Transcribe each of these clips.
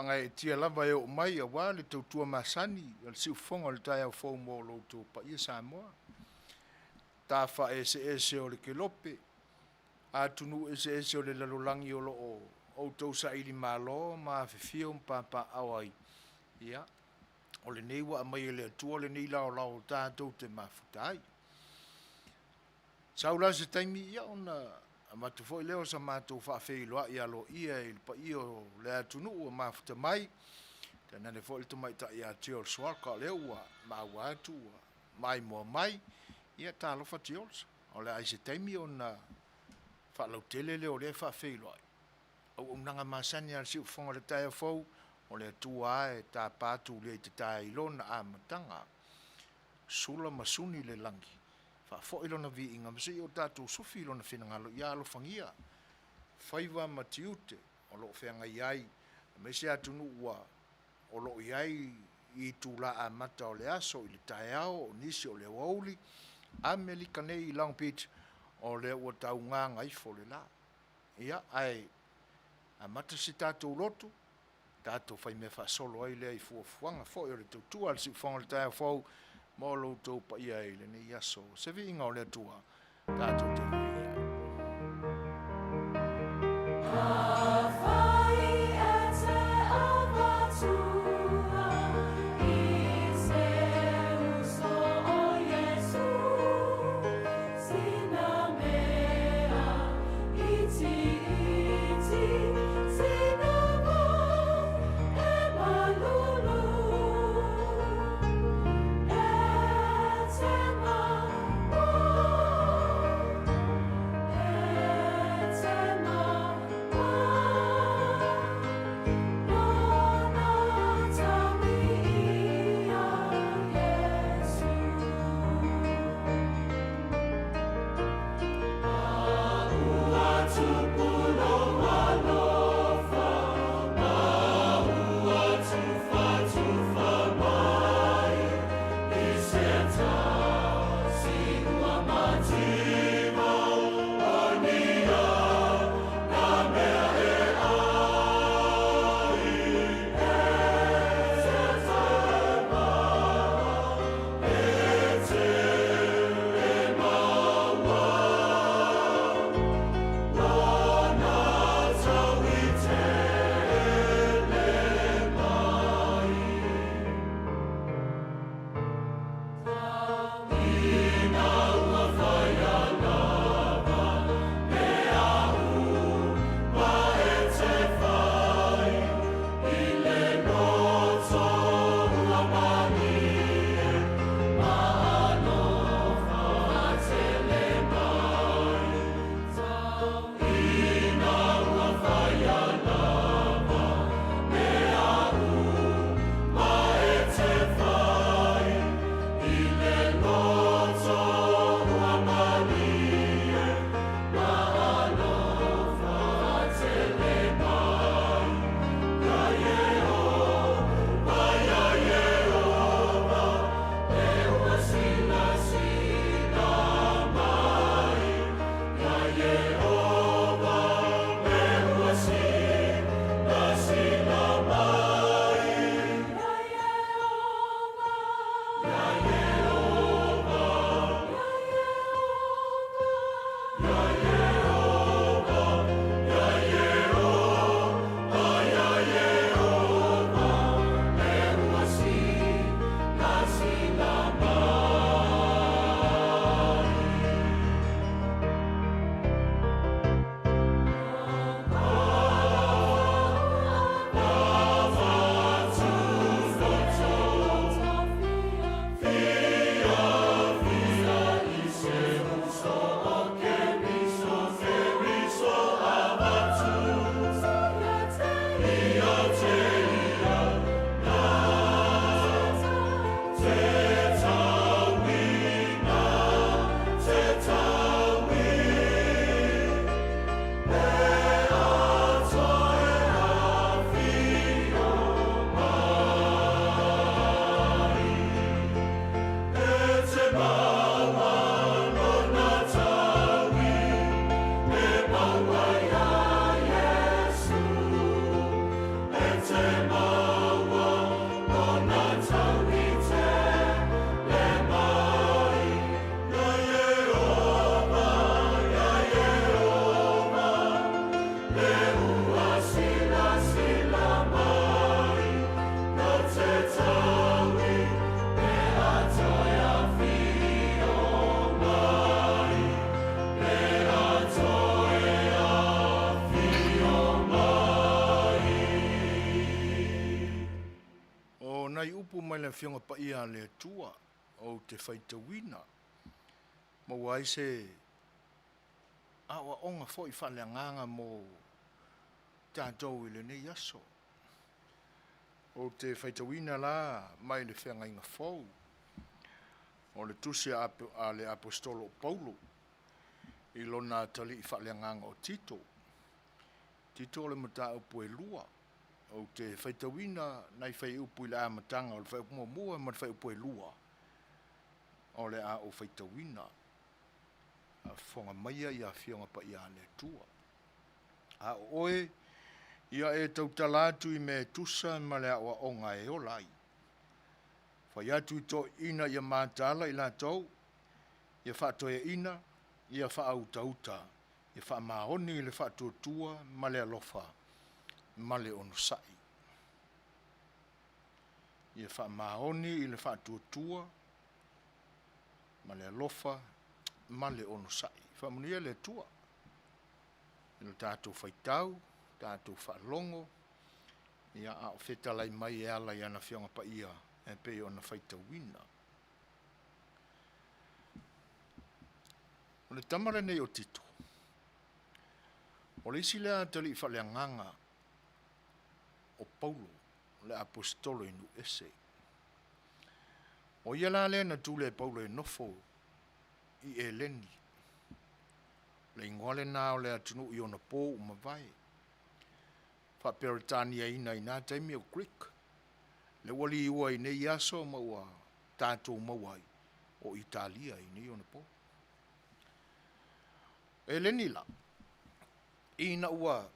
faagaeetia lava e oo mai aua le tautua masani a le siufofoga o le taeao fou mo lo outou paia Samoa. Tafaeseese o le kelope, atunuu eseese o le lalolagi o lo o outou sailimalo ma afifio ma papaaao ai, ia, o lenei ua aumai e le Atua lenei laolao tatou te mafuta ai. Sau la se taimi, ia ona avatu foi lea o sa matou faafeiloai aloaia i le paia o le atunuu ua mafuta mai, tainane foi le tamaitai ia George Walker o lea ua maua atu ua maimoa mai. Ia talofa George, o le a i ai se taimi ona faalautele lea o lea faafeiloai. Auaunaga masani a le Siufofoga o le taeao fou, o le Atua lava e tapa tulia i tata i lona amataga. Sula ma suni le lagi, faafoi lona viiga ma se i o tatou sufi lona finagalo, ia alofagia faiva ma tiute o lo o feagai ai, aemaise atunuu ua o lo o i ai i itula amata o le aso i le taeao, o nisi o le aoauli, Amerika nei i Long Beach, o lea ua tau gagaifo le la. Ia, ae amata se tatou lotu, tatou faimea faasolo ai lea i fuafuaga foi o le tautua a le siufofoga o le taeao fou mo lo outou paia i lenei aso. Se viiga o le Atua, tatou te viia ai. Afai e te avatua i se uso o Iesu, sina mea itiiti, sina vao e malulu, e te maua, e te maua. upu mai le Afioga Paia a le Atua ou te faitauina, maua ai se aoaoga foi faaleagaga mo tatou i lenei aso. Ou te faitauina la mai le Feagaiga Fou o le tusi a le Aposetolo o Paulo i lona atalii faaleagaga o Tito. Tito o le mataupu e 2. Ou te faitauina nai fuaiupu i le amataga o le fuaiupu muamua ma le fuaiupu e 2 o le a ou faitauina. Faafofoga maia i Afioga Paia a le Atua. A o oe, ia e tautala atu i mea e tusa ma le aoaoga e ola ai. Fai atu i toeaiina ia mataala i latou, ia faatoeaina, ia faautauta, ia faamaoni i le faatuatua ma le alofa ma le onosai. Ia faamaoni i le faatuatua ma le alofa ma le onosai. Faamanuia le Atua i lo tatou faitau, tatou faalogo, ia, a o fetalai mai e ala i ana Afioga Paia e pei ona faitauina. O le tama lenei o Tito, o le isi lea atalii faaleagaga o Paulo, le aposetolo i nuu ese. O ia la lea na tule e Paulo e nofo i Eleni. O le igoa lena o le atunuu i ona po ua mavae, faa-Peretaniaina i na taimi o Greek, lea ua liua i nei aso ma ua tatou maua ai, o Italia i nei ona po. O Eleni la, ina ua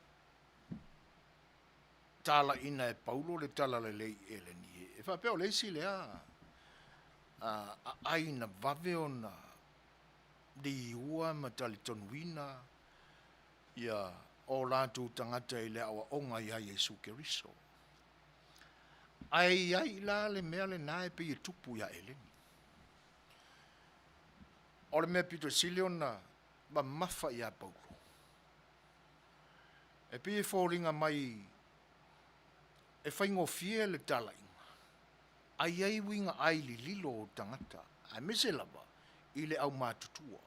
talaiina e Paulo le talalelei i Eleni, e faapea o le isi lea aai na vave ona liua ma talitonuina ia o latou tagata i le aoaoga ia Iesu Keriso. Ae i ai la le mea lena e pei e tupu ia Eleni. O le mea pito sili ona mamafa ia Paulo, e pei e foliga mai e faigofie le talaiga, ae i ai uiga ai lililo o tagata, aemaise lava i le aumatutua,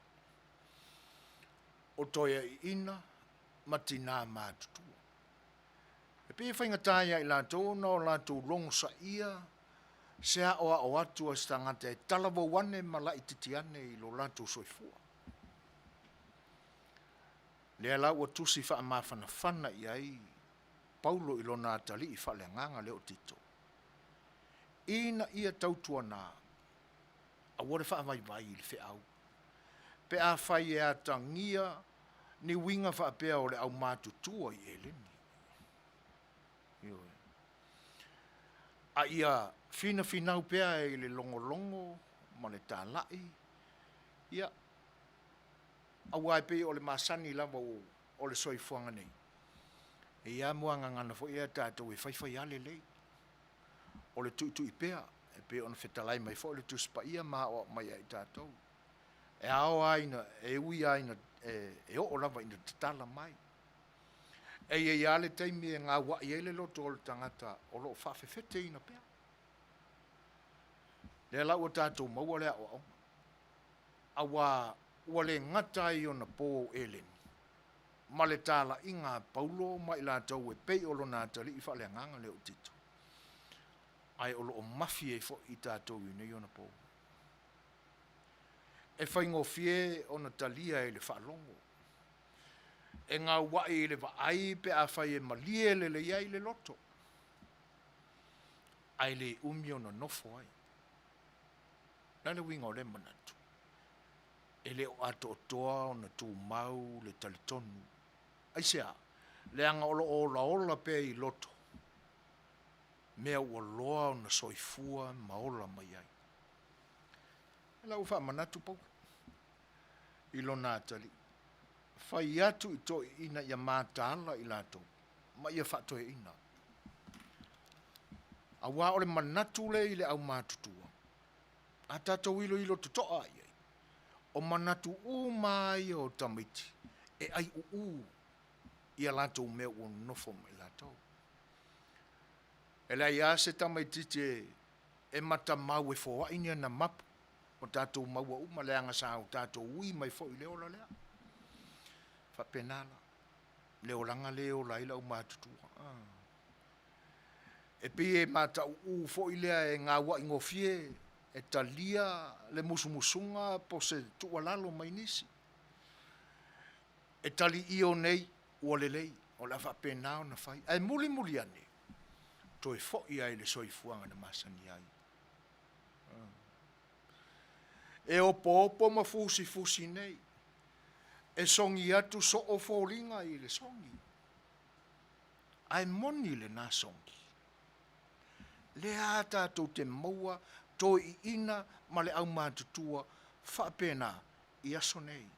o toeaiina ma tina matutua. E pei e faigata ia i latou ona o latou logosaia se aoao atu a se tagata e talavou ane ma laititi ane i lo latou soifua. Lea la ua tusi faamafanafana i ai Paulo i lona atalii faaleagaga lea o Tito, ina ia tautuana, aua le faavaivai i le feau, pe afai e atagia ni uiga faapea o le aumatutua i Eleni. Ioe. A ia finafinau pea i le logologo ma le talai, ia, aua e pei o le masani lava o le soifuaga nei, e i ai lava muagagana foi ia a tatou e faifai lava lelei. O le tuitui pea, e pei ona fetalai mai foi le Tusi Paia ma aoao mai ia i tatou. E ao lava ina, e ui lava ina, e oo lava ina tatala mai. E i ai lava le taimi e gauai ai le loto o le tagata o lo o faafefeteina pea. Lea la ua tatou maua le aoaoga, aua ua le gata ai i ona po Eleni, ma le talaiga a Paulo ma i latou e pei o lona atalii faaleagaga lea o Tito, ae o lo o mafi ai foi i tatou i nei ona po. E faigofie ona talia i le faalogo, e gauai i le vaai pe afai e malie lelei ai le loto, ae le umi ona nofo ai. O le a le uiga o lea manatu? E le o atoatoa ona tumau le talitonu. Aisea? Leaga o lo o olaola pea i loto mea ua loa ona soifua ma ola mai ai. O la ua faamanatu Paulo i lona atalii, fai atu i toeaiina ia mataala i latou ma ia faatoeaina. Aua o le manatu lea i le aumatutua, a tatou iloilo totoa i ai, o manatu uma lava ia o tamaiti e aiuuu i a latou mea ua nonofo ma i latou. E leai lava se tamaitiiti e E matamau e foai ni ana mapu ua tatou maua uma leaga sa o tatou ui mai foi i le ola lea. E faapena la le olaga lea e ola ai le aumatutua. E pei e matau'u foi lea e gaua'i gofie e talia le musumusuga po o se tuualalo mai nisi. E tali'io nei ua lelei o le a faapena ona fai, ae mulimuli ane, toe foi lava i le soifuaga na masani ai. E opoopo ma fusifusi nei, e sogi atu soo foliga i le sogi, ae moni lena sogi. Lea tatou te maua toeaiina ma le aumatutua faapena i aso nei.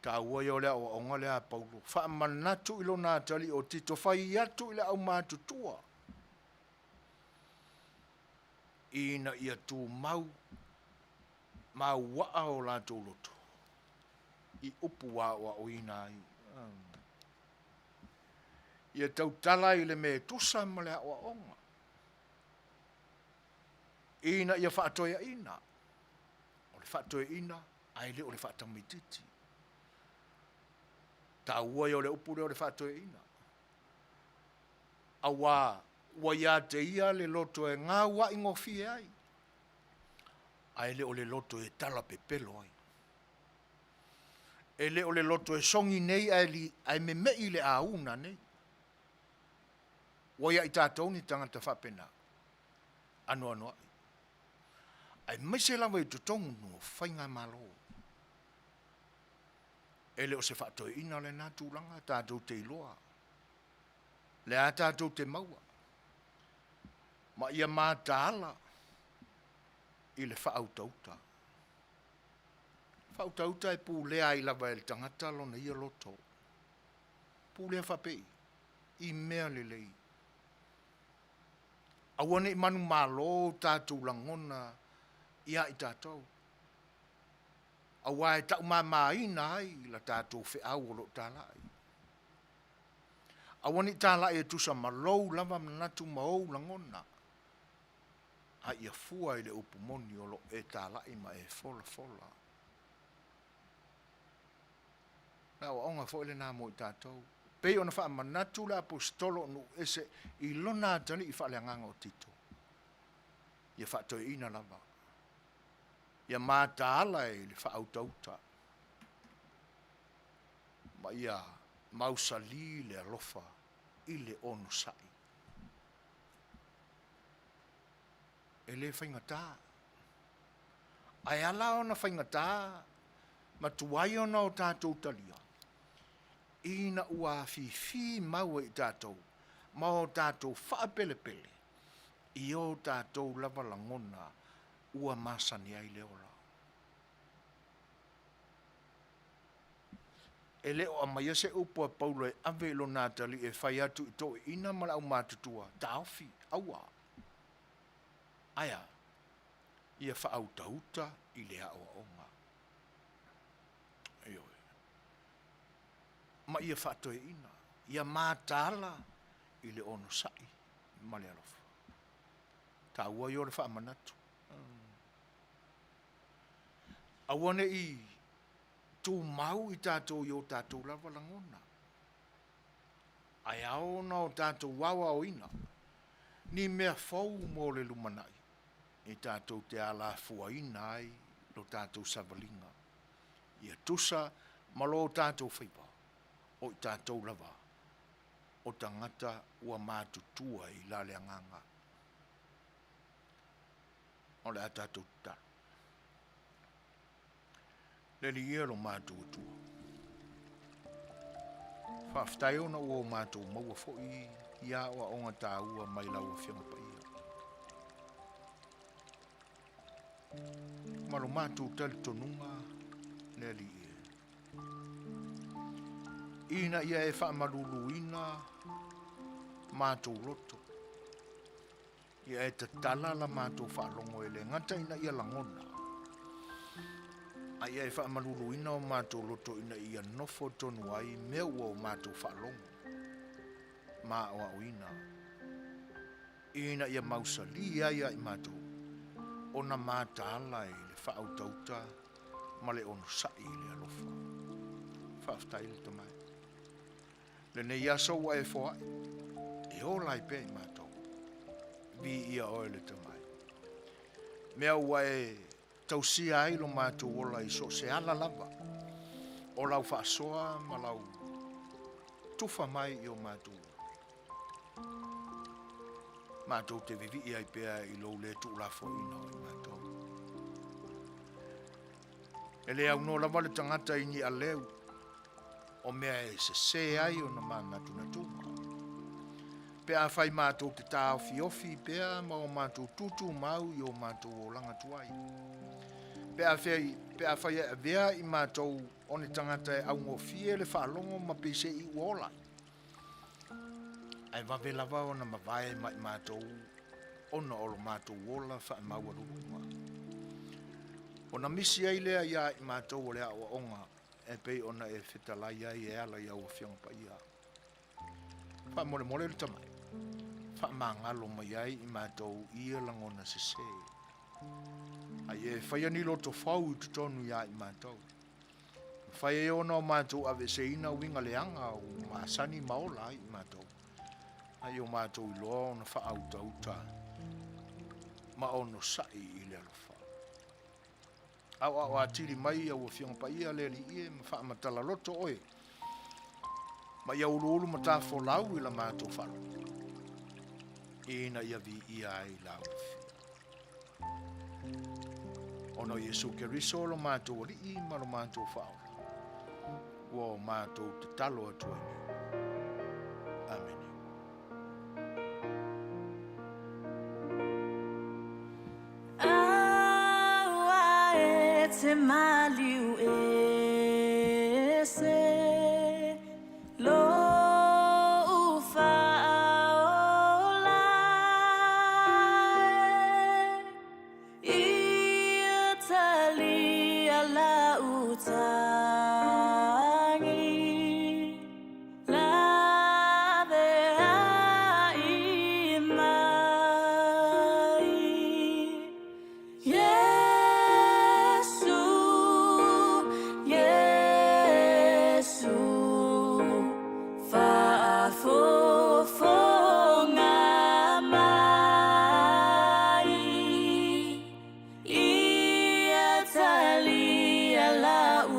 Taua ia o le aoaoga lea a Paulo, faamanatu i lona atalii o Tito, fai atu i le aumatutua ina ia tumau ma uaa o latou loto i upu ua aoaoina ai. Ia tautala i le mea e tusa ma le aoaoga, ina ia faatoeaina. O le faatoeaina ae le o le faatamaitiiti. Taua ia o le upu lea o le faatoeaina, aua ua ia te ia le loto e gauaigofie ai, ae le o le loto e talapepelo ai. E le o le loto e sogi nei ae meme'i le a nanei. Ua ia i tatou ni tagata faapena? Anoanoai. Aemaise lava i totonu o faigamalo. E le o se faatoeaina lena tulaga tatou te iloa lea tatou te maua ma ia mataala i le faautauta. Faautauta e pulea ai lava e le tagata lona ia loto. Pulea faapei? I mea lelei. Aua ne i manumalo o tatou lagona ia i tatou, aua e taumamaina ai la tatou feau o lo o talai. Aua ne i talai e tusa ma lou lava manatu ma ou lagona, a ia fua i le upu moni o lo o e talai ma e folafola. O le aoaoga foi lena mo i tatou, pei ona faamanatu le Aposetolo o nuu ese i lona atalii faaleagaga o Tito, ia faatoeaina lava, ia mataala i le faautauta, ma ia mausali le alofa i le onosai. E le faigata, ae ala ona faigata ma tuai ona o tatou talia, ina ua afifi mau e i tatou ma o tatou faapelepele i o tatou lava lagona ua masani ai le ola. E le o aumaia se upu a Paulo e ave i lona atalii e fai atu i toeaiina ma le aumatutua, taofi, aua. Ae a? Ia faautauta i le aoaoga. Ioe. Ma ia faatoeaina, ia mataala i le onosai ma le alofa. Taua ia o le faamanatu. Aua ne i tumau i tatou i o tatou lava lagona, ae ao ona o tatou aoaoina ni mea fou mo le lumanai e tatou te alafuaina ai lo tatou savaliga ia tusa ma lo tatou faiva o i tatou lava o tagata ua matutua i la le agaga. O le a tatou tatalo. Le Alii e lo matou Atua, faafetai ona ua o matou maua foi i aoaoga taua mai lau Afioga Paia. Ma lo matou talitonuga, le Alii e, ina ia e faamaluluina matou loto, Ia e tatala la matou faalogo e le gata ina ia lagona, a ia e faamaluluina o matou loto ina ia nofo tonu ai mea ua o matou faalogo ma aoaoina. Ina ia mausali ai ia i matou ona mataala i le faautauta ma le onosai i le alofa. Faafetai le Tama e. Lenei aso ua e foai, e ola ai pea i matou. Viia oe le Tama e. Mea ua e tausia ai lo matou ola i so o se ala lava o lau faasoa ma lau tufa mai i o matou ola. Matou te vivii ai pea i lou le tuulafoaina o i matou. E le aunoa lava le tagata i ni aleu o mea e sese ai ona manatunatuga. Pe afai matou te taofiofi pea ma o matou tutumau i o matou olaga tuai. Pe afai, pe afai e avea i matou o ni tagata e augofie le faalogo ma peiseai ua ola ai. Ae vave lava ona mavae mai matou ona o lo matou ola faamaualuluga. Ona misi ai lea iā i matou o le aoaoga e pei ona e fetalai ai e ala i au Afioga Paia. Faamolemole le Tama e faamagalo mai ai i matou i ia lagona sese. A ia e faia ni loto fou i totonu iā i matou. Mafai ai ona o matou aveeseina uiga leaga ua masani ma ola ai i matou, a ia o matou iloa ona faautauta ma onosai i le alofa. Aoao atili mai au Afioga Paia le Alii e ma faamatala loto oe ma ia uluulu matafolau i la matou faalogo, ina ia viia ai lau Afioga. Ona o Iesu Keriso lo matou Alii ma lo matou Faaola, ua o matou tatalo atu ai nei. Amene. Aua e te maliu ese lou faaola e Ia talia lau tagi Laveai mai Iesu, Iesu, faafofoga mai, Ia talia lau.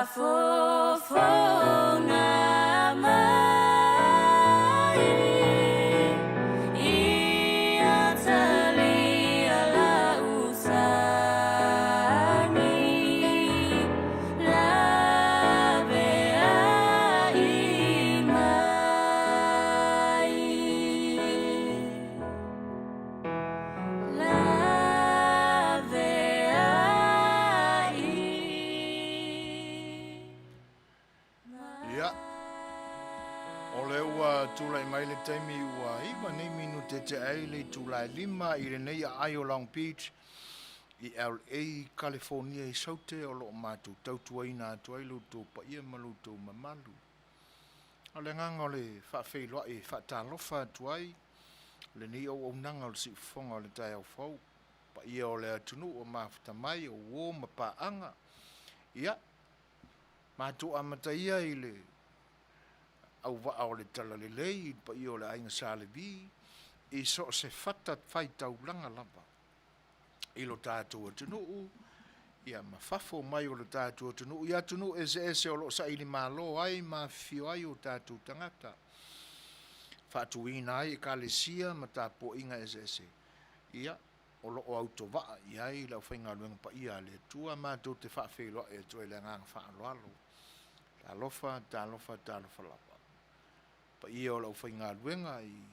Faafofoga mai ia talia lau sani Laveai mai. Ia, o lea ua tulai mai le taimi ua 9 nei minute tea ai le itula e 5 i lenei aai o Long Beach i LA, California i Saute o lo o matou tautuaina atu ai lo outou paia ma lo outou mamalu. O le agaga o le faafeiloai e faatalofa atu ai lenei auaunaga o le siufofoga o le taeao fou, paia o le atunuu o mafuta mai, o uo ma paaga. Ia, matou amata ia i le auvaa o le Talalelei i le paia o le Aiga Sa Levi, i so o se fata faitaulaga lava i lo tatou atunuu, ia ma fafo mai o le tatou atunuu i atunuu eseese o lo o sailimalo ai ma afifio ai o tatou tagata, faatuina ai ekalesia ma tapuaiga eseese, ia, o lo o autovaa i ai le aufaigaluega paia a le Atua, matou te faafeiloai atu ai i le agaga faaaloalo. Talofa, talofa, talofa lava. Paia o le aufaigaluega i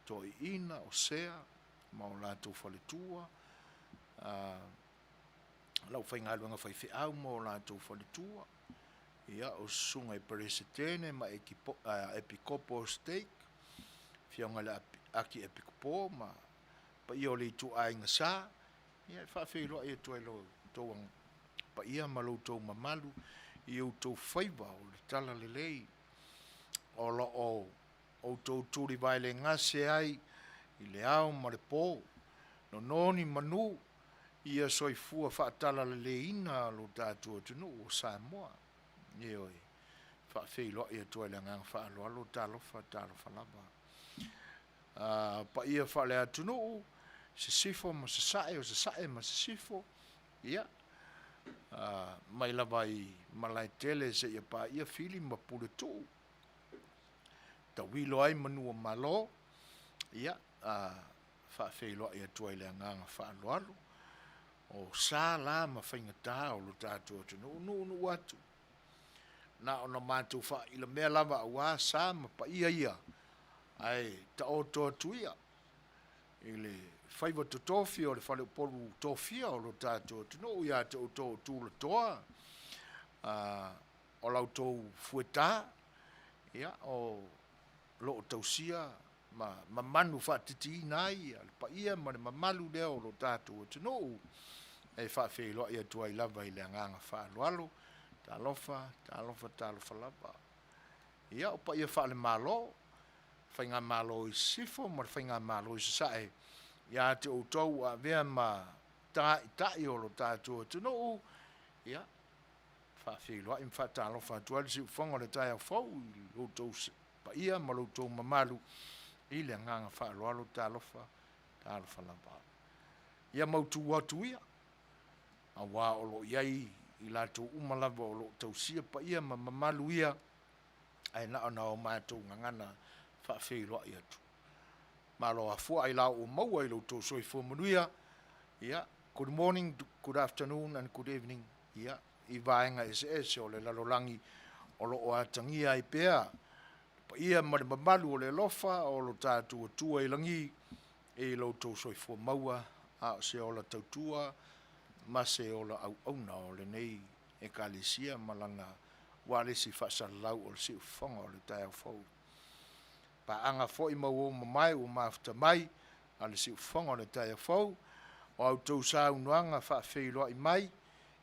toeaiina, o sea ma o latou faletua, le aufaigaluega faifeau ma o latou faletua, ia, o susuga i Peresetene ma Epikopo o Stake, afioga i le Akiepikopo ma paia o le ituaiga sa, ia e faafeiloai atu ai i lo outou paia ma lo outou mamalu i outou faiva o le talalelei o lo o outou tulivaelegase ai i le ao ma le po, nono ni manu ia soifua faatalaleleiina lo tatou atunuu o Samoa. Ioe, faafeiloai atu ai le agaga faaaloalo, talofa, talofa lava. Paia faale-atunuu, sisifo ma sasae, o sasae ma sisifo, ia, mai lava i Malaetele seia paia Fili ma Puletuu, tauilo ai manu o Malo, ia, faafeiloai atu ai i le agaga faaaloalo, o sa la ma faigata o lo tatou atunuu, nuunuu atu, na ona matou faailamea lava aua sa ma paia ia, ae taoto atu ia i le faiva totofi o le faleupolu tofia o lo tatou atunuu ia te outou o tulatoa, o la outou fueta, ia, o lo o tausia ma mamanu faatitiina ai le paia ma le mamalu lea o lo tatou atunuu, e faafeiloai atu ai lava i le agaga faaaloalo, talofa, talofa, talofa lava. Ia, o paia faale-Malo, Faigamalo i Sisifo ma le Faigamalo i Sasae, ia te outou ua avea ma taitai o lo tatou atunuu, ia, faafeiloai ma faatalofa atu ai le siufofoga o le taeao fou i lo outou paia ma lo outou mamalu i le agaga faaaloalo, talofa, talofa lava. Ia mautu atu ia, aua o lo o i ai i latou uma lava o lo o tausia paia ma mamalu ia, ae na ona o matou gagana faafeiloai atu. Malo afua ailao ua maua i lo outou soifua manuia. Ia, good morning, good afternoon and good evening. Ia, i vaega eseese o le lalolagi o lo o atagia ai pea le paia ma le mamalu o le alofa o lo tatou Atua i lagi i lo outou soifua maua, a o se ola tautua ma se ola auauna o lenei Ekalesia ma lana ualesi faasalalau o le siufofoga o le taeao fou. Paaga foi ma uo mamae ua mafuta mai a le siufofoga o le taeao fou, o a outou saunoaga faafeiloai mai,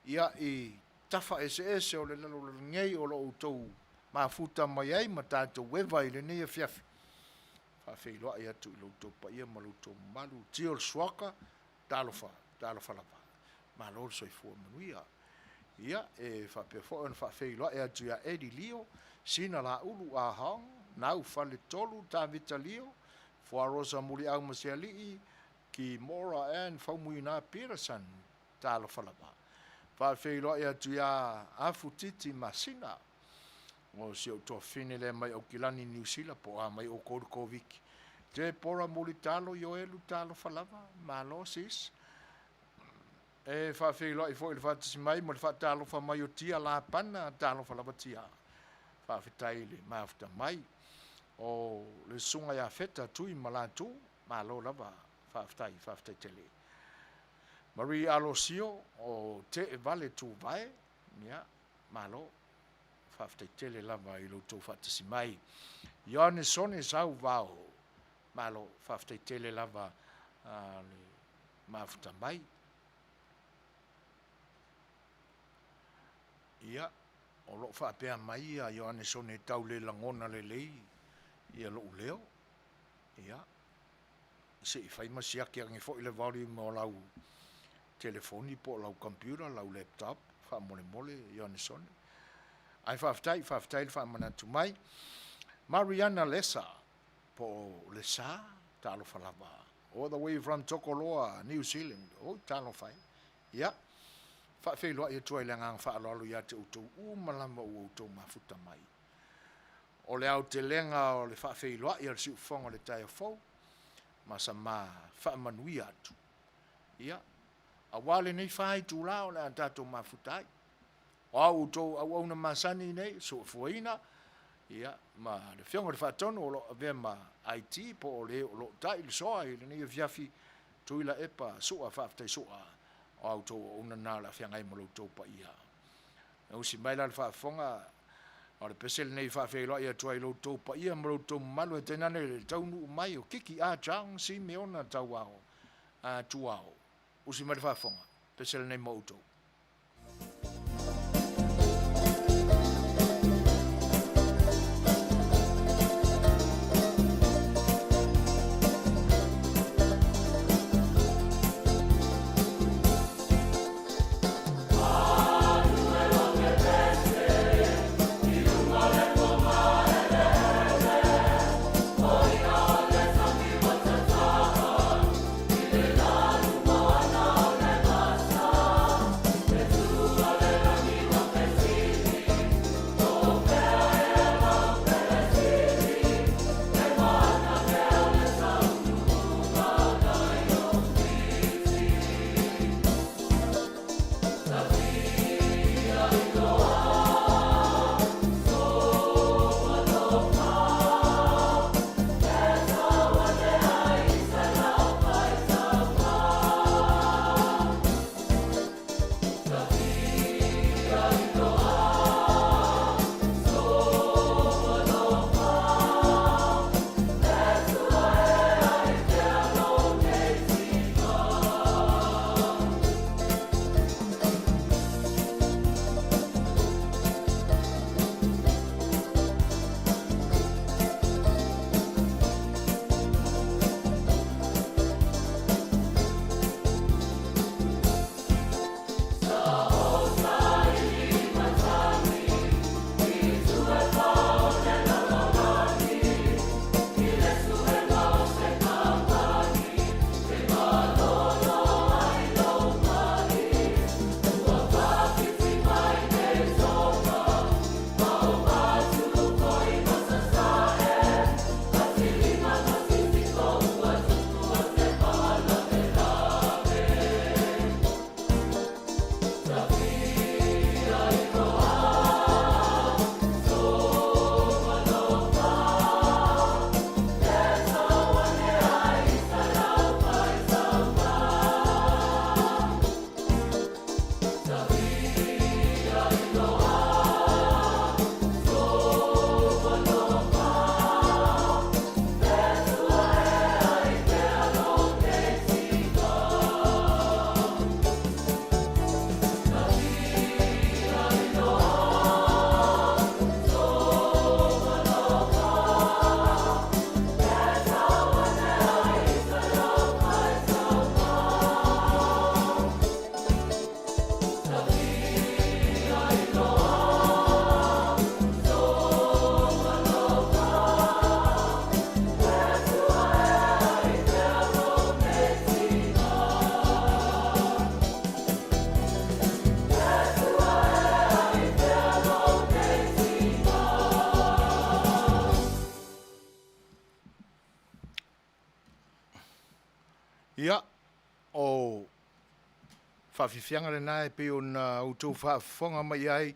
ia i tafa eseese o le lalolagi nei o lo o outou mafuta mai ai ma tatou eva i lenei afiafi, faafeiloai atu i lo outou paia ma lo outou mamalu, tio le suaka, talofa, talofa lava. Malo le soifua manuia. Ia, e faapea foi ona faafeiloai atu ia Eddie Lio, Sina Laulu Ah Hong, Nau Faletolu, Tavita Lio, Fuarosa Muliau Masealii, Kimora Ann Faumuina Peterson, talofa lava. Faafeiloai atu ia Afu Titi Masina, o si ou tuafafine lea mai Aukilani, Niu Sila, po o a mai oukou i le Koviti. Tepora Mulitalo Ioelu, talofa lava, malo sis. E faafeiloai foi i le faatasi mai ma le faatalofa mai o Tia Lapana, talofa lava Tia. Faafetai i le mafuta mai o le susuga ia Feta Tui Malatu, malo lava, faafetai, faafetai tele. Marie Alosio o Teevale Tuvae, ia, malo, faafetai tele lava i lo outou faatasi mai. Ioane Sone Sauvao, malo, faafetai tele lava le mafuta mai. Ia, o lo o faapea mai ia Ioane Sone e tau le lagona lelei ia lou leo. Ia, se i fai ma siaki ane foi le volume o lau telefoni po o lau computer, lau laptop, faamolemole Ioane Sone. Ae faafetai, faafetai le faamanatu mai. Mariana Lesa, po o Lesa, talofa lava. All the way from Tokoloa, New Zealand. Oi, talofa e. Ia, faafeiloai atu ai le agaga faaaloalo ia te outou uma lava ua outou mafuta mai. O le aotelega o le faafeiloai a le siufofoga o le taeao fou, ma sa ma faamanuia atu. Ia, aua lenei fa itula o le a tatou mafuta ai. O a outou auauna masani nei, soifuaina, ia, ma le Afioga i le Faatonu o lo o avea ma IT po o le o lo o tai le soa i lenei afiafi, Tuilaepa Sua, faafetai Sua, o a outou auauna na o le a feagai ma lo outou paia. E usi mai la le faafofoga, o le pese lenei e faafeiloai atu ai i lo outou paia ma lo outou mamalu, e tainane le taunuu mai o Kiki Ah Chang Simeona Tauao Tuao. Usi mai le faafofoga, pese lenei mo outou. Ia, o faafiafiaga lena e pei ona outou faafofoga mai ai,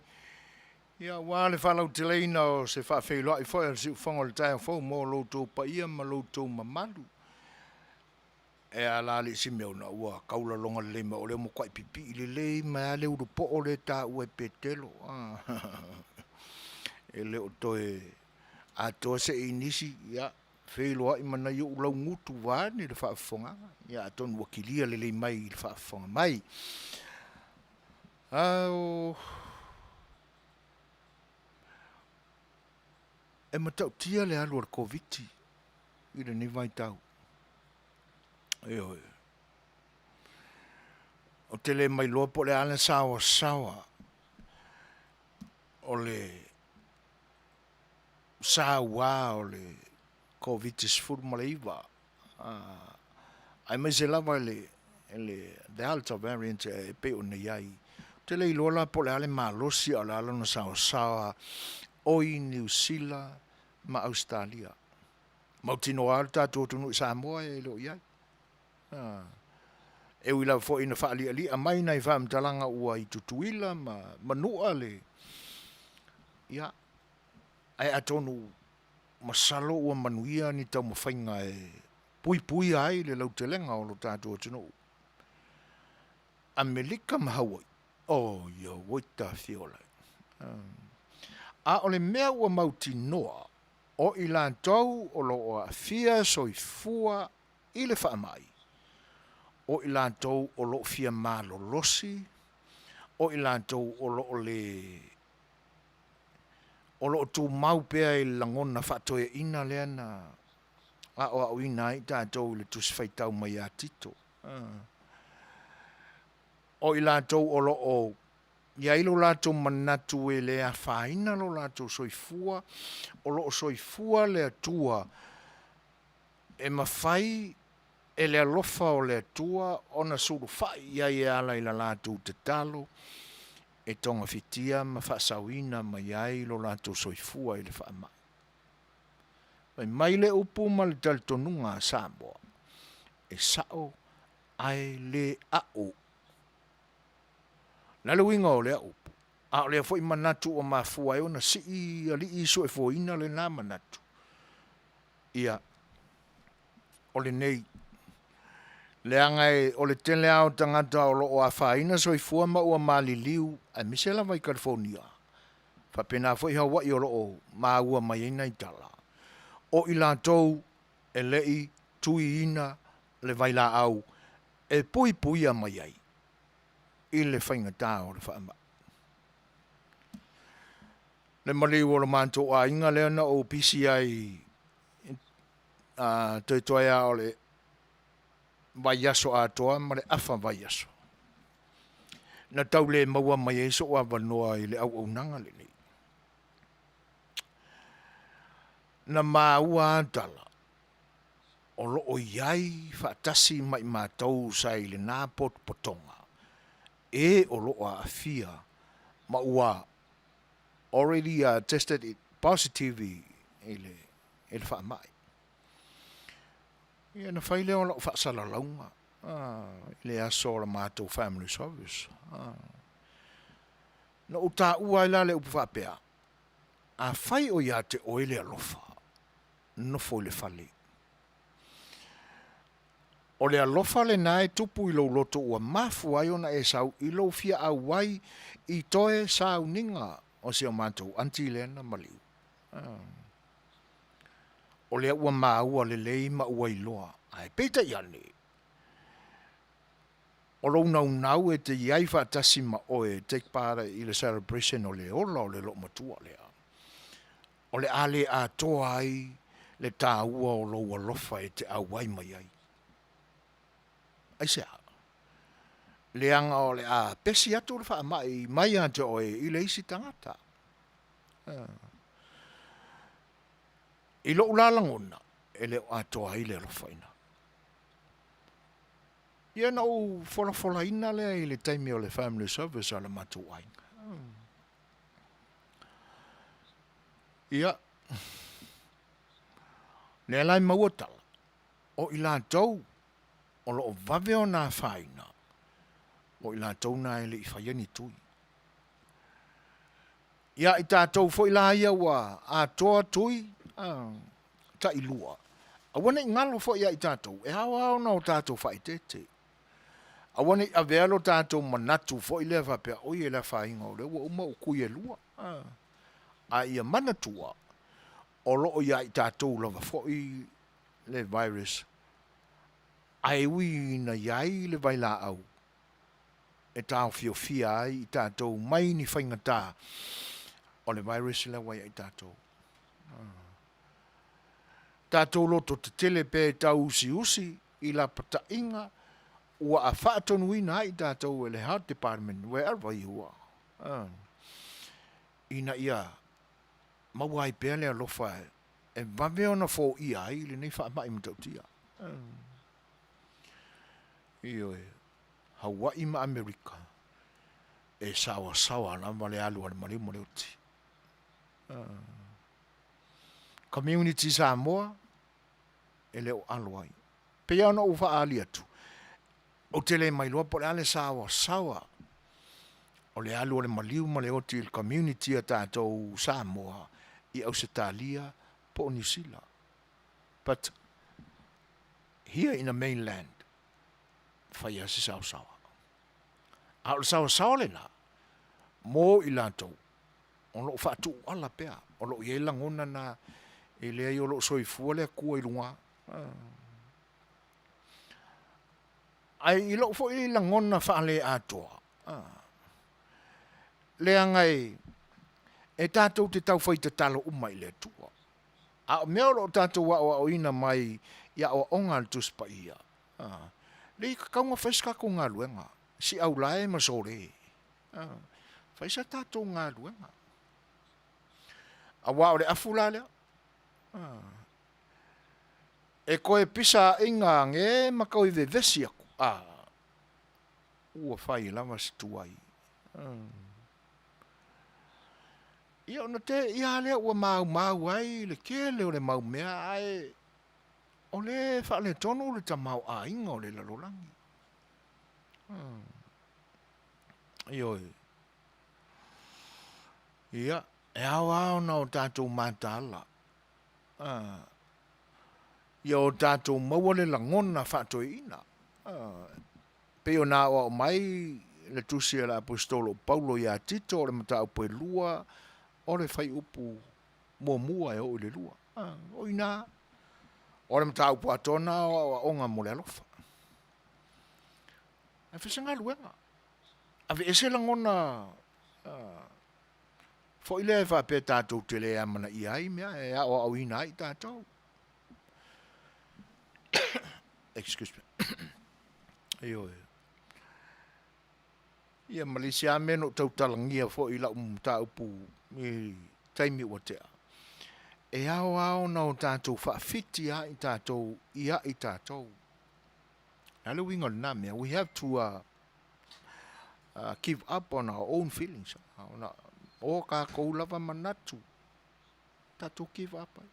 ia aua le faalauteleina o se faafeiloai foi a le Siufofoga o le taeao fou mo lo outou paia ma lo outou mamalu. E a la alii Simeona, ua taulaloga lelei mai, o lea ua matuai pipii lelei mai lava le ulupoo lea e taua e Petelo. E le o toe atoa se inisi, ia, feiloai ma nai ou laugutu vaeane le faafofogaaga. Ia atonu ua kilia lelei mai i le faafofoga mai. E matautia le alu a le Koviti i lenei vaitau. Ioe. Ou te le mailoa po o le a le saoasaoa o le saua o le Koviti-19, aemaise lava i le Delta Variant e pei ona i ai. Ou te le iloa la po o le a le malosi a o le a lona saoasaoa o i Niu Sila ma Ausetalia. Mautinoa lava lo tatou atunuu i Samoa e le o i ai. E ui lava foi ina faalialia mai nai faamatalaga ua i Tutuila ma Manua le, ia, ae atonu masalo ua manuia ni taumafaiga e puipuia ai le lautelega o lo tatou atunuu. Amerika ma Hawaii, oi auoi tafiola e. A o le mea ua mautinoa, o i latou o lo o aafia soifua i le faamai, o i latou o lo o fia malolosi, o i latou o lo o le o lo o tumau pea i le lagona faatoeaina lea na aoaoina ai i tatou i le Tusi Faitau mai ia Tito. O i latou o lo o i ai lo latou manatu e le afaina lo latou soifua, o lo o soifua le Atua e mafai e le alofa o le Atua ona sulufai i ai e ala i la latou tatalo e togafitia ma faasaoina mai ai lo latou soifua i le faamai. Fai mai le upu ma le talitonuga a Samoa, e sao ae le a'u. O le a le uiga o lea upu? A o lea foi manatu ua mafua ai ona sii alii suefuaina lena manatu, ia, o lenei, leaga o le tele lava o tagata o lo o afaina soifua ma ua maliliu, aemaise lava i Kalifonia, faapena foi Hawaii o lo o maua mai ai nai tala, o i latou e le i tuiina le vailaau e puipuia mai ai i le faigata o le faamai. Le maliu o le matou aiga lea na ou pisi ai toetoe lava o le vaiaso atoa ma le afa vaiaso, na tau le maua mai ai sou avanoa i le auaunaga lenei. Na maua lava tala o lo o i ai faatasi ma i matou sa i lena potopotoga e o lo o aafia ma ua already tested it positive i le faamai. Ia ona fai lea o lau faasalalauga i le aso o le matou family service. Na ou taua ai la le upu faapea, afai o ia te oe le alofa, nofo i le fale. O le alofa lena e tupu i lou loto ua mafua ai ona e sau i lou fia auai i toe sauniga o si o matou aunty lea na maliu. O lea ua maua lelei ma ua iloa, ae peitai ane, o lou naunau e te i ai faatasi ma oe e take part i le celebration o le ola o le loomatua lea, o le a le atoa ai le taua o lou alofa e te auai mai ai. Aisea? Leaga o le a pesi atu le faamai mai ia te oe i le isi tagata. I lou la lagona, e le o atoa ai le alofa i ina. Ia na ou folafolaina lea i le taimi o le family service a le matou aiga. Ia, lea la e maua tala, o i latou. O lo o vave ona afaina o i latou na e le i faia ni tui. Ia i tatou foi la ia ua atoa tui tailua, aua ne i galo foi ia i tatou, e ao lava ona o tatou faaeteete. Aua ne i avea lo tatou manatu foi lea faapea, oi e le afaina o lea ua uma ou tui e lua. A ia manatua, o lo o ia i tatou lava foi le virus, ae ui ina i ai le vailaau e taofiofia ai i tatou mai ni faigata o le virus lea ua ia i tatou. Tatou loto tetele pea e tau usiusi i lapataiga ua faatonuina ai i tatou e le Health Department wherever you are, ina ia maua ai pea le alofa e vave ona foia ai lenei faamai matautia. Ioe, Hawaii ma Amerika, e saoasaoa lava le alu a le maliu ma le oti. Community Samoa, e le o alo ai. Pei lava ona ou faaali atu, ou te le mailoa po o le a le saoasaoa o le alu o le maliu ma le oti i le community a tatou Samoa i Ausetalia po o Niu Sila. But here in the mainland, fai lava se saosaoa. A o le saosaoa lena, mo i latou o lo o faatuuala pea, o lo o i ai lagona na e leai o lo o soifua le Atua i luga. Ae i lou foi lagona faale-atoa, leaga e tatou te taufai tatalo uma i le Atua. A o mea o lo o tatou aoaoina mai i aoaoga a le Tusi Paia, leai e tatau ona fai se tatou galuega, siaulae ma sole, fai se tatou galuega. Aua o le afu la lea, e toe pisa aiga age ma toe vevesi atu, a, ua fai lava si tuai. Ia ona teia lava lea ua maumau ai le tele o le mau mea, ae o lea e faaletonu le tamaoaiga o le lalolagi. Ioe. Ia, e ao lava ona o tatou mataala, ia o tatou maua le lagona faatoeaina. E pei ona aoao mai le tusi a le Aposetolo o Paulo ia Tito, o le mataupu e 2, o le fuaiupu muamua e oo i le 2. O i ina, o le mataupu atoa lena o aoaoga mo le alofa. Ae fai se galuega, aveese lagona foi lea e faapea tatou te le amanaia ai mea e aoaoina ai tatou. Excuse me. Ioe. Ia ma le isi lava mea na ou tautalagia foi i lau mataupu i taimi ua tea, e ao lava ona o tatou faafiti lava i tatou ia i tatou. O le a le uiga o lena mea? We have to give up on our own feelings. Ona o tatou lava manatu, tatou give up ai.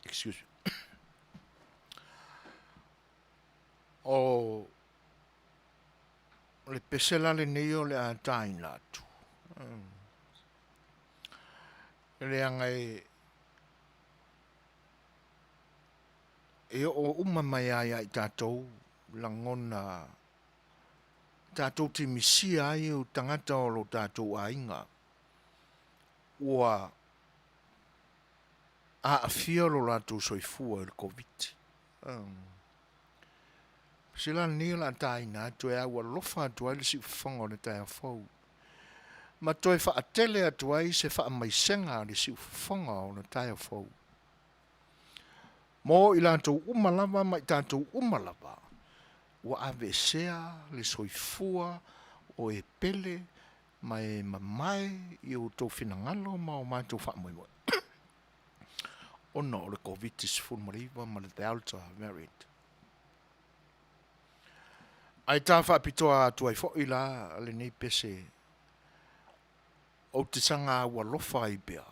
Excuse me. O le pese la lenei o le a taina atu. Leaga e e oo uma mai lava ia i tatou lagona tatou te misia ai o tagata o lo tatou aiga ua aafia lo latou soifua i le Koviti. Se la lenei o le a taina atu e aualofa atu ai le siufofoga o le taeao fou ma toe faatele atu ai se faamaisega a le siufofoga o le taeao fou mo i latou uma lava ma i tatou uma lava ua aveesea le soifua o e pele ma e mamae i o outou finagalo ma o matou faamoemoe ona o le Koviti-19 ma le Delta variant. Ae ta faapitoa atu ai foi la lenei pese ou te saga aualofa ai pea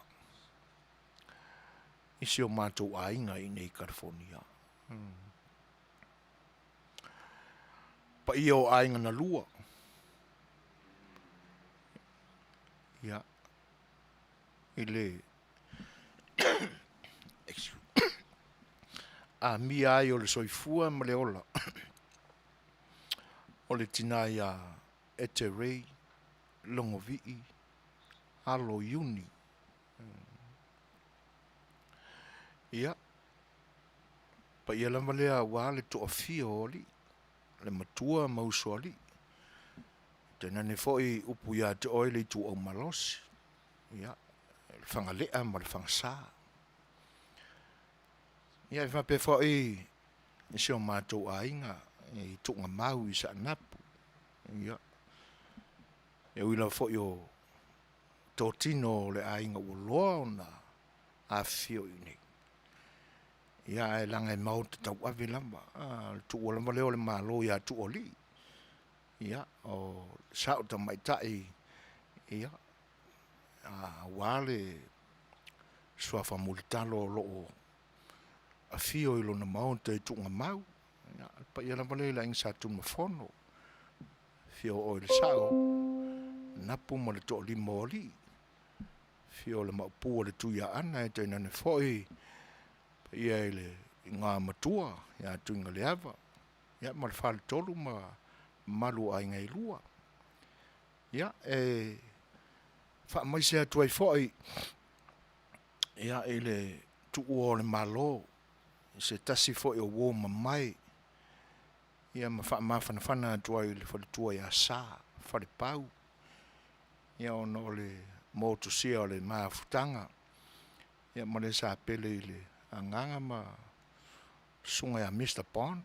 i si o matou aiga i inei i California. Paia o aiga na lua. Ia, i le amia ai o le soifua ma le ola o le tina ia Ete Ray Logovii Alo Iuni. Ia, paia lava lea aua le toafia o alii, le matua ma usoalii, tainane foi upu ia te oe le ituau malosi, ia, le Fagalea ma le Fagasa. Ia, e faapea foi i si o matou aiga i Tuugamau i Saanapu, ia, e ui lava foi o totino o le aiga ua loa ona afifio i inei, ia ae leaga e maota tauave lava, o le tuua lava lea o le Malo ia Tuualii, ia, o le sao tamaitai, ia, aua le suafa Mulitalo o lo o afio i lona maota i Tuugamau, ia, le paia lava lea i le Aiga Sa Tunumafono, afio o oe le Sao Napu ma le Toalima o Alii, afio le Maopu o le Tuiaana ae tainane foi paia i le Igoamatua ia Tuigaleava, ia ma le Faletolu ma mamalu o aiga e lua. Ia, e faamaise atu ai foi i le tuua o le Malo i se tasi foi o uo mamae ma faamafanafana atu ai i le faletua ia Sa Falepau ona o le motusia o le mafutaga ma le sa pele i le agaga ma le susuga ia Mr Bond,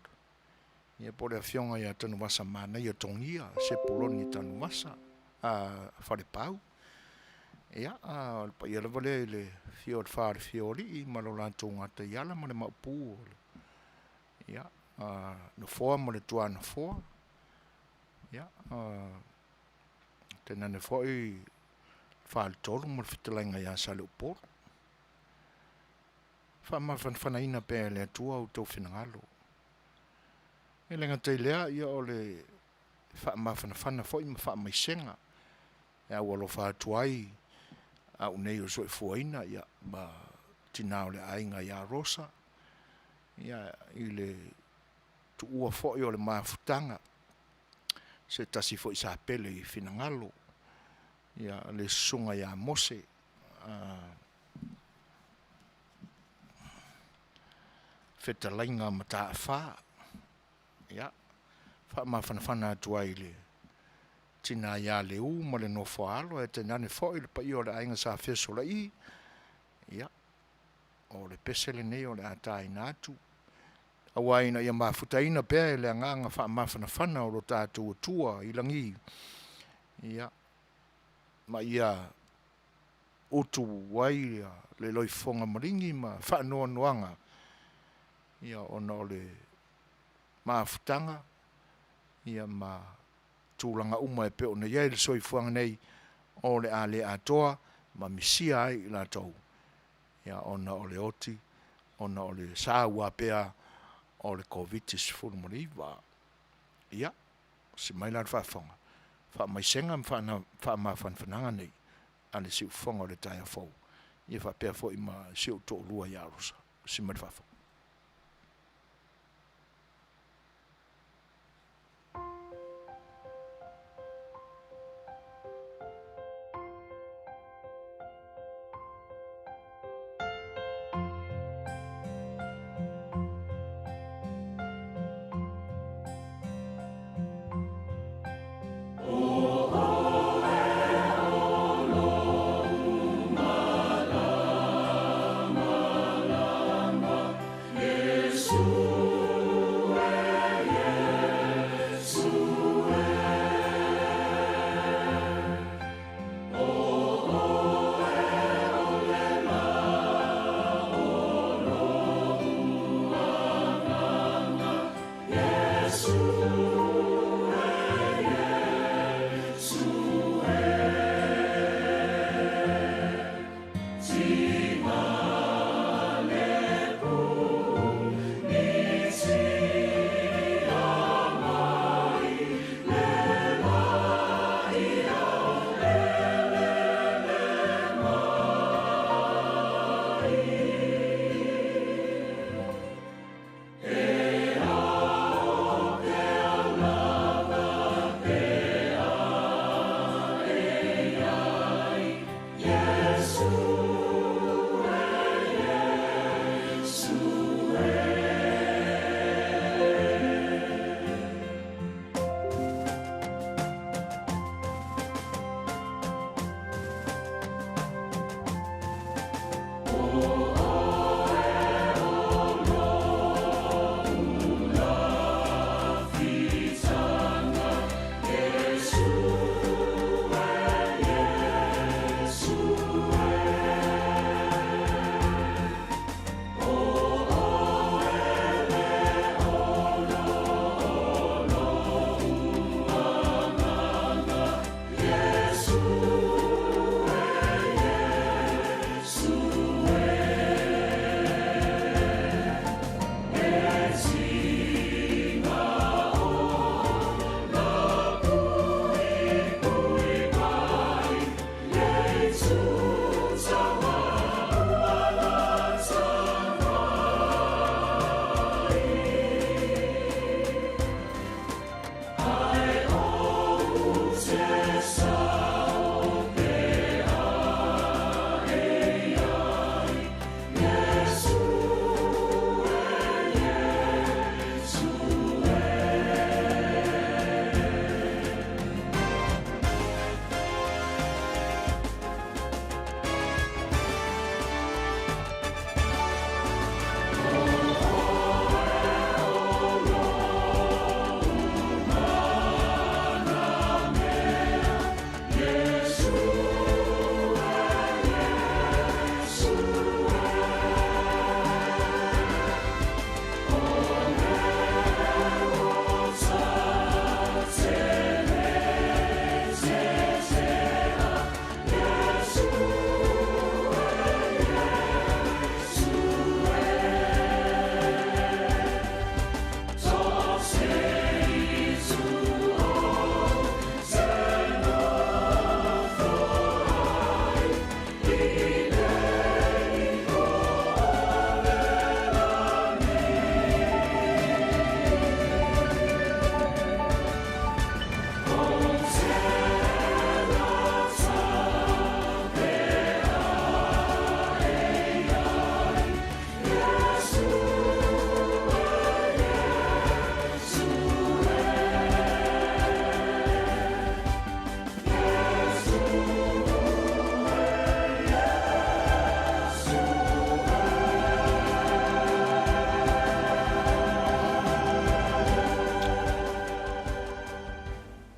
po o le afioga ia Tanuvasa Manaia Togia Sepuloni Tanuvasa Falepau. Ia, o le paia lava lea i le afio o le Fa o le Fia o Alii ma lo latou gataiala ma le Maopu o le Nofoa ma le Tuanofoa, ia, tainane foi le Faletolu ma le Fetalaiga ia Saleupolu. Faamafanafanaina pea e le Atua outou finagalo. E le gata i lea, ia o le faamafanafana foi ma faamaisega e aualofa atu ai au nei o soifuaina ia, ma tina o le aiga ia Rosa, ia, i le tuua foi o le mafutaga, se tasi foi sa pele i finagalo, ia, le susuga ia Mose Fetalaiga Mataafa. Ia, faamafanafana atu ai i le tina ia Leu ma le nofo a alo, ae tainane foi le paia o le aiga Sa Fesolai, ia, o le pese lenei o le a taina atu, aua ina ia mafutaina pea e le agaga faamafanafana o lo tatou Atua i lagi, ia, ma ia utu ai le loifofoga maligi ma faanoanoaga, ia, ona o le mafutaga, ia, ma tulaga uma e pei ona i ai le soifuaga nei, o le a le atoa ma misia ai i latou, ia, ona o le oti, ona o le saua pea o le Koviti-19. Ia, osi mai la le faafofoga, faamaisega ma faamafanafanaga nei a le siufofoga o le taeao fou, ia faapea foi ma si ou toalua ia Rosa. Osi mai le faafofoga.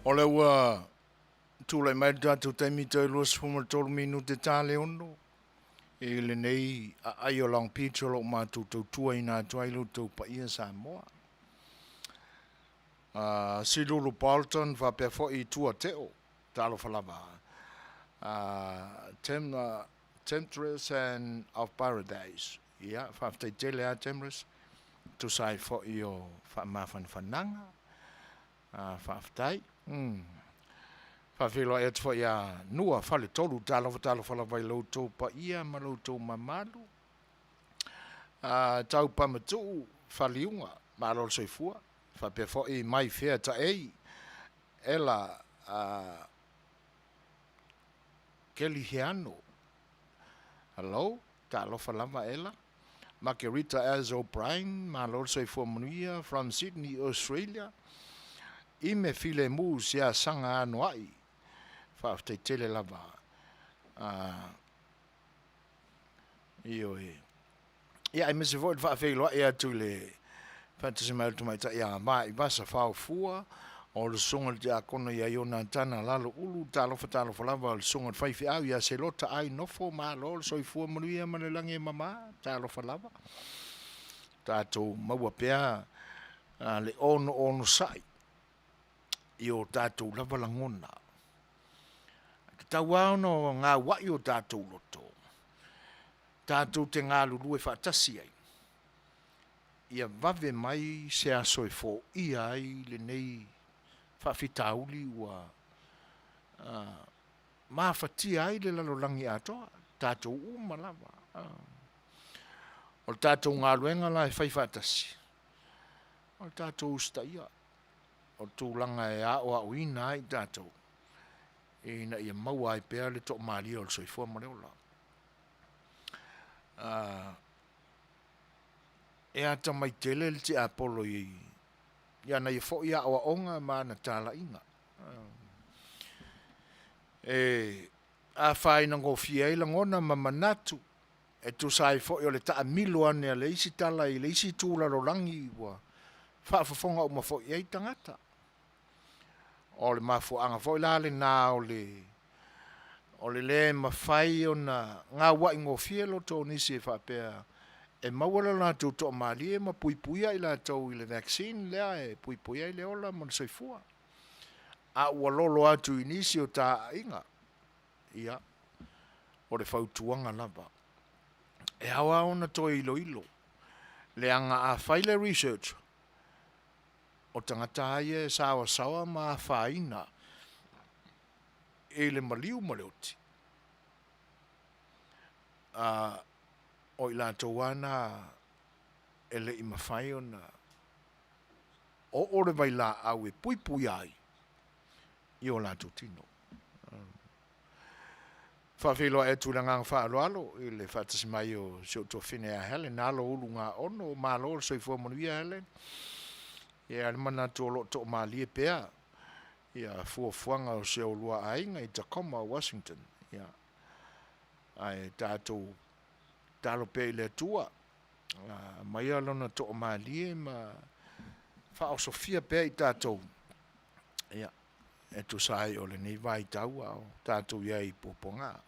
O lea ua tulai mai le tatou taimi toe 23 minute ta le 6 i lenei aai o Long Beach o lo o matou tautuaina atu ai lo outou paia Samoa. Silulu Bolton faapea foi Tua Teo, talofa lava. Temptress and of Paradise. Ia, faafetai tele lava Temress, tusa ai foi o faamafanafanaga. Faafetai. Faafeiloai atu foi ia Nua Faletolu, talofa talofa lava i lo outou paia ma lo outou mamalu. Tau Pamatuu Faliuga, malo le soifua. Faapea foi mai fea taei, Ela Keliheano. Hello, talofa lava Ela. Margarita S. O'Brien, malo le soifua manuia, from Sydney, Australia. Ime filemu siasaga anoa'i. Faafetai tele lava. Ioe. Ia, aemaise foi le faafeiloai atu i le faatasi mai o le tamaitai ia Vaivasa Faofua, o le susuga i le tiakono ia Ionatana Lalo Ulu, talofa talofa lava o le susuga i le faifeau ia Selota Ai Nofo, malo le soifua manuia ma le lagi e mama, talofa lava. Tatou maua pea le onoonosai i o tatou lava lagona. E tatau lava ona gauai o tatou loto, tatou te galulue faatasi ai, ia vave mai se aso e foia ai lenei faafitauli ua mafatia ai le lalolagi atoa, tatou uma lava. O le tatou galuega la e fai faatasi, o le tatou usitaia o le tulaga e aoaoina ai tatou ina ia maua ai pea le toamalie o le soifua ma le ola. E atamai tele le tiapolo i ana ia foi aoaoga ma ana talaiga. E afaina gofie ai lagona ma manatu. E tusa ai foi o le taamilo ane a le isi tala i le isi itu lalolagi ua faafofoga uma foi i ai tagata. O le mafuaaga foi la lena o le o le le mafai ona gauai gofie loto o nisi e faapea e maua lo latou toamalie ma puipuia i latou i le vaccine lea e puipuia ai le ola ma le soifua. A ua lolo atu i nisi o taaiga, ia, o le fautuaga lava, e ao lava ona toe iloilo, leaga a fai le research, o tagata lava ia e saoasaoa ma afaina i le maliu ma le oti, o i latou lava na e le i mafai ona oo le vailaau e puipuia ai i o latou tino. Faafeiloai atu i le agaga faaaloalo i le faatasi mai o si ou tuafafine ia Helen Alo Ulugaono, malo le soifua manuia Helen. E i ai le manatu o lo o toamalie pea ia fuafuaga o si o oulua aiga i Tacoma, Washington. Ia, ae tatou tatalo pea i le Atua, aumaia Lona toamalie ma faaosofia pea i tatou, ia, e tusa ai o lenei vaitau a o tatou i ai i puapuaga.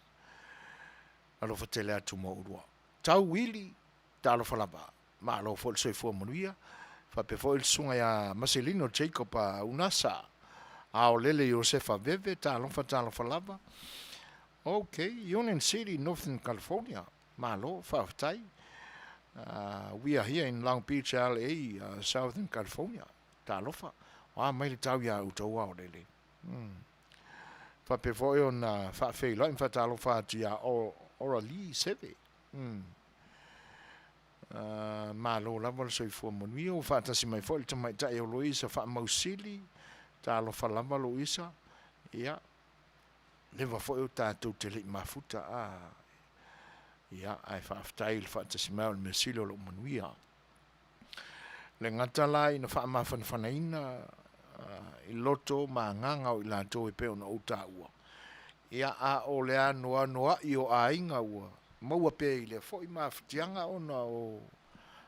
Alofa tele atu mo oulua. Tau Wili, talofa lava. Malo foi le soifua manuia. Faapea foi le susuga ia Maselino Jacob Unasa, Aolele Iosefa Veve, talofa talofa lava. Ok, Union City, Northern California. Malo, faafetai. We are here in Long Beach, LA, Southern California. Talofa. O a mai le tau iā outou Aolele? Faapea foi ona faafeiloai ma faatalofa atu ia Oralee Seve. Malo lava le soifua manuia. Ua faatasi mai foi le tamaitai o Loisa Faamausili. Talofa lava Loisa. Ia, leva foi o tatou te le i mafuta. Ia, ae faafetai i le faatasi mai o le measili o lou manuia. Le gata la ina faamafanafanaina i loto ma agaga o i latou e pei ona ou taua, ia a o le anoanoai o aiga ua maua pea i lea foi mafatiaga ona o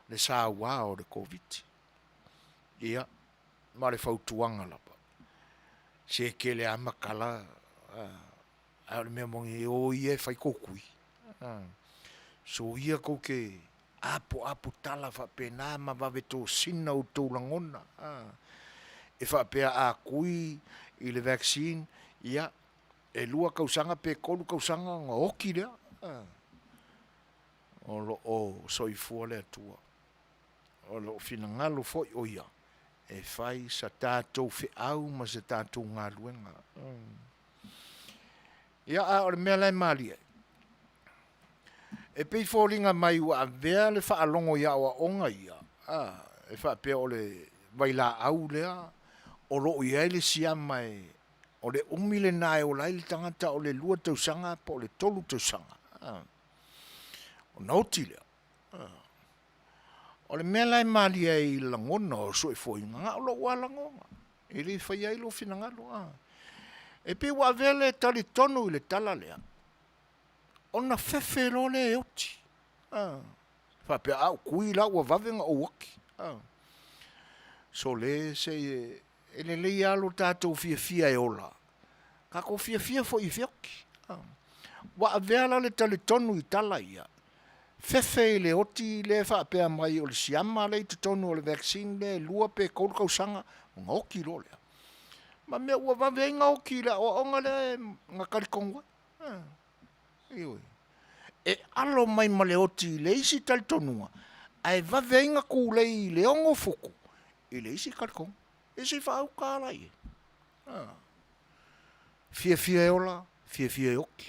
le saua o le Koviti. Ia, ma le fautuaga lava, se tele lava matala, ae o le mea moni, e o ia e fai tou tui. Soia tou te apoapo tala faapena ma vave tosina outou lagona, e faapea a tui i le vaccine, ia, e 2 tausaga pe 3 tausaga ona oti lea. O lo o soifua le Atua. O lo o finagalo foi o Ia e fai sa tatou feau ma se tatou galuega. Ia, a o le mea la e malie ai, e pei foliga mai ua avea le faalogo i aoaoga ia, a, e faapea o le vailaau lea o lo o i ai le siama e, o le umi lena e ola ai le tagata o le 2 tausaga po o le 3 tausaga, a, ona oti lea. O le mea la e malie ai i lagona o soifuaina, na o lou lava lagona, e le faia ai lou finagalo. A. E pei ua avea le talitonu i le tala lea, ona fefe loa lea e oti. A. Faapea a ou tui la ua vave ona ou oti. A. Sole se e lelei lava lo tatou fiafia e ola, tatou fiafia foi e feoti. Ua avea la le talitonu i tala ia, fefe i le oti lea e faapea mai o le siama lea i totonu o le vaccine lea e 2 pe 3 tausaga ona oti loa lea. Ma mea ua vave ai ona oti i le aoaoga lea na talitonu ai. Ioe. E alo mai ma le oti i le isi talitonuga, ae vave ai ona tulei i le 6 futu i le isi talitonuga. E se i faauta la i ai. Fiafia e ola, fiafia e oti.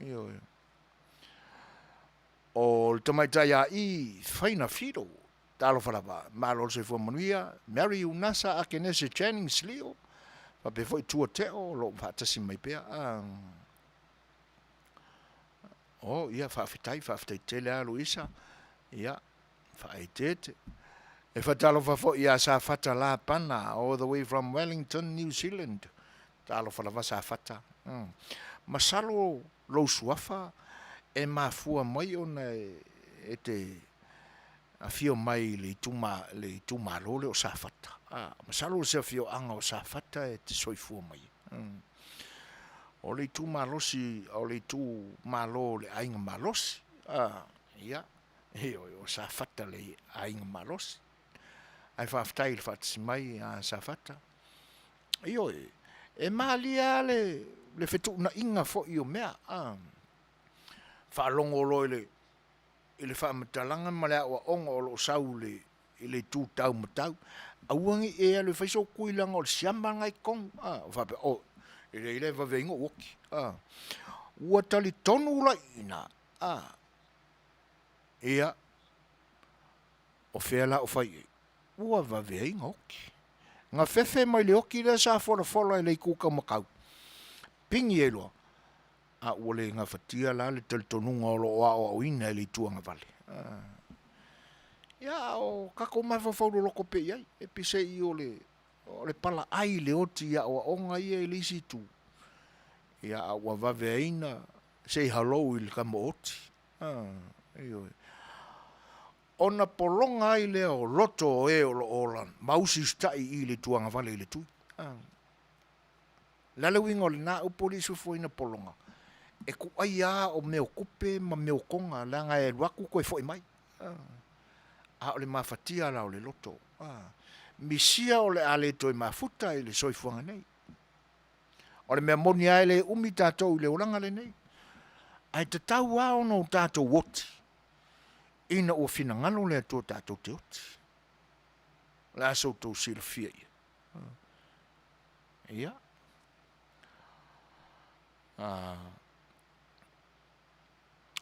Ioe. O le tamaitai a i Faina Filo, talofa lava, malo le soifua manuia, Mary Unasa Akenese Jennings Leo, faapea foi Tua Teo o lo o faatasi mai pea. Oh, ia, faafetai, faafetai tele lava Luisa. Ia, faaeteete. E faatalofa foi ia Safata Lapana, all the way from Wellington, New Zealand. Talofa lava Safata. Masalo lou suafa. E mafua mai ona e te afio mai i le le itumalo lea o Safata. A, masalo o se afioaga o Safata e te soifua mai ai. O le itumalosi, o le itumalo o le aiga malosi. A, ia, ioe, o Safata le aiga malosi. Ae faafetai i le faatasi mai a Safata. Ioe, e malie lava le, le fetuunaiga foi o mea, a. Faalogo loa i le, i le faamatalaga ma le aoaoga o lo o sau i le, i le itu tau matau, aua ne i e alu e fai sou kui leaga o le siama lena e i totonu, a, ou faapea, oi, e leai la e vave ai ona ou oti, a. Ua talitonu la i ina, a, ia, o fea la o fai i ai? Ua vave ai ona oti. Na fefe mai le oti lea sa folafola i le itu tau matau, pigi ai loa, a ua le gafatia la le talitonuga o lo o aoaoina e le itu agavale. Ia, a o tatou mafaufau loloto pea i ai, e peiseai o le, o le palaai i le oti i aoaoga ia i le isi itu, ia a ua vave ai na say hello i le tama oti. Ioe. Ona pologa ai lea o loto o e o lo o ola ma usiusitai i le itu agavale i le tui. O le a le uiga o lena upu alii suefuaina pologa? E kuaia lava o mea o tupe ma mea o toga leaga e alu atu toe foi mai. A o le mafatia la o le loto. Misia o le a le toe mafuta i le soifuaga nei. O le mea moni lava e le umi tatou i le olaga lenei, ae tatau lava ona o tatou oti ina ua finagalo le Atua tatou te oti. O le a so outou silafia i ai? Ia.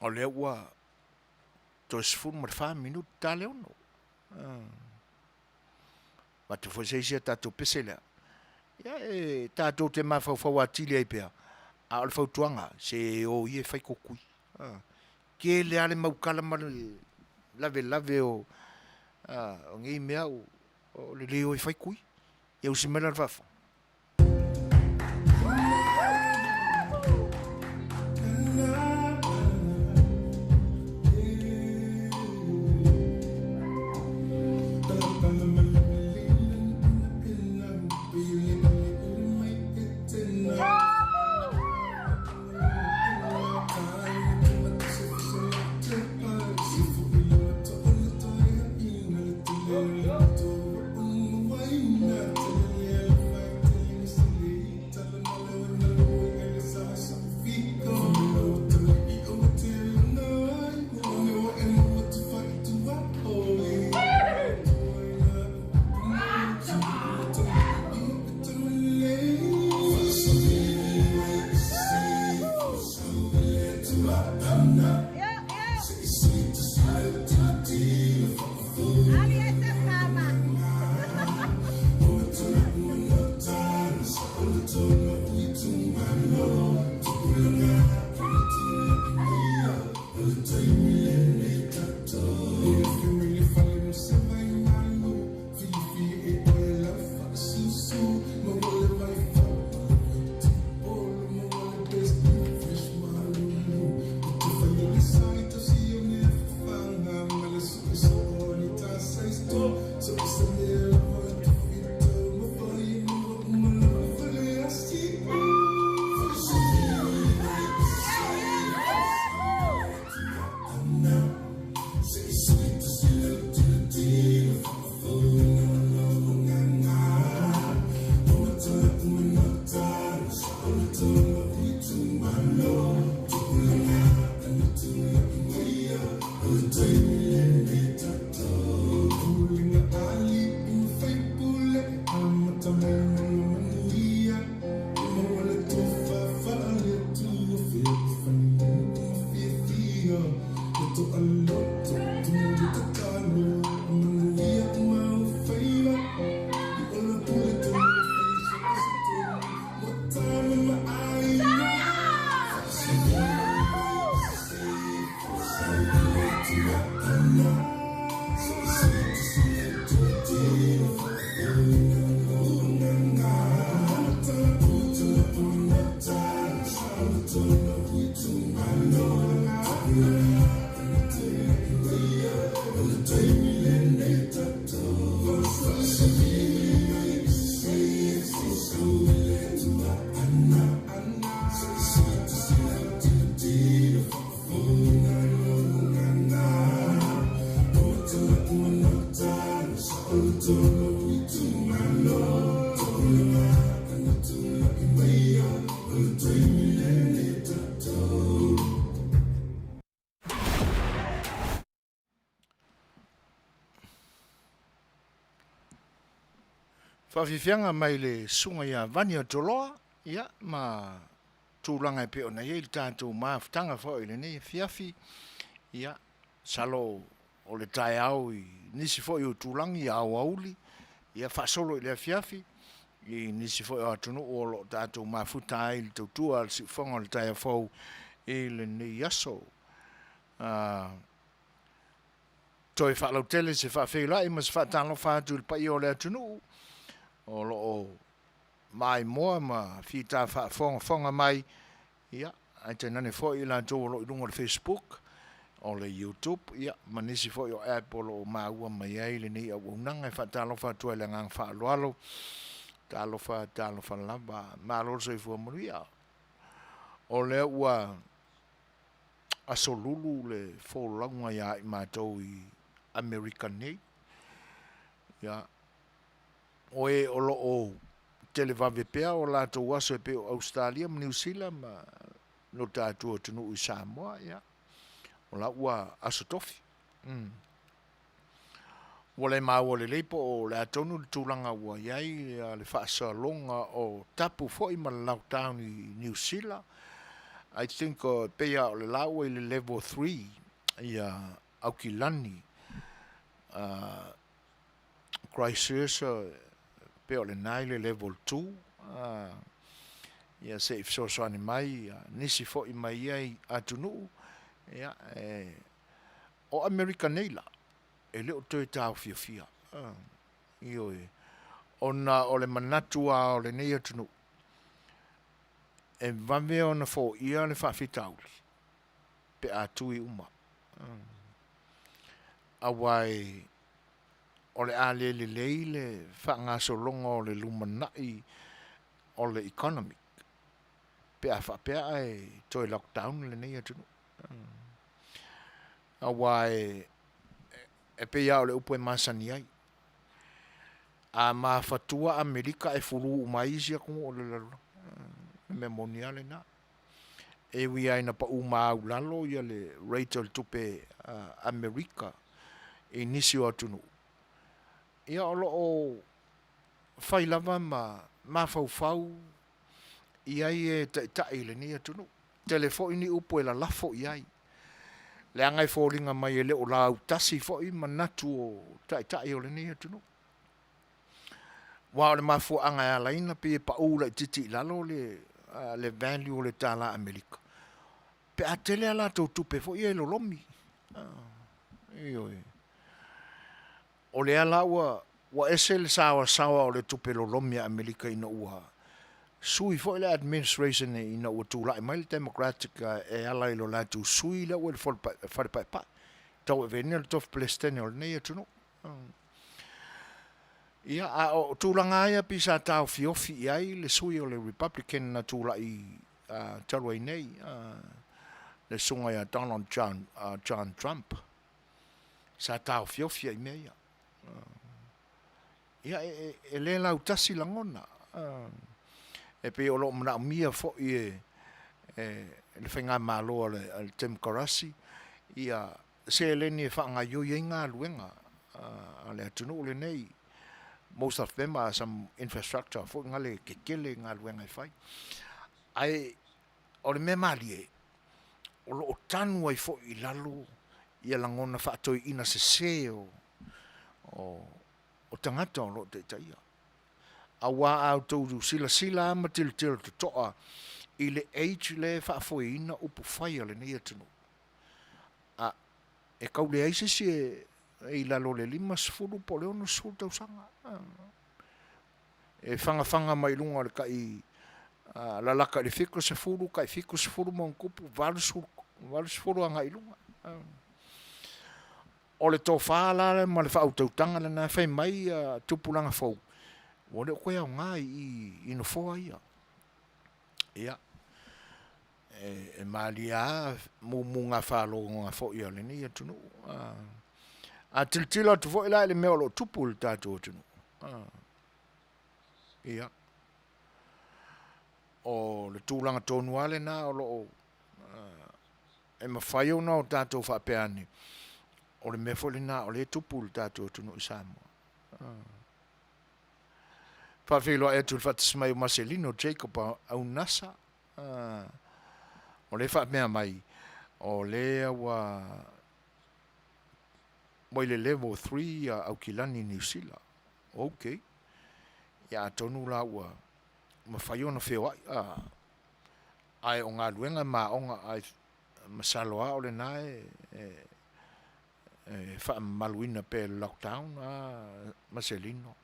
O lea ua toe 14 minute ta le 6. Avatu foi se isi a tatou pese lea. Ia e tatou te mafaufau atili ai pea, a o le fautuaga, se o ia e fai tou tui. Tele lava le mau tala ma le lavelave o nei mea o le le o e fai tui. Ia usi mai la le faafofoga. Faafiafiaga mai le Susuga ia Vani Atoloa, ia, ma tulaga e pei ona i ai le tatou mafutaga foi i lenei afiafi. Ia, masalo o le taeao i nisi foi o itulagi i aoauli, ia faasolo i le afiafi i nisi foi o atunuu o lo o tatou mafuta ai i le tautua a le siufofoga o le taeao fou i lenei aso. Toe faalautele se faafeiloai ma se faatalofa atu i le paia o le atunuu o lo o maimoa ma fita faafogafoga mai, ia, ae tainane foi i latou o lo o i luga o le Facebook, o le YouTube, ia, ma nisi foi o app o lo o maua mai ai lenei auaunaga. E faatalofa atu ai i le agaga faaaloalo. Talofa, talofa lava. Malo le soifua manuia. O lea ua aso Lulu le folauga ia i matou i Amerika nei. Ia, o e o lo o televave pea o latou aso e pei o Ausetalia ma Niu Sila ma lo tatou atunuu i Samoa, ia, o la ua Aso Tofi. Ua le maua lelei po o le a tonu le tulaga ua i ai le faasaloga o tapu foi ma le lockdown i Niu Sila. I think e pei lava o le la ua i le level 3 ia Aukilani. Christchurch pei o lena i le level 2. Ia se i fesoasoani mai nisi foi mai ia atunuu. Ia, e, o Amerika nei la, e le o toe taofiofia. Ioe. Ona o le manatu lava o lenei atunuu, e vave ona foia le faafitauli pe a tui uma. Aua o le a le lelei le faagasologa o le lumanai o le economy pe a faapea ae toe lockdown lenei atunuu. Aua e pei lava o le upu e masani ai, a mafatua Amerika e fulu uma ai isi atunuu o le lalolagi. O le mea moni lava lena. E ui lava ina pau maualalo le rate o le tupe Amerika i nisi o atunuu, ia o lo o fai lava ma mafaufau i ai e taitai i lenei atunuu. Tele foi ni upu e lalafo i ai, leaga e foliga mai e le o lautasi foi manatu o taitai o lenei atunuu. Aua o le mafuaaga e ala ai ona pei e pau laitiiti i lalo le value o le tala Amerika, pe a tele a latou tupe foi ia e lolomi. Ioe. O lea la ua ese le saoasaoa o le tupe lolomi a Amerika ina ua sui foi le administration ina ua tulai mai le Democratic e ala i lo latou sui lea ua i le Fale Paepae, tauaveina le tofi Peresetene o lenei atunuu. Ia, a o tulaga lava ia pei sa taofiofi i ai le sui o le Republican na tulai talu ai nei, le susuga ia Donald John Trump. Sa taofiofi ai i mea ia. Ia, e le lautasi lagona. E pei o lo o manaomia foi e le faigamalo a le Temokarasi ia seleni e faagaioi ai galuega a le atunuu lenei. Most of them are some infrastructure foi na le tetele galuega e fai. Ae o le mea malie, o lo o tanu ai foi i lalo ia lagona faatoeaina sese o tagata o lo o taitaia. Aua a outou silasila lava ma tilotilo totoa i le age lea e faafoeina upufai a lenei atunuu, a, e tau leai se isi e i lalo o le 50 po o le 60 tausaga. E fagafaga mai luga o le tai lalaka i le 70, tai 70 ma ona tupu, 80, 80 agai i luga. O le tofa la ma le faautautaga lena fai mai tupulaga fou, ua le o toe aoga i i nofoa ia. Ia, e malie lava mumugafaloga foi a lenei atunuu. A tilotilo atu foi la i le mea o lo o tupu i le tatou atunuu, ia, o le tulaga tonu lava lena o lo o e mafai ona o tatou faapea ane, o le mea foi lena o lea e tupu i le tatou atunuu i Samoa. Faafeiloai atu i le faatasi mai o Maselino Jacob Aunasa, o lea e faapea mai, o lea ua ua i le level 3 ia Aukilani Niu Sila. Ok. Ia atonu la ua mafai ona feoai, ae o galuega ma aoga, ae masalo lava o lena e faamamaluina pea e le lockdown a Maselino.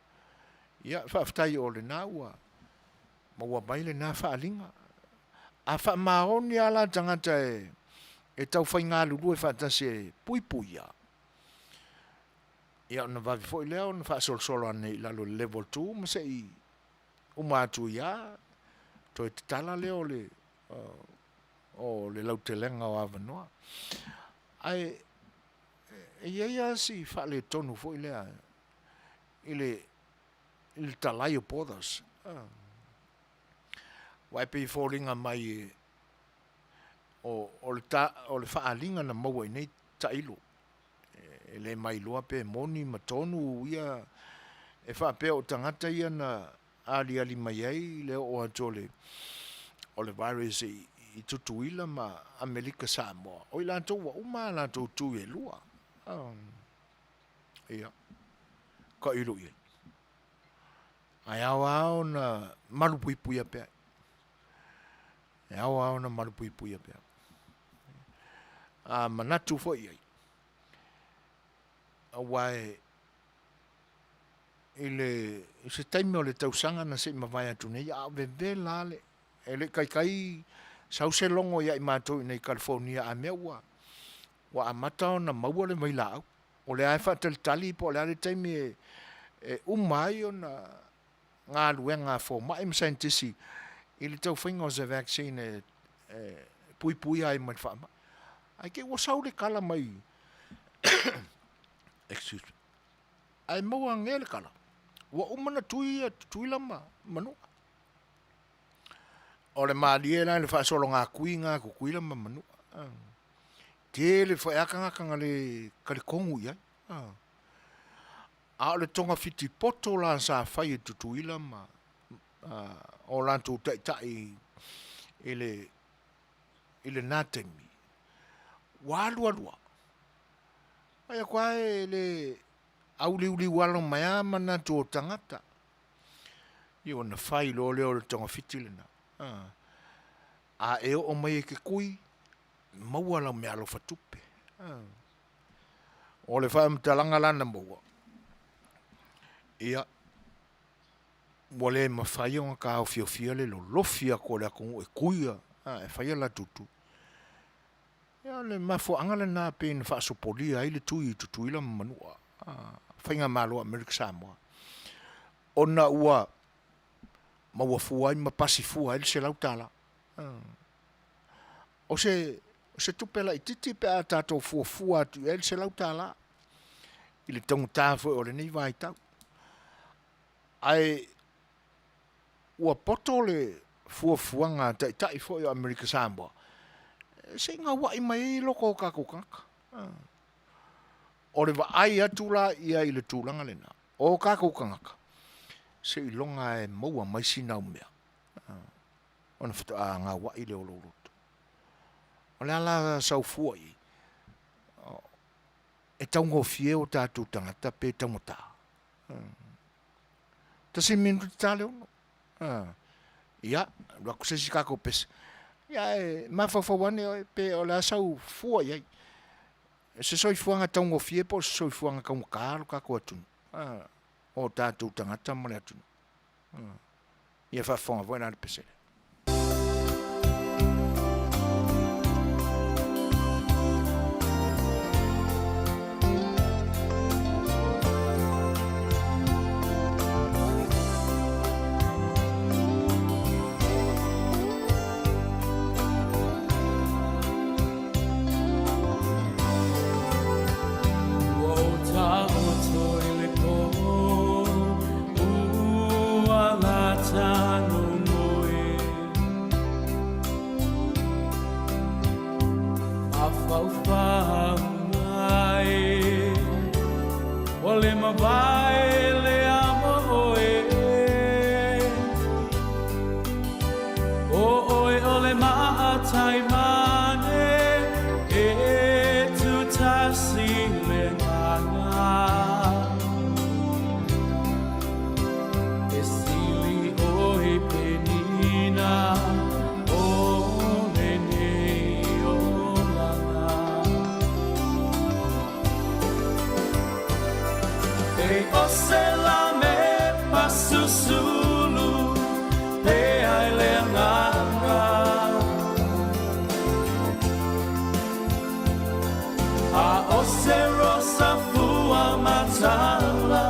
Ia, faafetai o lena ua maua mai lena faaaliga. A faamaoni lava la tagata e tau fai galulue faatasi e puipuia, ia ona vave foi lea ona faasolosolo ane i lalo i le level 2 ma se i uma atu ai lava, toe tatala lea o le o le lautelega o avanoa. Ae e i ai lava si faaletonu foi lea i le i le talai o borders, aua e pei e foliga mai o le faaaliga na maua i nei tailo, e le mailoa pe moni ma tonu ia, e faapea o tagata ia na aliali mai ai le oo atu o le virus i Tutuila ma Amerika Samoa, o i latou ua uma a latou tui e lua. Ia, tailo i ai. Ae ao lava ona malupuipuia pea. E ao lava ona malupuipuia pea. A manatu foi i ai, aua e i le i se taimi o le tausaga na se i mavae atu nei, a o vevela lava le, e le i taitai sau se logo ia i matou i inei i Kalifonia a mea ua ua amata ona maua le vailaau. O lea lava e faatalitali po o le a le taimi e uma ai ona galuega a fomai ma saienitisi i le tau faiga o se vaccine e puipuia ai mai le faamai. Ae te i ua sau le tala mai excuse me, ae maua anea le tala, ua uma ona tui Tutuila ma Manua. O le malie la i le faasologatui lena a Tutuila ma Manua. Tele foi lava tagata na le talitonu i ai. A o le togafiti poto la sa fai e Tutuila ma o latou taitai i le i lena taimi, ua alu alu lava, vaai atu lava e le auliuliu alo mai lava manatu o tagata. Ia ona fai loa lea o le togafiti lena. A e oo mai e te tui, maua lau meaalofa tupe. O le faamatalaga la na maua, ia, ua le mafai ona taofiofia le lolofi atu o le atunuu e tui e fai a latou tui. Ia o le mafuaaga lena pei ona faasopolia ai le tui i Tutuila ma Manua, Faigamalo a Amerika Samoa, ona ua maua fua ai ma pasi fua ai le $100. O se, o se tupe laitiiti pe a tatou fuafua atu i ai le $100 i le taugata foi o lenei vaitau. Ae ua poto le fuafuaga a Taitai foi o Amerika Samoa, se i gauai mai ai loko o tatou tagata. O le vaai atu la i ai i le tulaga lena, o tatou tagata, seiloga lava e maua mai sina au mea ona faatoa gauai lea o lou loto. O le a la sau fua i ai? E taugofie o tatou tagata pe taugata? 1.46. Ia, alu atu se isi tatou pese. Ia ae mafaufau ane oe pe o le a sau fua i ai. O se soifuaga taugofie po o se soifuaga taugata lo tatou atunuu? O tatou tagata ma le atunuu. Ia faafofoga foi la le pese lea. Ua ou taoto i le pō, ua lata lou moe. Mafaufau mai, ua le mavae le amo oe. O oe o le maataimane e tutasi le agaga. E sili oe Penina o lenei olaga. E o se lame pasusulu pe ai le agaga. A o se rosa fua matala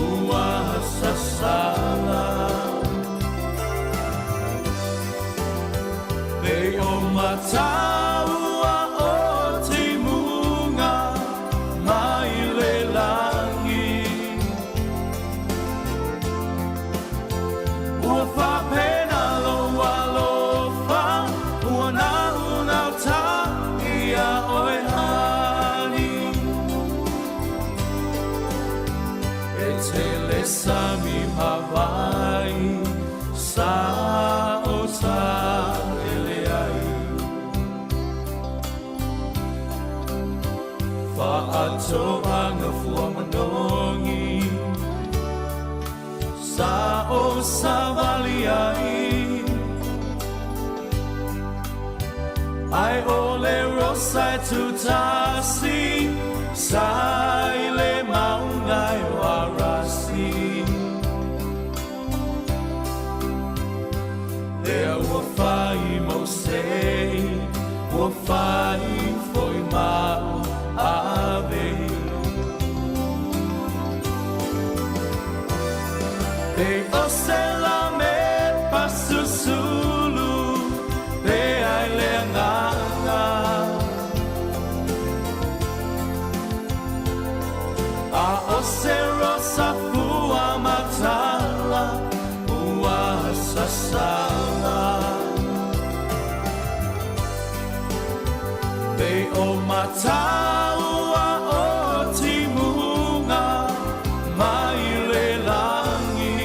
ua sasala. Pe o mataua o timuga mai le lagi. Ua faapena lou alofa ua naunauta ia oe honey. E tele sami ma vai sa o sa ele ai. Faatoaga fua manogi sa o savali ai. Ai o le rosa e tutasi sa i le mauga e o Arasi. Lea ua fai mo sei, ua fai foi mau ave. Pe o se lame pasusulu, pe ai le agaga. A o se rosa fua matala ua sasala. Pe o mataua o timuga mai le lagi.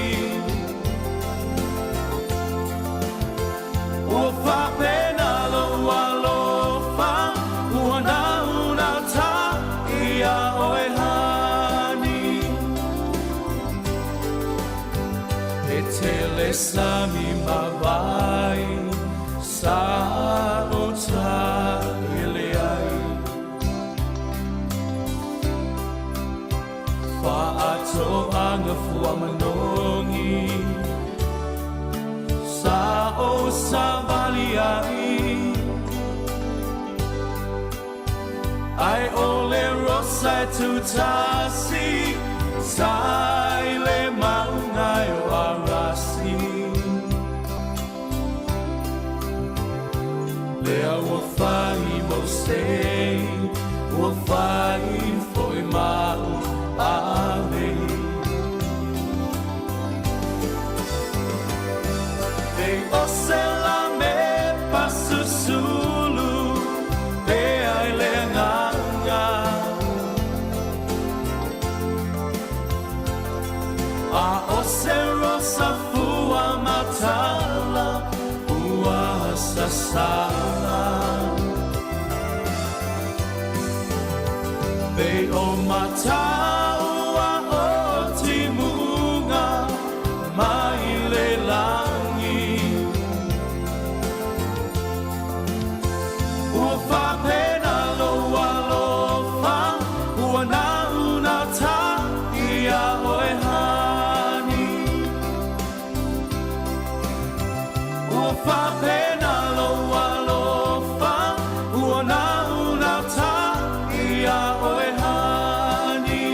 Ua faapena lou alofa ua naunauta ia oe honey. E tele sami ma vai sa o ta ele ai. Faatoaga fua manogi sa o savali ai. Ai o le rosa e tutasi sa i le mauga e o Arasi. Lea ua fai mo sei, ua fai foi mau ave. Pe o se lame pasusulu, pe ai le agaga. A o se rosa fua matala ua sasala. Pe o mataua o timuga mai le lagi. Ua faapena lou alofa ua naunauta ia oe honey. Ua faapena lou alofa ua naunauta ia oe honey.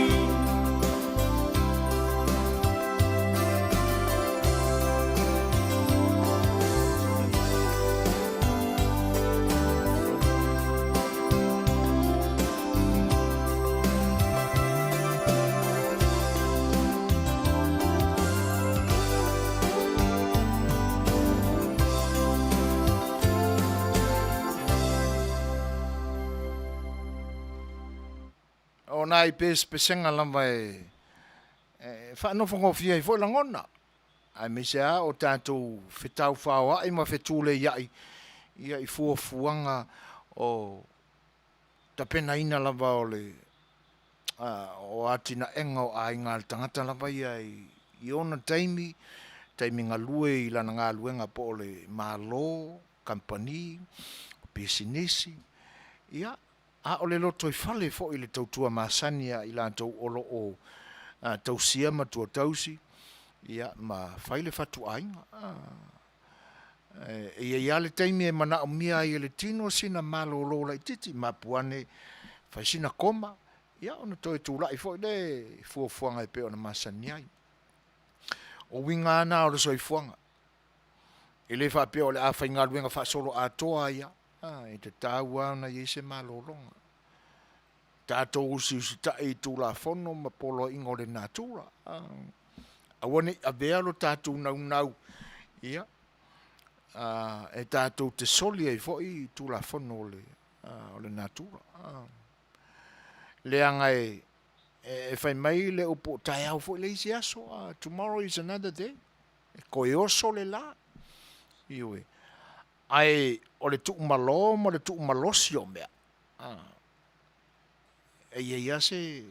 O nai pesepesega lava e faanofogofie ai foi lagona. Aemaise lava o tatou fetaufaoa'i ma fetuleia'i ia i fuafuaga o tapenaina lava o le o atinaega o aiga a le tagata lava ia i ona taimi, taimi galue i lana galuega po o le Malo, kamupani, o pisinisi, ia, a o le lotoifale foi i le tautua masani a i latou o lo o tausia matua tausi ma fai le fatuaiga. E i ai lava le taimi e manaomia ai e le tino sina malolo laitiiti, mapu ane fai sina koma, ia ona toe tulai foi lea i fuafuaga e pei ona masani ai. O uiga lava na o le soifuaga, e le faapea o le a faigaluega faasoloatoa ai lava, e tatau lava ona i ai se malologa. Tatou usiusitai i Tulafono ma poloaiga o le natura, aua ne i avea lo tatou naunau e tatou te soli ai foi Tulafono o le natura. Leaga e fai mai le upu, o taeao foi le isi aso, tomorrow is another day, e toe oso le la. Ioe. Ae o le tuumalo ma le tuumalosi o mea, e i ai lava se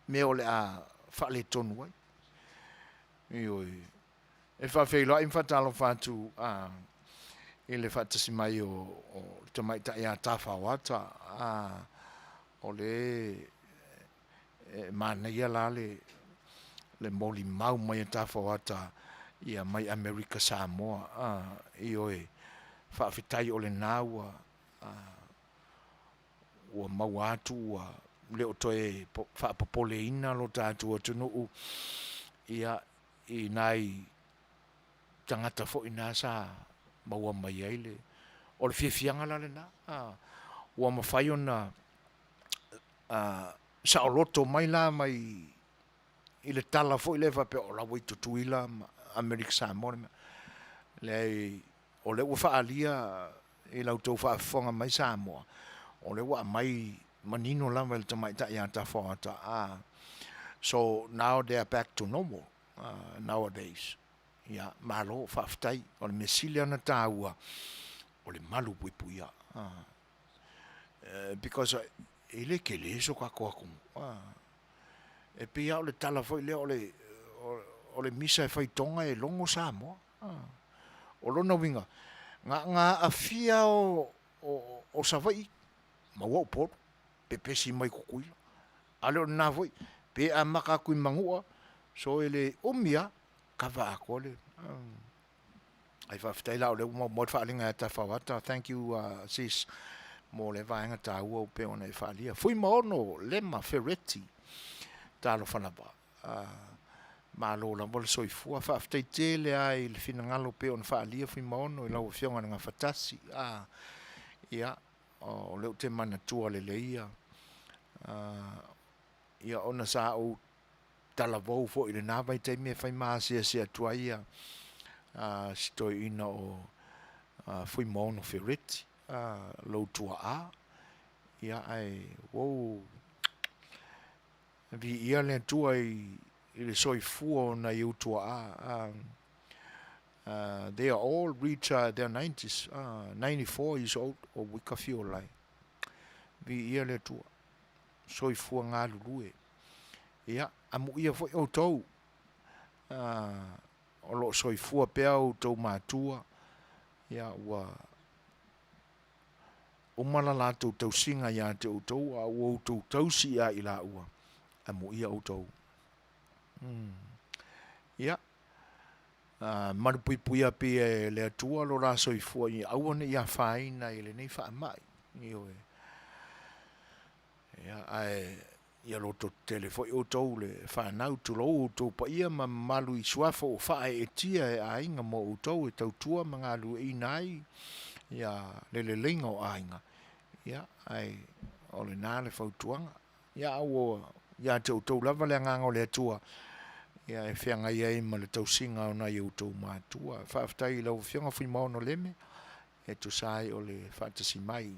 mea o le a faaletonu ai. Ioe. E faafeiloai ma faatalofa atu i le faatasi mai o le tamaitai ia Tafaoata, o le e manaia la le molimau mai a Tafaoata mai Amerika Samoa. Ioe, faafetai o lena ua maua atu ua le o toe faapopoleina lo tatou atunuu i nai tagata foi na sa maua mai ai le... O le fiafiaga la lena, ua mafai ona saoloto mai la mai i le tala foi lea faapea o la ua i Tutuila ma Amerika Samoa. Leai, o lea ua faaalia i la outou faafofoga mai Samoa, o lea ua aumai manino lava e le tamaitai ia Tafaoata, so now they are back to normal nowadays. Ia, malo faafetai. O le mea sili lava ona taua, o le malu puipuia. Because e le tele so tatou atunuu, e pei lava o le tala foi lea, o le misa e fai Toga e logo Samoa. O lona uiga, na ona aafia lava o Savaii, maua Upolu, pepesi mai Tutuila. A le o lena foi, pe amata atu i Manua, so e le umi lava, kava atoa le... Ae faafetai la o lea ua maua le faaaliga ia Tafaoata, thank you sis mo lea vaega taua e pei ona e faaalia. Fuimaono Lema Fereti, talofa lava, malo lava le soifua. Faafetai tele lava i le finagalo e pei ona faaalia Fuimaono i lau Afioga i le Gafatasi. Ia, o lea ou te manatua lelei ia ona sa ou talavou foi i lena vaitaimi e fai ma asiasi atu ai si toeaina o Fuimaono Fereti, lou tuaa, ia ae ua ou viia le Atua i le soifua o nai ou tuaa. They are all reach their 90s, 94 years old, o Wika Fiolai. Viia le Atua. Soifua galulue. Ia, amuia foi outou o lo o soifua pea outou matua, ia ua uma la latou tausiga ia te outou, a ua outou tausi ia i laua, amuia outou. Ia, malupuipuia pea e le Atua lo la soifua ia aua ne i afaina i lenei faamai. Ioe. Ia, ae ia lototetele foi outou le fanau, tulou outou paia ma mamalu i suafa ua faaeetia e aiga mo outou e tautua ma galueaiina ai ia le leleiga o aiga, ia, ae o lena le fautuaga. Ia, a ua ia te outou lava le agaga o le Atua, ia e feagai ai ma le tausiga o nai outou matua. Faafetai i lau Afioga Fuimaono Leme e tusa ai o le faatasi mai.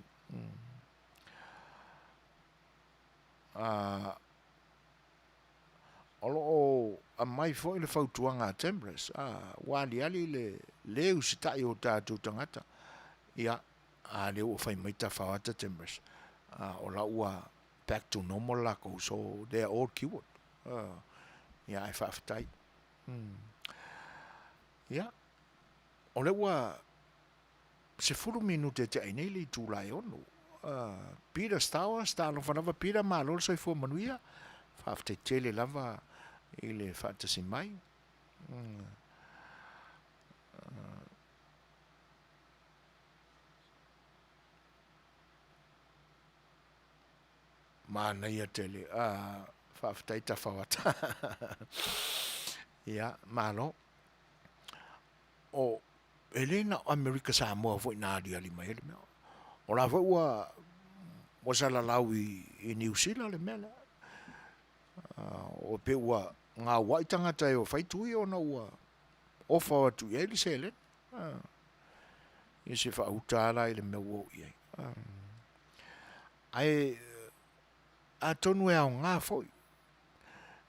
O lo o aumai foi le fautuaga a Temperance, a, ua aliali le le usitai o tatou tagata. Ia, a lea ua fai mai Tafaoata Temperance, a, o la ua back to normal lakou, so they are all cured. A, ia, ae faafetai. Ia, o lea ua 10 minute e tea nei le itula e 6. Peter Stowers, talofa lava Peter, malo le soifua manuia. Faafetai tele lava i le faatasi mai. Manaia tele. Faafetai Tafaoata. Ia, malo. O, e le na o Amerika Samoa foi na aliali mai ai le mea. O la foi ua, ua salalau i, i Niu Sila le mea lea. O pe ua gauai tagata e o fai tui ona ua ofa atu i ai le seleni. Ia se faauta la i le mea ua oo i ai. Ae atonu e aoga foi,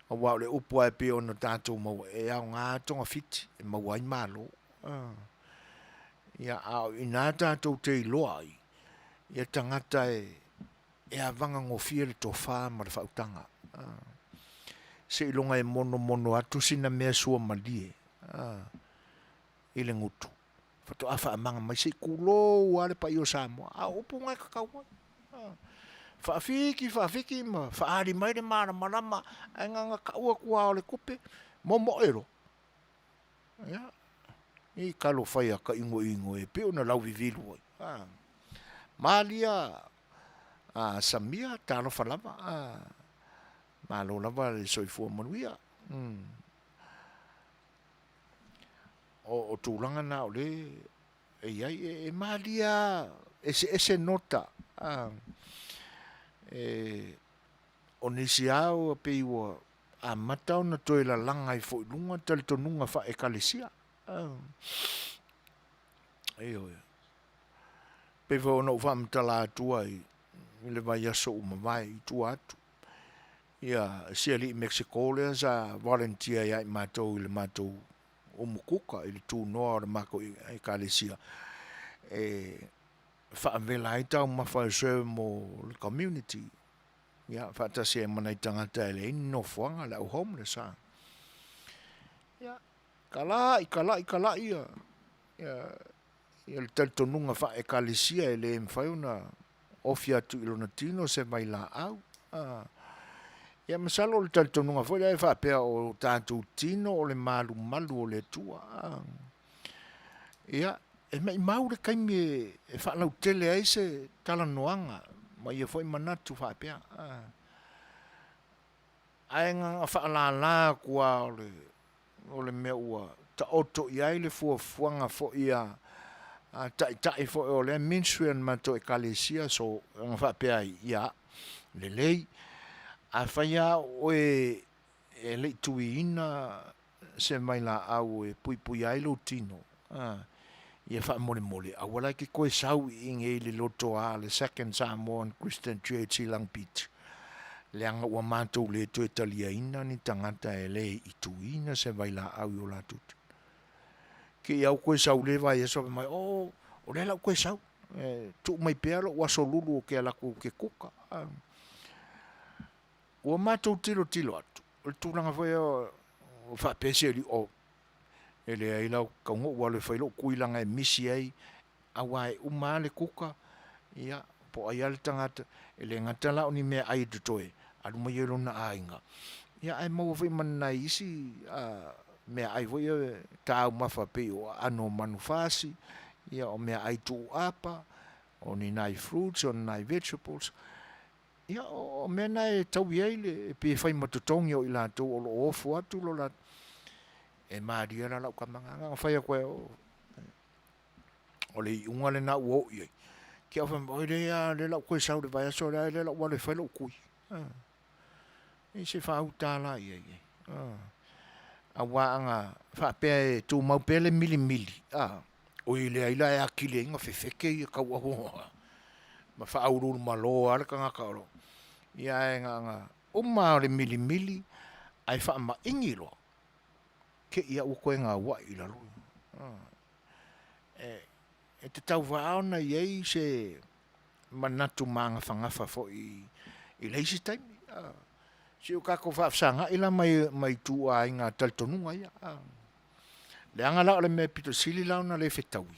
aua o le upu lava e pei ona tatou maua, e aoga togafiti e maua ai malo. Ia, a o i ina tatou te iloa ai ia tagata e avagagofie le tofa ma le faautaga. Seiloga e monomono atu sina mea suamalie i le gutu, faatoa faamaga mai, se i tulou lava le paia o Samoa, a o upu na e tatau ai. Faafiki faafiki ma faaali mai le malamalama, ae na ona tau atu lava o le tupe, momoe loa. Ia, i talofa e a tainoino e pei ona lauvivilu ai. Malia a Samia, talofa lava, malo lava le soifua manuia. O tulaga na o lea e i ai, e malie lava, eseese nota. O nisi lava e pei ua amata ona toe lalaga ai foi i luga talitonuga faale-Ekalesia. Ioe. Pei foi ona ou faamatala atu ai i le vaiaso ua mavae i tua atu, ia si alii Mexico lea sa volunteer ia i matou i le matou umukuka i le tunoa o le matou ekalesia e faavela ai taumafa e serve mo le community, ia, faatasi ai ma nai tagata e leai ni nofoaga, le au homeless a. Ia, tala'i, tala'i, tala'i ia, ia, ia le talitonuga faale-Ekalesia e le mafai ona ofi atu i lona tino se vailaau. Ia masalo o le talitonuga foi lea e faapea o tatou tino o le malumalu o le Atua. Ia, e maimau le taimi e faalautele ai se talanoaga ma ia foi manatu faapea. Ae na ona faalala atu lava o le mea ua taoto i ai le fuafuaga foi a taitai foi o lea ministry a le matou Ekalesia, so ona faapea ai, ia, lelei, afai lava o oe e le i tuiina se vailaau e puipuia ai lou tino, ia faamolemole, aua la e te toe sau i inei i le lotoa a le Second Samoan Christian Church i Long Beach, leaga ua matou le toe taliaina ni tagata e le i tuuina se vailaau i o latou tino. Te i au toe sau le vaiaso fai mai, oh, o lea la u toe sau, e tuu mai pea lou aso lulu ou te alu atu ou te kuka. Ua matou tilotilo atu, o le tulaga foi o faapea si alii, oh, e leai la, e tatau ona ou alu e fai lou tui leaga e misi ai, aua e uma lava le kuka, ia, po o ai lava le tagata, e le gata la o ni meaai e totoe, alu mai ai lona aiga, ia ae maua foi ma nai isi meaai foi ia taumafa pei o aano o manufasi, ia o meaai tuuapa, o ni nai fruits, o ni nai vegetables, Ia, o mea na e taui ai le, e pei e fai ma totogi o i latou o lo o ofo atu lo latou, e malie la lau tama na ona fai atu ai, o le iuga lena ua oo i ai, ke au fai mai, oi lea, lea la ua toe sau i le vaiaso lea, lea la ua alu e fai lou tui. E se faauta la i ai. Aua ana faapea e tumau pea le milimili, oi leai la e atili ai ona fefete ia tauau ma faauluulumalo lava le tagata o lo o. Ia ae na ona uma lava o le milimili, Ae faamaingi loa, te i a ua toe gauai i lalo. E tatau lava ona i ai se manatu magafagafa foi i le isi taimi. Se i o tatou faafesagai la ma ituaiga talitonuga ia. Leaga la o le mea e pito sili la ona le fetaui,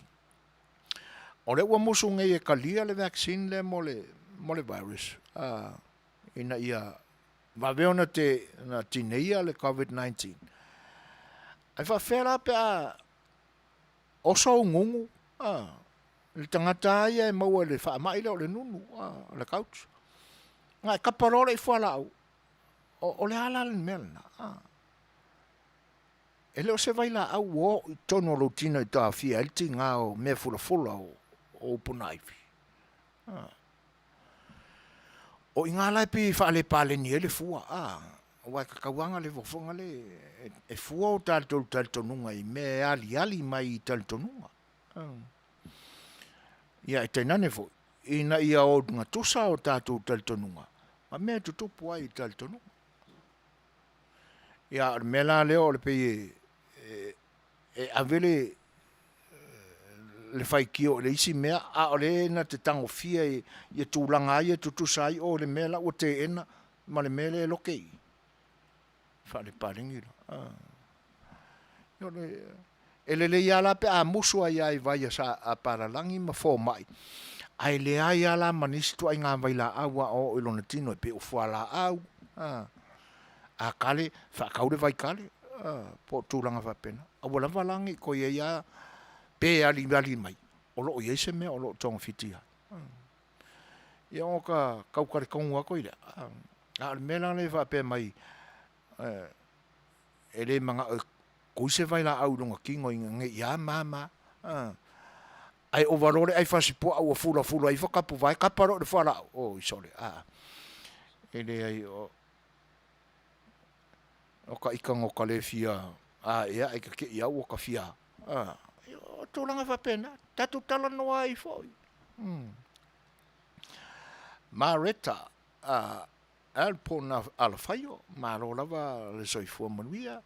o lea ua musu nei e talia le vaccine lea mo le virus, ina ia vave ona tineia le Covid-19, ae faapefea la pe a oso ou nunu a? Le tagata lava ia e maua i le faamai lea o le nunu, o le gout. Ona e tapa loa lea i fualaau, o le a la le mea lena? E le o se vailaau ua oo i totonu o lou tino e taofia ai le tiga o mea fulafola o ou ponaivi. O i ina la e pei e faalepaleni ai le fua, aua e tatau lava ona leva foi na e fua o tatou talitonuga i mea e aliali mai i talitonuga. Ia ae tainane foi, ina ia ogatusa o tatou talitonuga ma mea e tutupu ai i talitonuga. Ia a o le mea la lea o le pei e ave le faitio i le isi mea, a o lea na te tagofia i tulaga lava ia e tutusa ai o i le mea la ua teena ma le mea lea e lote i i, faalepaleni la. E lelei lava la pe a musu ai lava i vai a papalagi ma fomai, ae leai lava la ma nisi ituaiga vailaau a o oo i lona tino e pei o fualaau, a kale, faatau le vaikale, po o tulaga faapena. Aua lava la ne i toe i ai lava, pe aliali mai, o lo o i ai se mea o lo o togafiti ai. Ia ona tau talitonu lava lea, a o le mea la lea e faapea mai e le manao e tui se vailaau i lona tino ina ne i a ma ma, ae ova loa le ai fasipuaa ua fulafula ifo tapuvae tapa loa i le fualaau, oi sole, a! E leai o ta ita na ta le fia aea ae ta te i lava ua ta fia a. O tulaga faapena, tatou talanoa ai foi. Mareta Alpona Alofaio, malo lava le soifua manuia.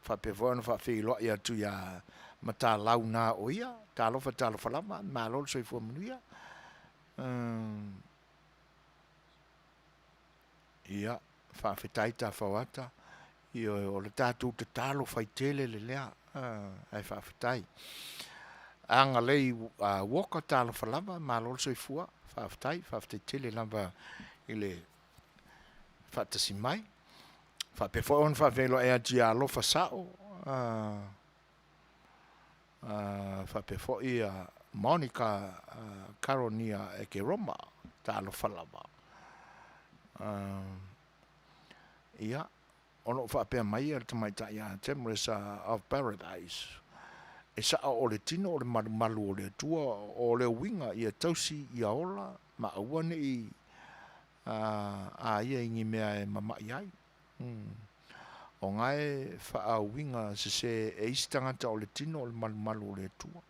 Faapea foi ona faafeiloai atu ia Matalau na o ia, talofa talofa lava, malo le soifua manuia. Ia, faafetai Tafaoata, ioe, o le tatou tatalo faitele lelea, ae faafetai. Agalelei Walker, talofa lava, malo le soifua, faafetai, faafetai tele lava i le faatasi mai. Faapea foi ona faafeiloai atu ia Alofa Sao, faapea foi Monica Caronia Ekeroma, talofa lava. Ia, o lo o faapea mai le tamaitai ia Temresa of Paradise, e sao o le tino o le malumalu o le Atua, o le uiga ia tausi ia ola ma aua ne i aia i ni mea e mamai ai. O na e faauiga sese e isi tagata o le tino o le malumalu o le Atua.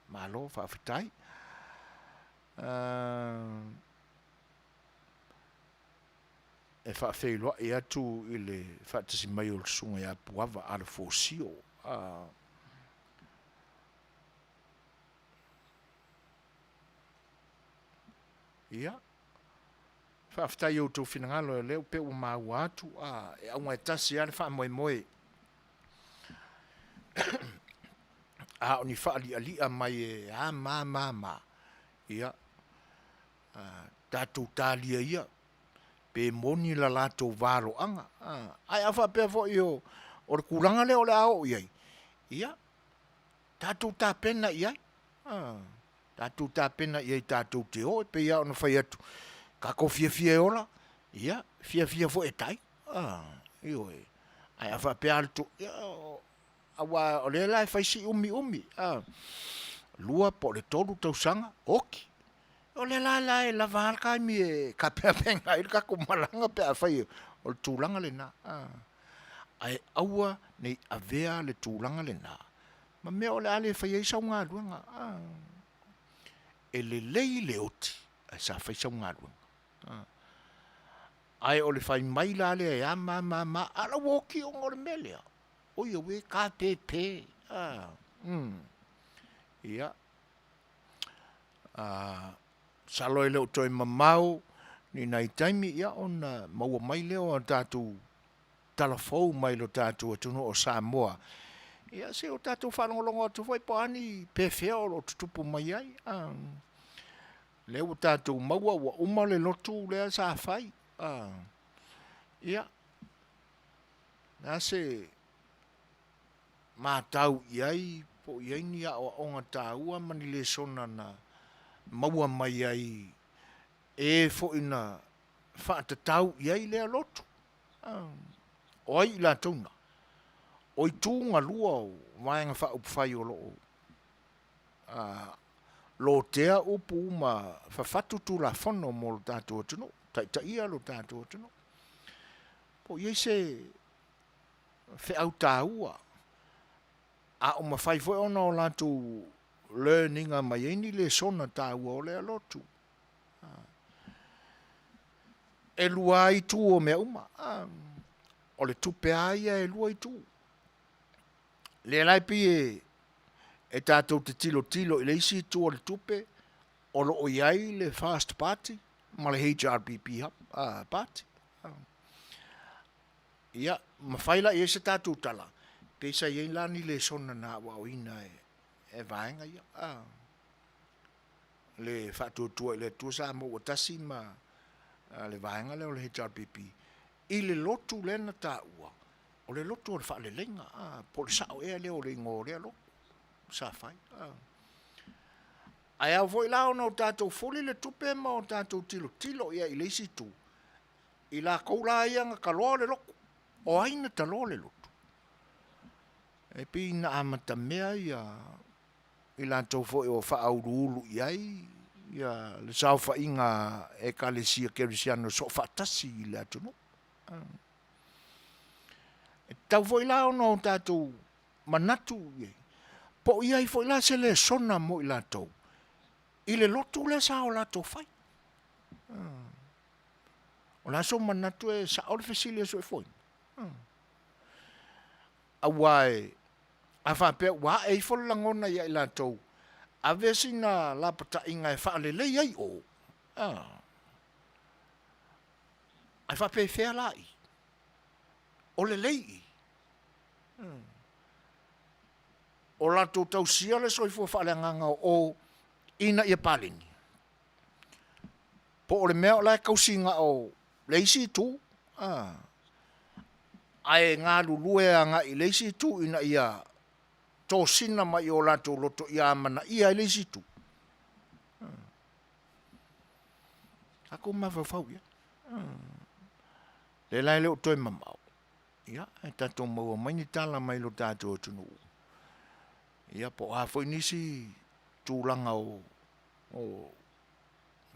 Malo faafetai. E faafeiloai atu i le faatasi mai o le Susuga ia Puava Alefosio. Ia, faafetai i outou finagalo o lea pei ua maua atu, e auga e tasi lava le faamoemoe. A o ni faalialia mai e a ma ma ma, ia, tatou talia ia, pe moni le latou valoaga. Ae a faapea foi o le tulaga lea o le a oo i ai, ia, tatou tapena i ai, tatou tapena i ai tatou te o, e pei lava ona fai atu, tatou fiafia e ola, ia, fiafia foi e tai. Ioe. Ae a faapea lava, ia, aua o lea la e fai si umiumi, 2 po o le 3 tausaga, oti. O lea la e lava a le taimi e tapenapena ai le tatou malaga pe afai o le tulaga lena. Ae aua ne i avea le tulaga lena ma mea o le a le faia ai sau galuega. E lelei le oti ae sa fai sau galuega. Ae o le fai mai la lea e a ma ma ma, a la ua oti ona o le mea lea. Oi auē KPP, a, umm. Ia, a, masalo e le o toe mamao ni nai taimi ia ona maua mai lea o a tatou tala fou mai lo tatou atunuu o Samoa. Ia se i o tatou faalogologo atu foi po o a ni pefea o lo o tutupu mai ai. A, lea ua tatou maua ua uma le lotu lea sa fai. A, ia, o le a se matau i ai po o i ai ni aoaoga taua ma ni lesona na maua mai ai e foi na faatatau i ai lea lotu. O ai i latou na? O itu galua o Vaega Faaupufai o lo o lotea upu ma fafatu Tulafono mo lo tatou atunuu, taitaia lo tatou atunuu. Po o i ai se feau taua a o mafai foi ona o latou learn ina mai ai ni lesona taua o lea lotu. E lua lava itu o mea uma. O le tupe lava ia e lua itu. Lea la e pei e tatou te tilotilo i le isi itu o le tupe, o lo o i ai le First Party ma le HRPP Party. Ia, mafai la i ai se tatou tala, pe sa i ai la ni lesona na aoaoina e vaega ia, le Faatuatua i le Atua Samoa ua Tasi ma le vaega lea o le HRPP i le lotu lea na taua o le lotu o le faaleleiga, po o le sao ea lea o le igoa o lea lotu sa fai. Ae ao foi la ona tatou fuli le tupe ma o tatou tilotilo i ai i le isi itu, i latou la ia na taloa le lotu. O ai na taloa le lotu? E pei na amatamea i latou foi o faauluulu i ai le saofaiga a Ekalesia Kerisiano Soofaatasi i le atunuu. E tatau foi la ona o tatou manatu po o i ai foi la se lesona mo i latou i le lotu lea sa o latou fai. O le a sou manatu e sao le fesili a Sui? Aua a faapea ua ae ifo le lagona ia i latou, ave sina lapataiga e faalelei ai o, ae faapefea la i? O lelei i? O latou tausia le soifua faaleagaga o o ina ia paleni? Po o le mea o la e tausi na o le isi itu ae galulue agai i le isi itu ina ia tosina mai o latou loto ia amanaia ai le isi itu? Tatou mafaufau i ai. O lea la e le o toe mamao, ia, ae tatou maua mai ni tala mai lo tatou atunuu, ia po o a foi nisi tulaga o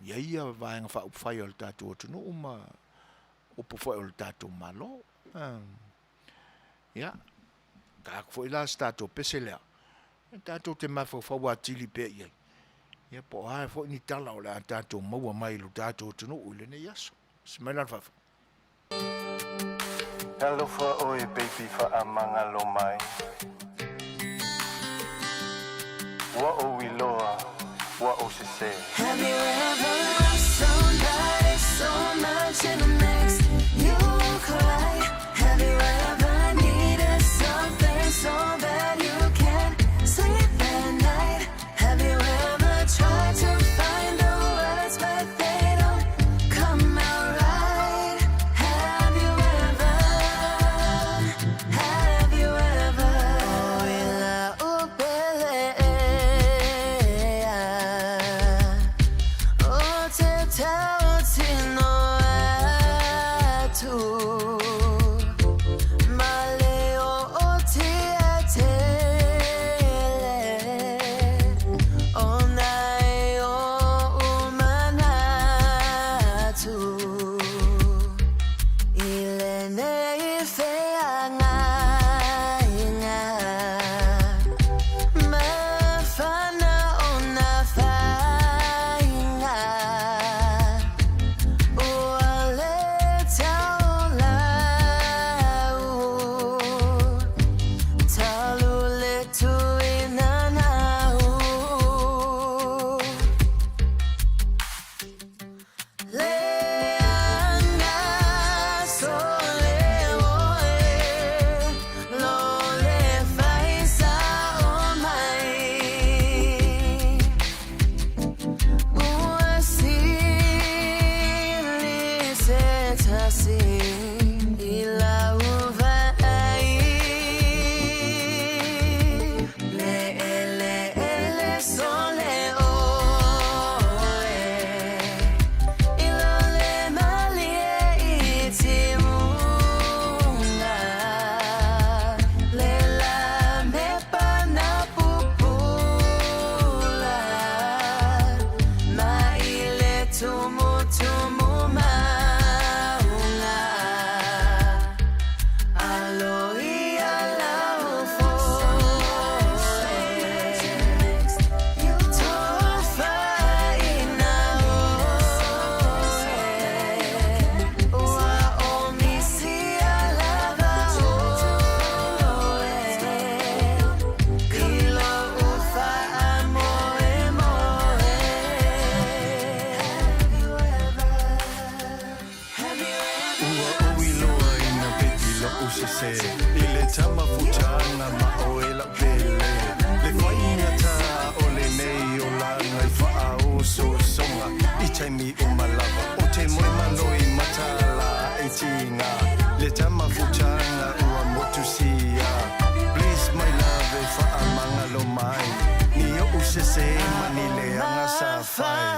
i ai Vaega Faaupufai a le tatou atunuu ma upu foi o le tatou Malo. Ia, ta atu foi la se tatou pese lea, tatou te mafaufau atili pea i ai, ia po o a foi ni tala o le a tatou maua mai lo tatou atunuu i lenei aso. Se mai la le faafofoga. Talofa oe baby faamagalo mai Ua ou iloa ua ou sese. Have you ever loved somebody so much it makes you cry? Have you ever needed something so bad you can't sleep at night? Have you ever tried to find the words but they don't come out right? Have you ever, have you ever? Oi la upele O te sese ma ni leaga sa fai.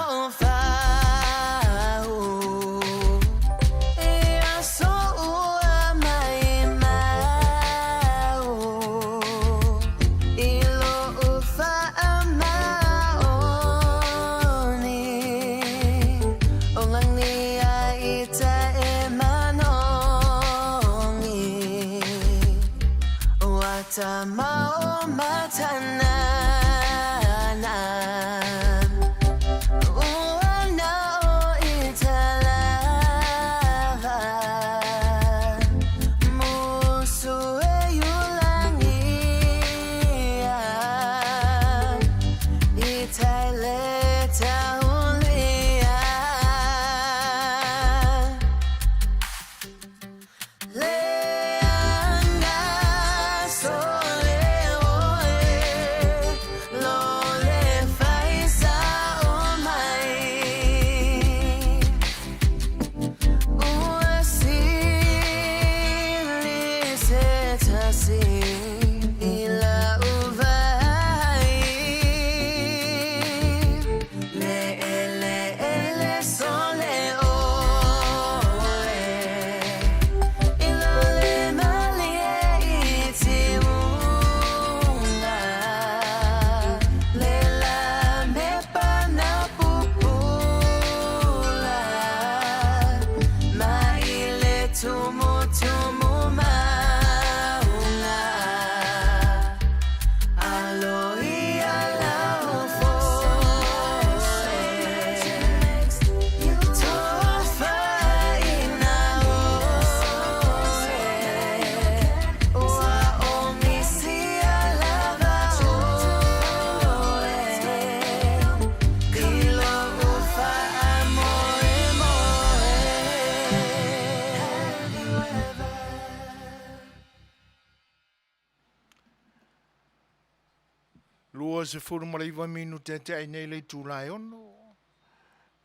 29 minute tea i nei le itula e 6.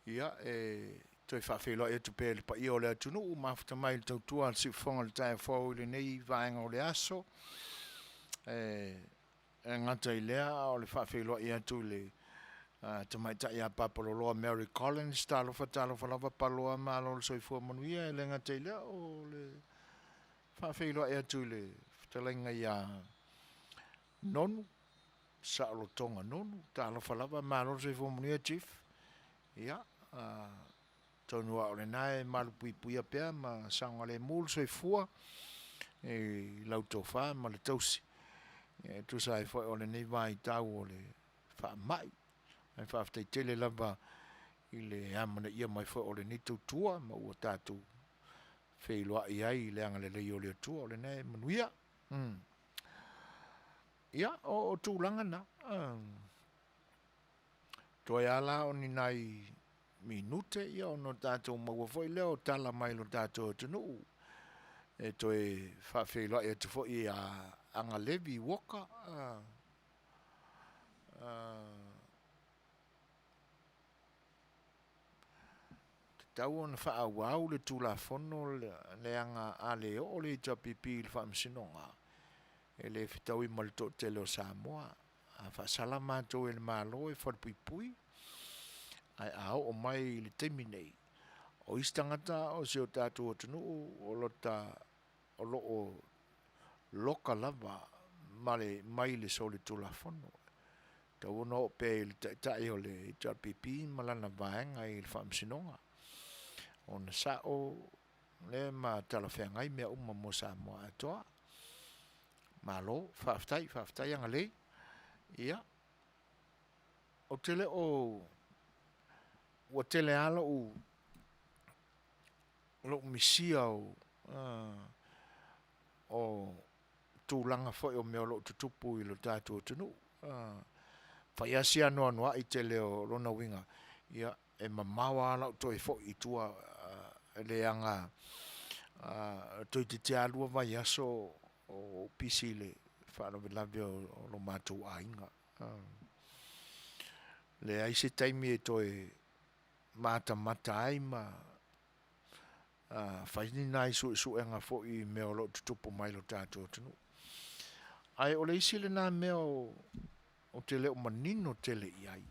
Ia, e toe faafeiloai atu pea i le paia o le atunuu mafuta mai i le tautua a le Siufofoga o le Taeao Fou i lenei vaega o le aso. E gata i lea, a o le faafeiloai atu i le tamaitai ia Papaloloa Mary Collins, talofa talofa lava Paloa, malo le soifua manuia. E le gata i lea, o le faafeiloai atu i le fetalaiga ia Nonu, Saolotoga Nonu, talofa lava, malo le soifua manuia Chief. Ia, atonu lava o lena e malupuipuia pea ma saogalemu le soifua i lau tofa ma le tausi e tusa ai foi o lenei vaitau o le faamai. Ae faafetai tele lava i le amanaia mai foi o lenei tautua ma ua tatou feiloai ai i le agalelei o le Atua, o lena e manuia. Ia, o tulaga na. Toe lava la o ni nai minute ia ona tatou maua foi lea o tala mai lo tatou atunuu e toe faafeiloai atu foi ia Agalevi Walker. Tatau ona faaauau le Tulafono leaga a le oo le HRPP i le Faamasinoga, e le fetaui ma le toatele o Samoa. A faasala matou e le Malo e falepuipui, ae a oo mai i le taimi nei, o isi tagata o si o tatou atunuu o lota o lo o loka lava ma le mai le solitulafono. Tatau ona oo pea i le Taitai o le HRPP ma lana vaega i le Faamasinoga ona sao lea ma talafeagai mea uma mo Samoa atoa. Malo, faafetai, faafetai agalelei. Ia, ou te le o, ua tele lava lou, lou misia o, o tulaga foi o mea o lo o tutupu i lo tatou atunuu. Fai lava si anoanoai tele o lona uiga, ia, e mamao lava lau toe foi i tua, leaga toeitiiti lava 2 vaiaso o ou pisi i le faalavelave o lo matou aiga. Leai se taimi e toe matamata ai ma fai ni nai suesuega foi i mea o lo o tutupu mai i lo tatou atunuu. Ae o le isi lena mea o Ou te le o manino tele i ai.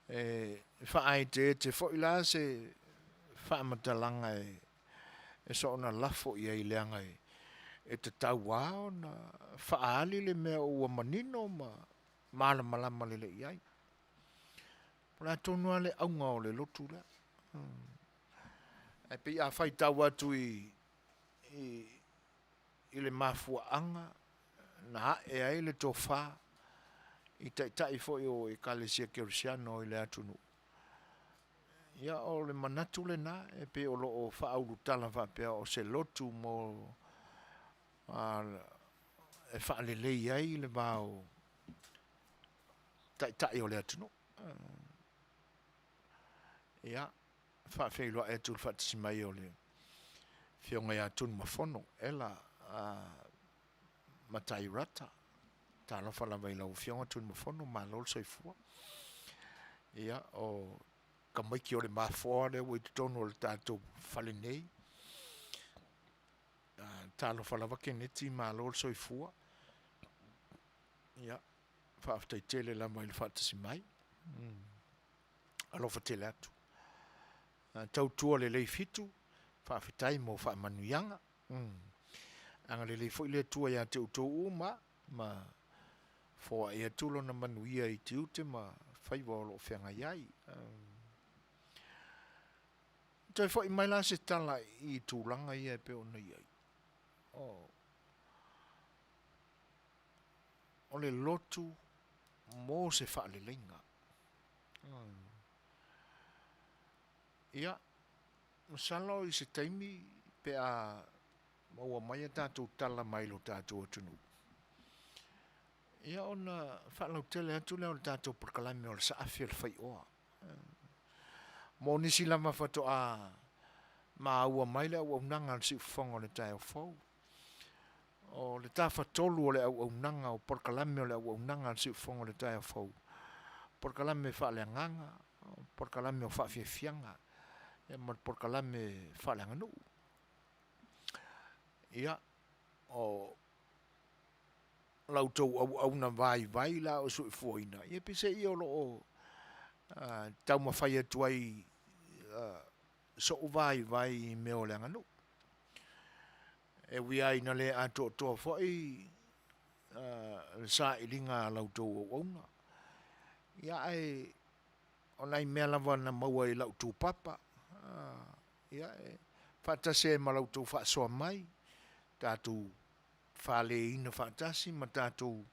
E faaeteete foi la se faamatalaga e soona lafo i ai leaga e tatau lava ona faaali le mea ua manino ma malamalama lelei i ai. O le a tonu lava le auga o le lotu lea. Ae pei a faitau atu i i le mafuaaga na ae ai le tofa i taitai foi o Ekalesia Kerisiano i le atunuu, ia o le manatu lena e pei o lo o faaulutala faapea o se lotu mo e faalelei ai le va o taitai o le atunuu. Ia, faafeiloai atu i le faatasi mai o le Afioga ia Tunumafono Ella Matai Rata. Talofa lava i lau Afioga Tunumafono, malo le soifua. Ia, o tamaiti o le mafoa lea ua i totonu o le tatou fale nei. Talofa lava Keneti, malo le soifua. Ia, faafetai tele lava i le faatasi mai. Alofa tele atu. Tautua lelei Fitu, faafetai mo faamanuiaga. Agalelei foi le Atua ia te outou uma ma foai atu lona manuia i tiute ma faiva o lo o feagai ai. Toe foi mai la se tala i tulaga ia e pei ona i ai. O le lotu mo se faaleleiga. Ia, masalo i se taimi pe a maua mai a tatou tala mai lo tatou atunuu, ia ona faalautele atu lea o le tatou polokalame o le Saafi o le Faioa. Mo nisi lava faatoa maua mai le auaunaga a le Siufofoga o le taeao fou, o le tafatolu o le auaunaga o polokalame o le auaunaga a le Siufofoga o le taeao fou, polokalame faaleagaga, polokalame o faafiafiaga, ia ma le polokalame faaleaganuu. Ia, o la outou auauna vaivai la o soifuaina, ia peiseai o lo o taumafai atu ai so'u vaivai i mea o le aganuu. E ui lava ina le atoatoa foi le sailiga a la outou auauna, ia ae o nai mea lava na maua i lau tupapa, ia e faatasi ai ma la outou faasoa mai, tatou faleina faatasi ma tatou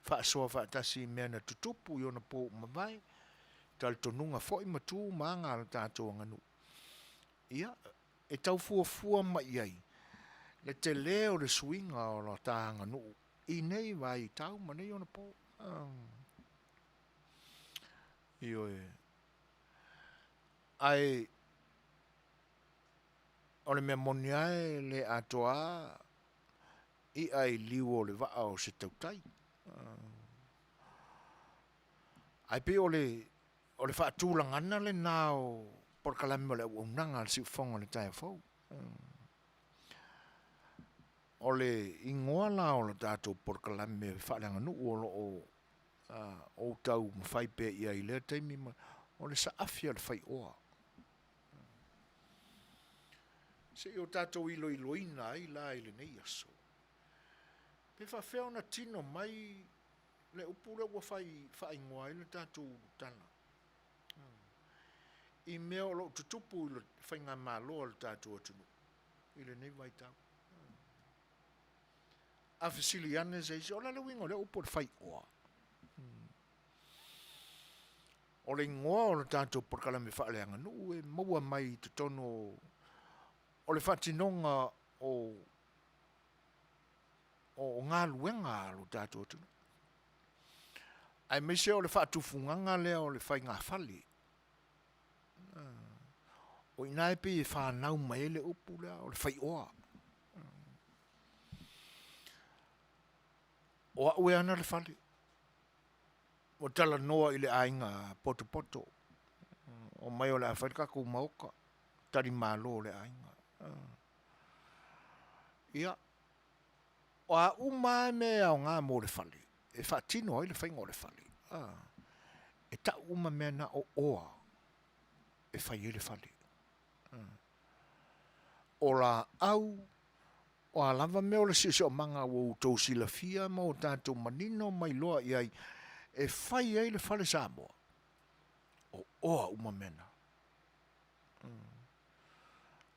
faasoa faatasi i mea na tutupu i ona po ua mavae, talitonuga foi ma tu ma aga a le tatou aganuu, ia, e tau fuafua mai i ai le tele o le suiga o la ta aganuu i nei vaitau ma nei ona po. Ioe. Ae o le mea moni lava e le atoa lava i'a i liu o le vaa o se tautai. Ae pei o le faatulagaga lena o polokalame o le auaunaga a le Siufofoga o le taeao fou. O le igoa la o le tatou polokalame faaleaganuu o lo o ou taumafai pea i ai i lea taimi, o le saafi a le faioa. Se i o tatou iloiloina ai la i lenei aso, pe faapefea ona tino mai le upu lea ua fai faaigoa ai le tatou tala i mea o lo o tutupu i le faigamalo a le tatou atunuu i lenei vaitau. A fesili ane se isi, o le a le uiga o lea upu o le faioa? O le igoa o le tatou polokalame faaleaganuu e maua mai i totonu o le faatinoga o galuega a lo tatou atunuu, aemaise o le faatufugaga lea o le faigafale. O i ina e pei e fanau mai ai le upu lea o le faioa. O au e ana le fale, ua talanoa i le aiga potopoto, omai o le a fai le tatou maota, talimalo o le aiga. Ia, O a uma lava mea e aoga mo le fale, e faatino ai le faiga o le fale, e tau uma mea na o oa e fai ai le fale. O laau, o a lava mea o le siosiomaga ua outou silafia ma o tatou manino ma iloa i ai e fai ai le fale Samoa, o oa uma mea na.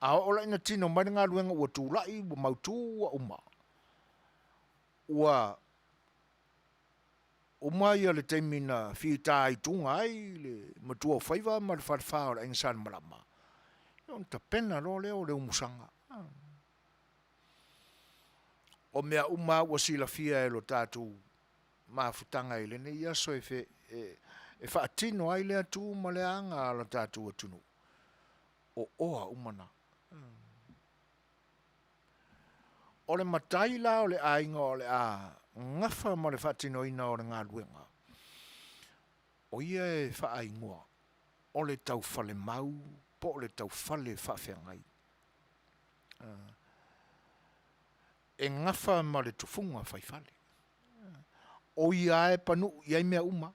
A oo la ina tino mai le galuega ua tulai, ua mautu, ua uma, ua uma ia le taimi na fitaituga ai le matua o faiva ma le falefa o le Aiga Salemalama, ia ona tapena loa lea o le umusaga. O mea uma lava ua silafia e lo tatou mafutaga i lenei aso e, e, e faatino ai lea tu ma lea aga a lo tatou atunuu, o oa uma na. O le matai la o le aiga o le a gafa ma le faatinoina o le galuega, o ia e faaigoa o le taufalemau po o le taufale faafeagai. E gafa ma le tufuga faifale. O ia lava e panuu i ai mea uma.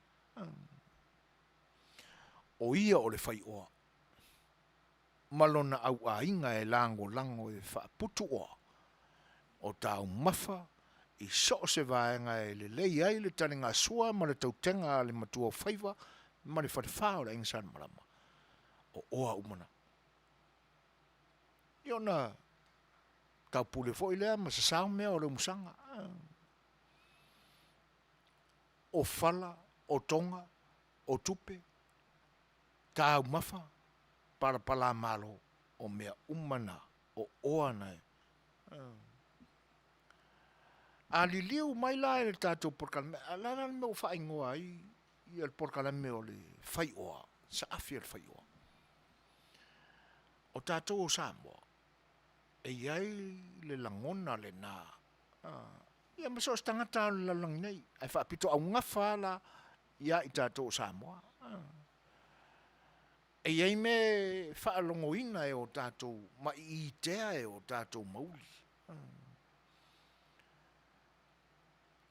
O ia o le faioa ma lona auaiga e lagolago e faaputu oa o taumafa i so o se vaega e lelei ai le taligasua ma le tautega a le matuaofaiva ma le falefa o le Aiga Salemalama, o oa uma na. Ia ona taupule foi lea ma sasao mea o le umusaga. O fala, o toga, o tupe, taumafa, palapalamalo, o mea uma na, o oa na e. A liliu mai la i le tatou polokalame, a o le a la le mea ua faaigoa ai ia le polokalame o le faioa, saafi o le faioa? O tatou o Samoa, e i ai le lagona lena, ia ma so o se tagata lava o le lalolagi nei, ae faapitoaugafa lava la ia i tatou o Samoa. E i ai mea e faalogoina e o tatou maiitea e o tatou mauli.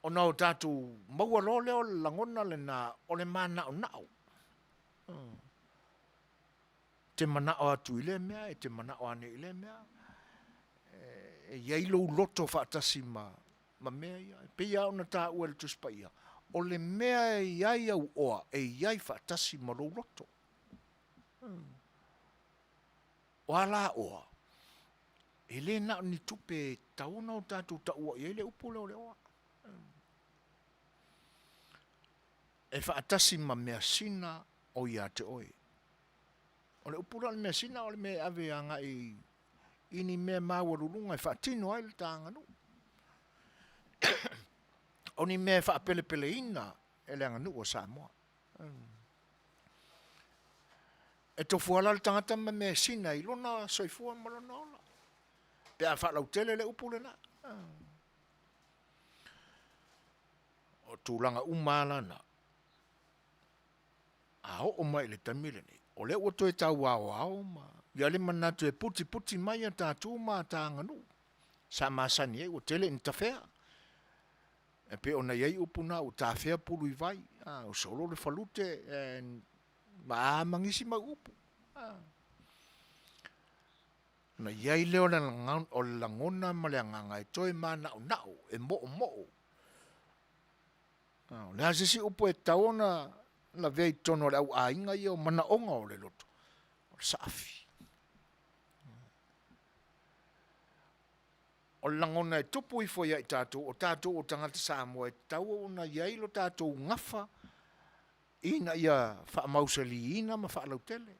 Ona o tatou maua loa lea o le lagona lena o le manaonao. E te manao atu i lea mea, e te manao ane i lea mea. E i ai lou loto faatasi ma, ma mea ia. E pei lava ona taua e le Tusi Paia, o le mea e i ai au oa, e i ai faatasi ma lou loto. O a la oa? E le na o ni tupe e tatau ona o tatou taua i ai le upu lea o le oa. E faatasi ma measina o ia te oe. O le upu la o le measina o le mea e ave agai i ni mea maualuluga e faatino ai le ta aganuu. O ni mea e faapelepeleina e le aganuu a Samoa. E tofu lava la le tagata ma measina i lona soifua ma lona ola, pe a faalautele le upu lena. O tulaga uma lava la na, a oo mai i le taimi lenei, o lea ua toe tau aoao ma i ai le manatu e putiputi mai a ta tu ma ta aganuu sa masani ai, ua tele ina tafea. E pei ona i ai upu na, ua tafea pulu i vai, ua solo le falute, ma a ma nisi mau upu. Ona i ai lea o le lagona ma le agaga e toe manaonao, e moomoo. O le a se isi upu e tatau ona lavea i totonu o le au aiga ia o manaoga o le loto, o le saafi. O le lagona e tupu ifo ia i tatou, o tatou o tagata Samoa e tatau ona i ai lo tatou gafa ina ia faamausaliina ma faalautele.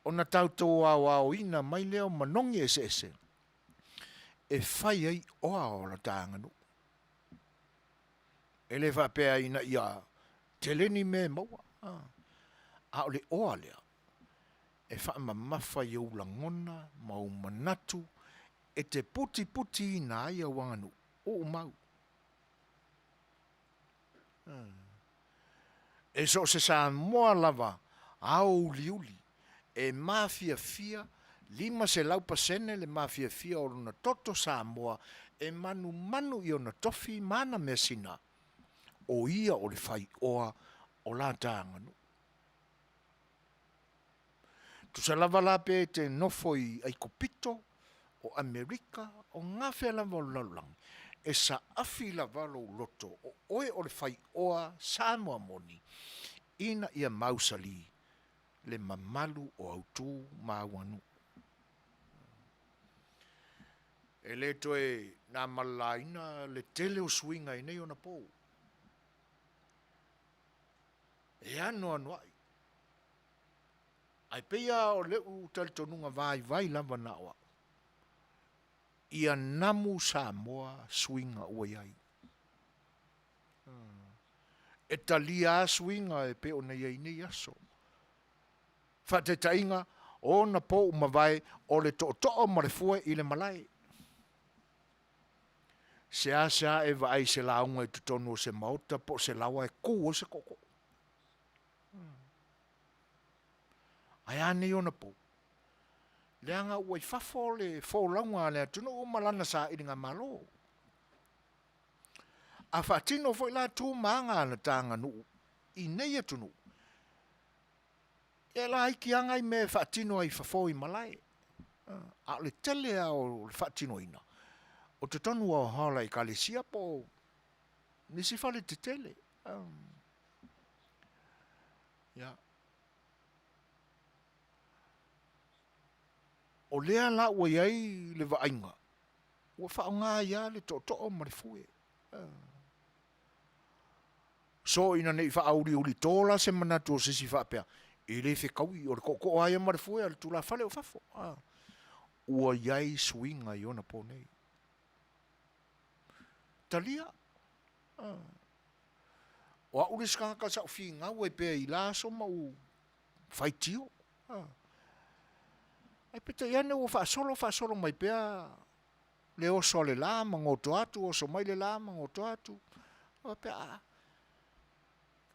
Ona tatou aoaoina mai lea o manogi eseese e fai ai oa o la ta aganuu. E le faapea ina ia tele ni mea e maua, a o le oa lea e faamamafa i ou lagona ma ou manatu e te putiputiina ai au aganuu uumau. E so o se Samoa lava ao uliuli e mafiafia 500% le mafiafia o lona toto Samoa. E manumanu i ona tofi ma ana measina, o ia o le faioa o la ta aganuu. Tusa lava la pe e te nofo i Aikupito, o Amerika, o gafea lava o le lalolagi, e saafi lava lou loto o oe o le faioa Samoa moni ina ia mausali le mamalu o au tu ma au aganuu. E le toe na malalaina le tele o suiga i nei ona pou. E anoanoai. Ae pei lava o lou talitonuga vaivai lava na o au, ia namu Samoa suiga ua i ai. E talia lava suiga e pei ona i ai nei aso. Faataitaiga, o ona pou mavae o le tootoo ma le fue i le malae. Seasea e vaai i se lauga i totonu o se maota po o se laoa e tu ai se tootoo. Ae a nei ona pou? Leaga ua i fafo le folauga a le atunuu ma lana sailigamalo. A faatino foi la tu ma aga a le ta aganuu i nei atunuu, e laiti lava nai mea e faatino ai i fafo i malae. A o le tele lava o le faatinoina, o totonu o hall a Ekalesia po o nisi fale tetele. Ia. O lea la ua i ai le vaaiga, ua faaaoga ai lava le tootoo ma le fue. So ina ne i faauliulito la se manatu o se isi faapea, e le fetaui, o le tootoo lava ia ma le fue a le tulafale o fafo. Ua i ai suiga i ona po nei. Talia. O au le isi tagata sa ou finau ai pea i la aso ma ou faitio. Ae peitai ane ua faasolo faasolo mai pea le oso a le la ma goto atu, oso mai le la ma goto atu. Faapea, aa,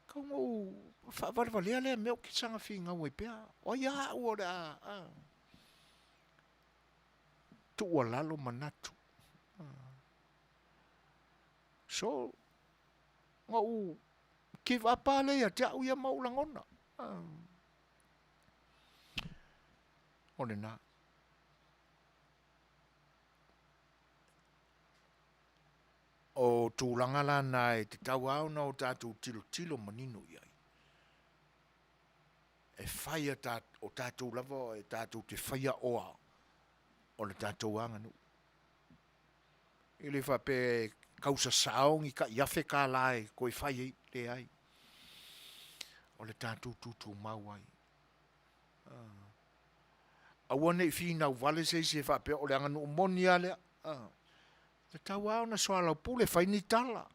tau na ou faavalevalea lea mea ou te saga finau ai pea. O ai lava au o le a tuualalo manatu. So, na ou give up lava lea ia te au ia ma ou lagona. O lena. O tulaga la na e tatau lava ona o tatou tilotilo manino i ai. E fai a o tatou lava e tatou te faia oa o le tatou aganuu. E le faapea e tausasao ni tai $1000 e toe fai ai, leai. O le tatou tutumau ai. Aua ne i finau vale se isi e faapea o le aganuu moni lava lea. E tatau lava ona soalaupule, fai ni tala.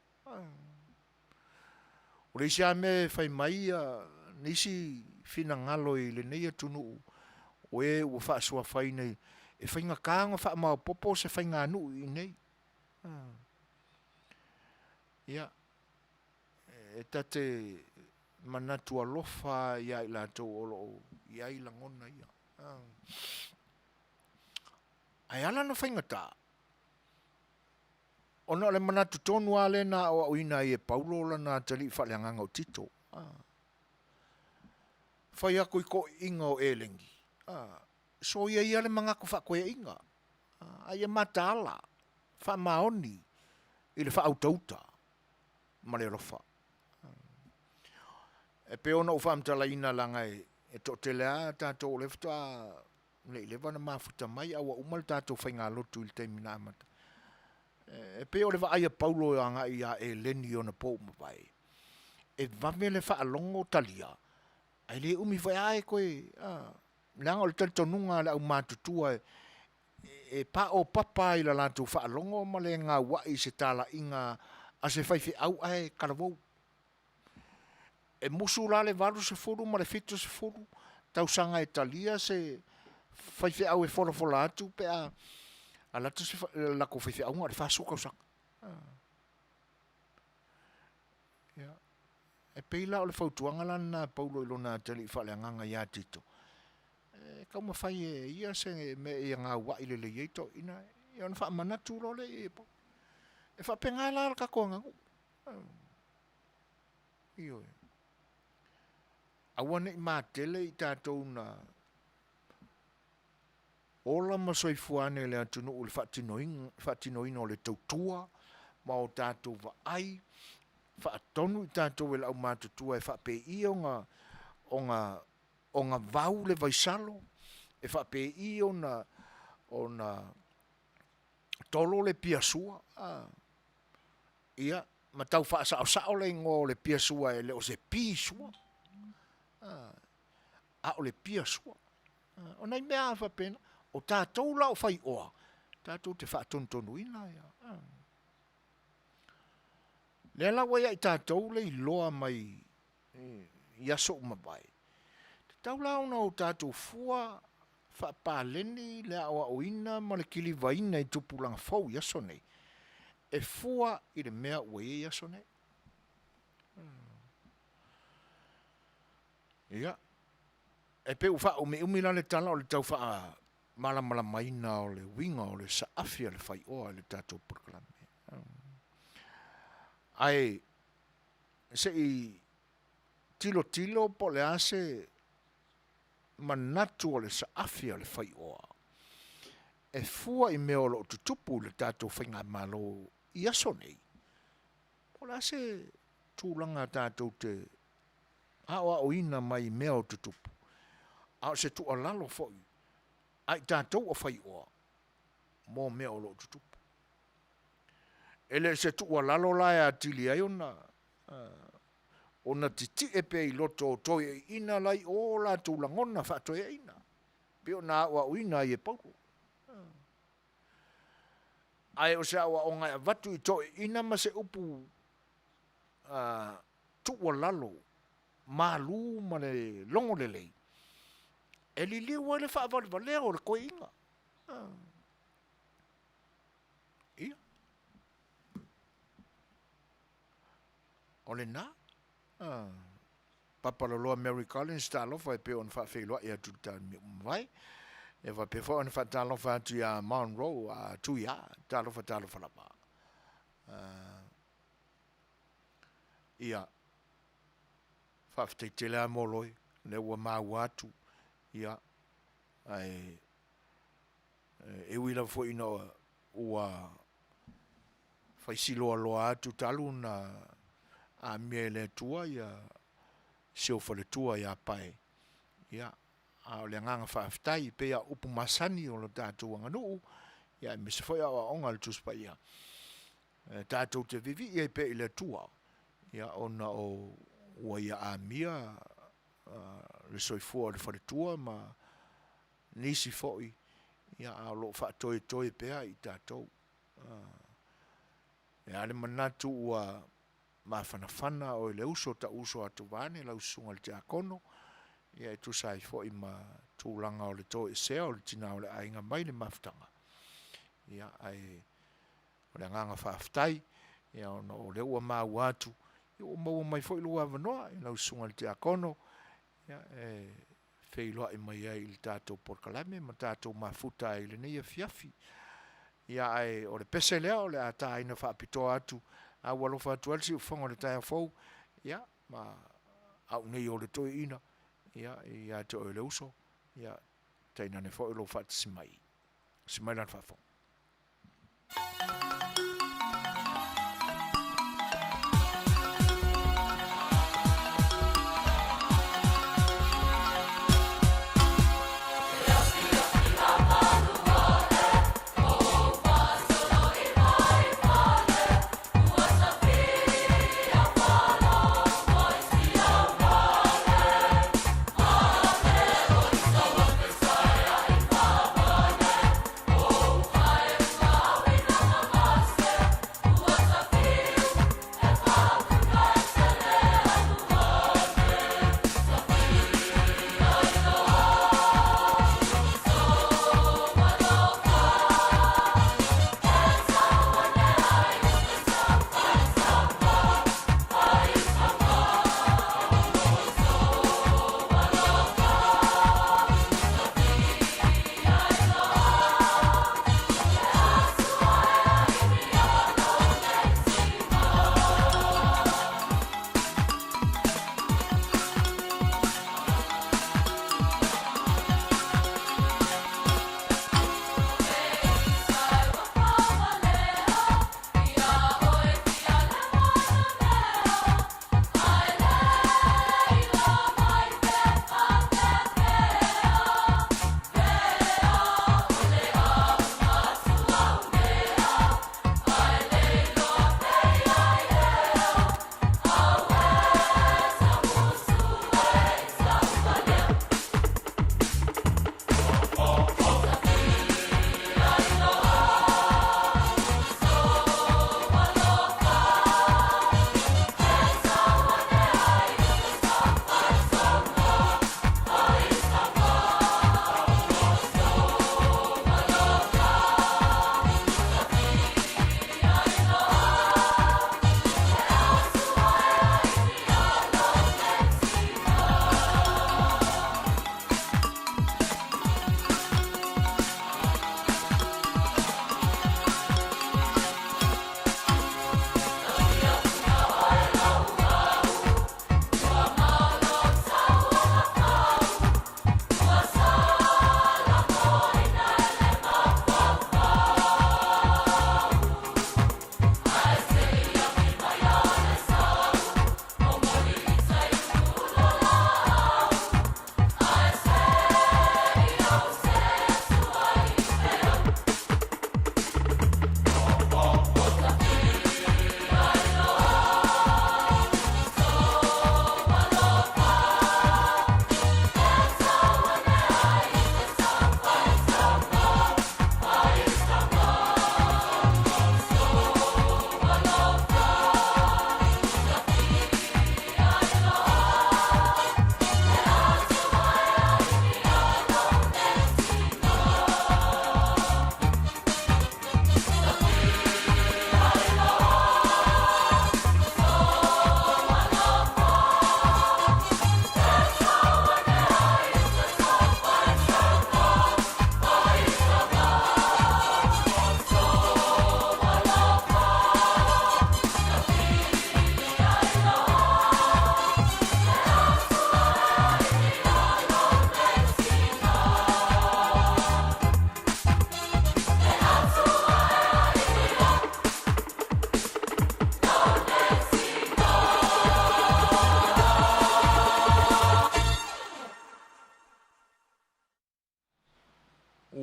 O le isi lava mea e fai mai nisi finagalo i lenei atunuu o e ua faasuafaina e faigata ona faamaopoopo se faiganuu i inei. Ia, e ta te manatu alofa lava ia i latou o lo o i ai lagona ia. Ae ala ona faigata, ona o le manatu tonu lava lea na aoaoina ai e Paulo lana atalii faaleagaga o Tito. Fai atu i toeaiina o Eleni, soia ia le manatu faatoeaiina, a ia mataala, faamaoni i le faautauta ma le alofa. E pei ona ou faamatalaina leaga e toatele lava tatou o lea faatoa ne i leva ona mafuta mai a ua uma le tatou faigalotu i le taimi na amata. E pei o le vaai a Paulo agai ia Eleni i ona po ua mavae, e vave le faalogo talia, ae le umi foi lava e toe, leaga o le talitonuga a le aumatutua e paopapa i le latou faalogo ma le gauai i se talaiga a se faifeau ae talavou. E musu la le 80 ma le 70 tausaga e talia se faifeau e folafola atu pe a alu atu se latou faifeau na o le 40 tausaga. Ia. E pei la o le fautuaga la lena a Paulo i lona atalii faaleagaga ia Tito, e taumafai e ia se mea ia gauai lelei ai toeaiina, ia ona faamanatu loa lea e Paulo. E faapena la le tatou aganuu. Ioe. Aua ne i matele i tatou na ola ma soifua ane i le atunuu i le faatinoina o le tautua ma o tatou vaai faatonu i tatou e le aumatutua e faapei ona ona ona vau le vaisalo, e faapei ona ona tolo le piasua, a, ia, ma tau faasaosao le igoa o le piasua e le o se pi sua, a o le piasua. O nai mea lava faapena. O tatou la o faioa, tatou te faatonutonuina ia. Lea la ua ia i tatou le iloa mai i aso ua mavae, tatau la ona o tatou fua faapaleni le aoaoina ma le kilivaina i tupulaga fou i aso nei, e fua i le mea ua i ai aso nei. Ia, e pei ua faaumiumi la le tala o le tau faamalamalamaina o le uiga o le saafi a le faioa i le tatou polokalame. Ae se i tilotilo po o le a se manatu o le saafi a le faioa e fua i mea o lo o tutupu i le tatou faigamalo i aso nei, po o le a se tulaga tatou te aoaoina mai i mea o tutupu, a o se tuualalo foi a i tatou o faioa mo mea o lo o tutupu. E le o se tuualalo la e atili ai ona ona titie pea i loto o toeaiina la i o latou lagona faatoeaiina, pei ona aoaoina ai e Paulo. Ae o se aoaoga e avatu i toeaiina ma se upu tuualalo malu ma le logo lelei, e liliu ai le faavalevalea o le toeaina. Ia. O lena. Papaloloa Mary Collins, talofa e pei ona faafeiloai atu i le taimi ua mavae. E faapea foi ona faatalofa atu ia Monroe a Tuia, talofa talofa lava. Ia, faafetai tele lava Moloi, o lea ua maua atu, ia, ae e ui lava foi ina ua faisiloaloa atu talu ona amia e le Atua ia si ou faletua ia Pae, ia, a o le agaga faafetai e pei lava o upu masani o le tatou aganuu, ia aemaise foi aoaoga a le Tusi Paia, e tatou te vivii ai pea i le Atua, ia ona o ua ia amia le soifua o le faletua ma nisi foi, ia a o lo o faatoetoe pea i tatou. E a le manatu ua mafanafana oe le uso, ta'u uso atu vaeane lau susuga i le tiakono, ia e tusa ai foi ma tulaga o le toesea o le tina o le aiga mai le mafutaga, ia ae o le agaga faafetai, ia ona o lea ua maua atu, ia ua maua mai foi lou avanoa i lau susuga i le tiakono, ia e feiloai mai ai i le tatou polokalame ma tatou mafuta ai i lenei afiafi. Ia ae o le pese lea o le a taina faapitoa atu, a ua alofa atu ai le siufofoga o le taeao fou, ia ma au nei o le toeaina, ia ia te oe le uso, ia tainane foi lou faatasi mai. Asi mai la le faafofoga.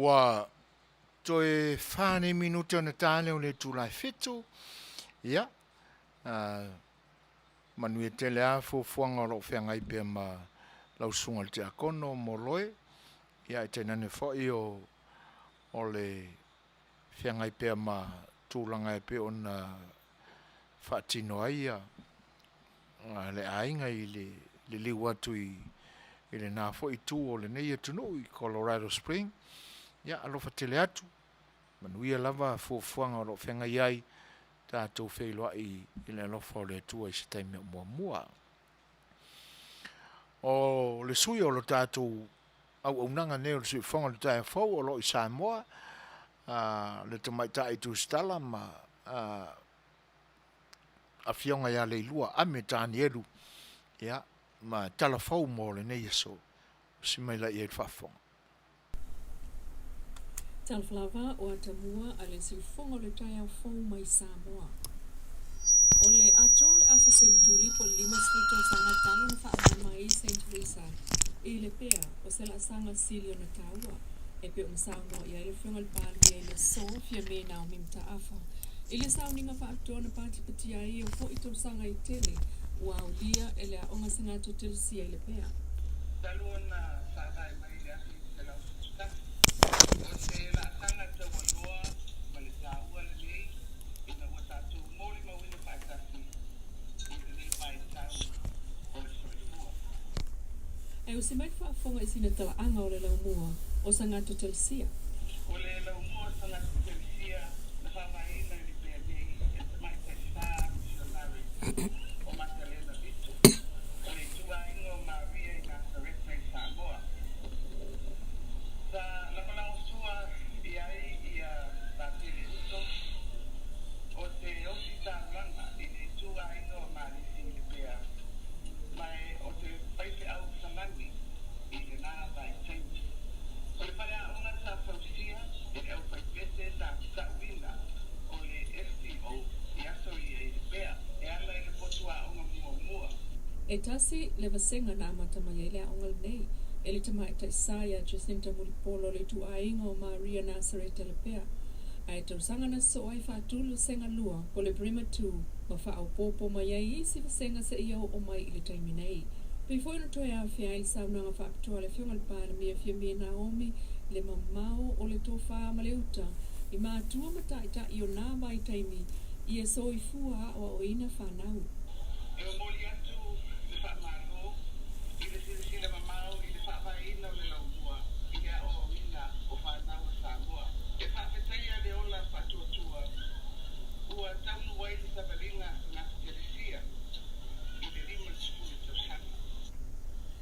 Ua toe fa nei minute ona ta lea o le itula e 7. Ia, manuia tele lava fuafuaga o lo o feagai pea ma lau susuga i le Tiakono Moloe, ia ae tainane foi o le feagai pea ma tulaga e pei ona faatino ai le aiga i le liliu atu i lena foi itu o lenei atunuu i Colorado Spring. Ia alofa tele atu, manuia lava fuafuaga o lo o feagai ai, tatou feiloai i le alofa o le Atua i se taimi o muamua. O le sui o lo tatou auaunaga nei o le Siufofoga o le Taeao Fou o lo o i Samoa, le Tamaitai Tusitala ma Afioga ia Leilua Ame Tanielu, ia, ma tala fou mo lenei aso. Usi mai la i ai le faafofoga. Talofa lava o atamua a le siufofoga o le taeao fou mai Samoa. O le atoa o le afa seneturi po o le 50 tausaga talu ona faavae mai Saint Teresa i Lepea o se laasaga sili ona taua e pei ona saunoa i ai le Afioga i le Palemia i le aso Fiame Naomi Mataafa i le sauniga faapitoa na patipatia ai ia foi tausaga e tele ua aulia e le Aoga Segato Telesia i Lepea. Talu ona faavae mai i le 1971, o se laasaga taualoa ma le taua lenei ina ua tatou molimauina faatasi i lenei vaitau o le soifua. Ae usi mai le faafofoga i sina talaaga o le laumua o Sagato Telesia. O le laumua o Sagato Telesia na faavaeina i Lepea nei e le tamaitai sa misionare o Matalena Vito o le ituaiga o Maria i Nasareta i Samoa. Sa lagolagosua i ai ia Patele Uto o te ositaulaga i le ituaiga o Malisi i Lepea ma e o te faifeau samani i lena vaitaimi. O le faleaoga sa fausia e le aufaipese sa ta'uina o le FCO i aso ia i Lepea e ala i le potu aoga muamua. E tasi le vasega na amata mai ai le aoga lenei e le tamaitai sa ia Jacinta Mulipola o le ituaiga o Maria Nasareta Lepea, ae tausaga na sosoo ai faatu le vasega lua po o le Bremer 2 ma faaopoopo mai ai isi vasega seia oo mai i le taimi nei. Pei foi ona toe afea ai le saunoaga faapitoa a le Afioga i le Palemia Fiame Naomi le mamao o le tofa ma le uta i matua ma taitai o na vaitaimi ia soifua aoaoina fanau. E momoli atu le faamalo i le silasila mamao i le faavaeina o le laumua i le aoaoina o fanau a Samoa. E faafetaia le ola faatuatua ua taunuu ai le savaliga a Sagata Telesia i le 50 tausaga.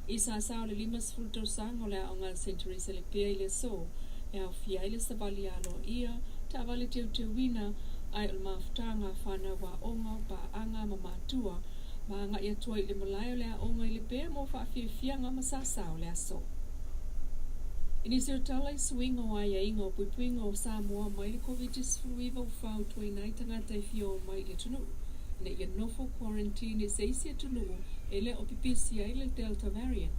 I sasa o le 50 tausaga o le aoga a Saint Teresa Lepea i le aso e aofia ai le savali aloaia, taavale teuteuina, ae o le mafutaga a fanau aoga o paaga ma matua ma agai atu ai i le malae o le aoga i Lepea mo faafiafiaga ma sasa o le aso. I nisi o tala i suiga o aiaiga o puipuiga o Samoa mai le Koviti-19 ua fautuaina ai tagata e fia o mai i le atunuu ina ia nofo quarantine i se isi atunuu e le o pipisi ai le Delta variant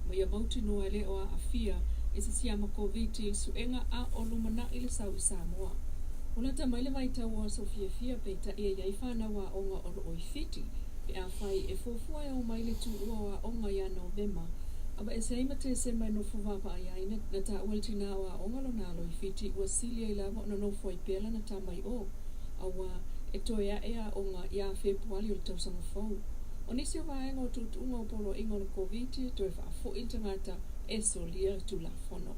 ma ia mautinoa e le o aafia i se siama Koviti i le suega a o lumanai le sau i Samoa. Ua lata mai le vaitau o aso fiafia peitai e i ai fanau aoga o lo o i Fiti pe afai e fuafua e o mai le tuua o aoga ia Novema aveese ai ma Tesema e nofo vaavaai ai na taua e le tinā o aoga lona alo i Fiti ua sili ai lava ona nofo ai pea lana tama i o auā e toe ae aoga ia Fepuali o le tausaga fou. O nisi o vaega o tuutuuga o poloaiga o le Koviti e toe faafoi le tagata e solia le Tulafono.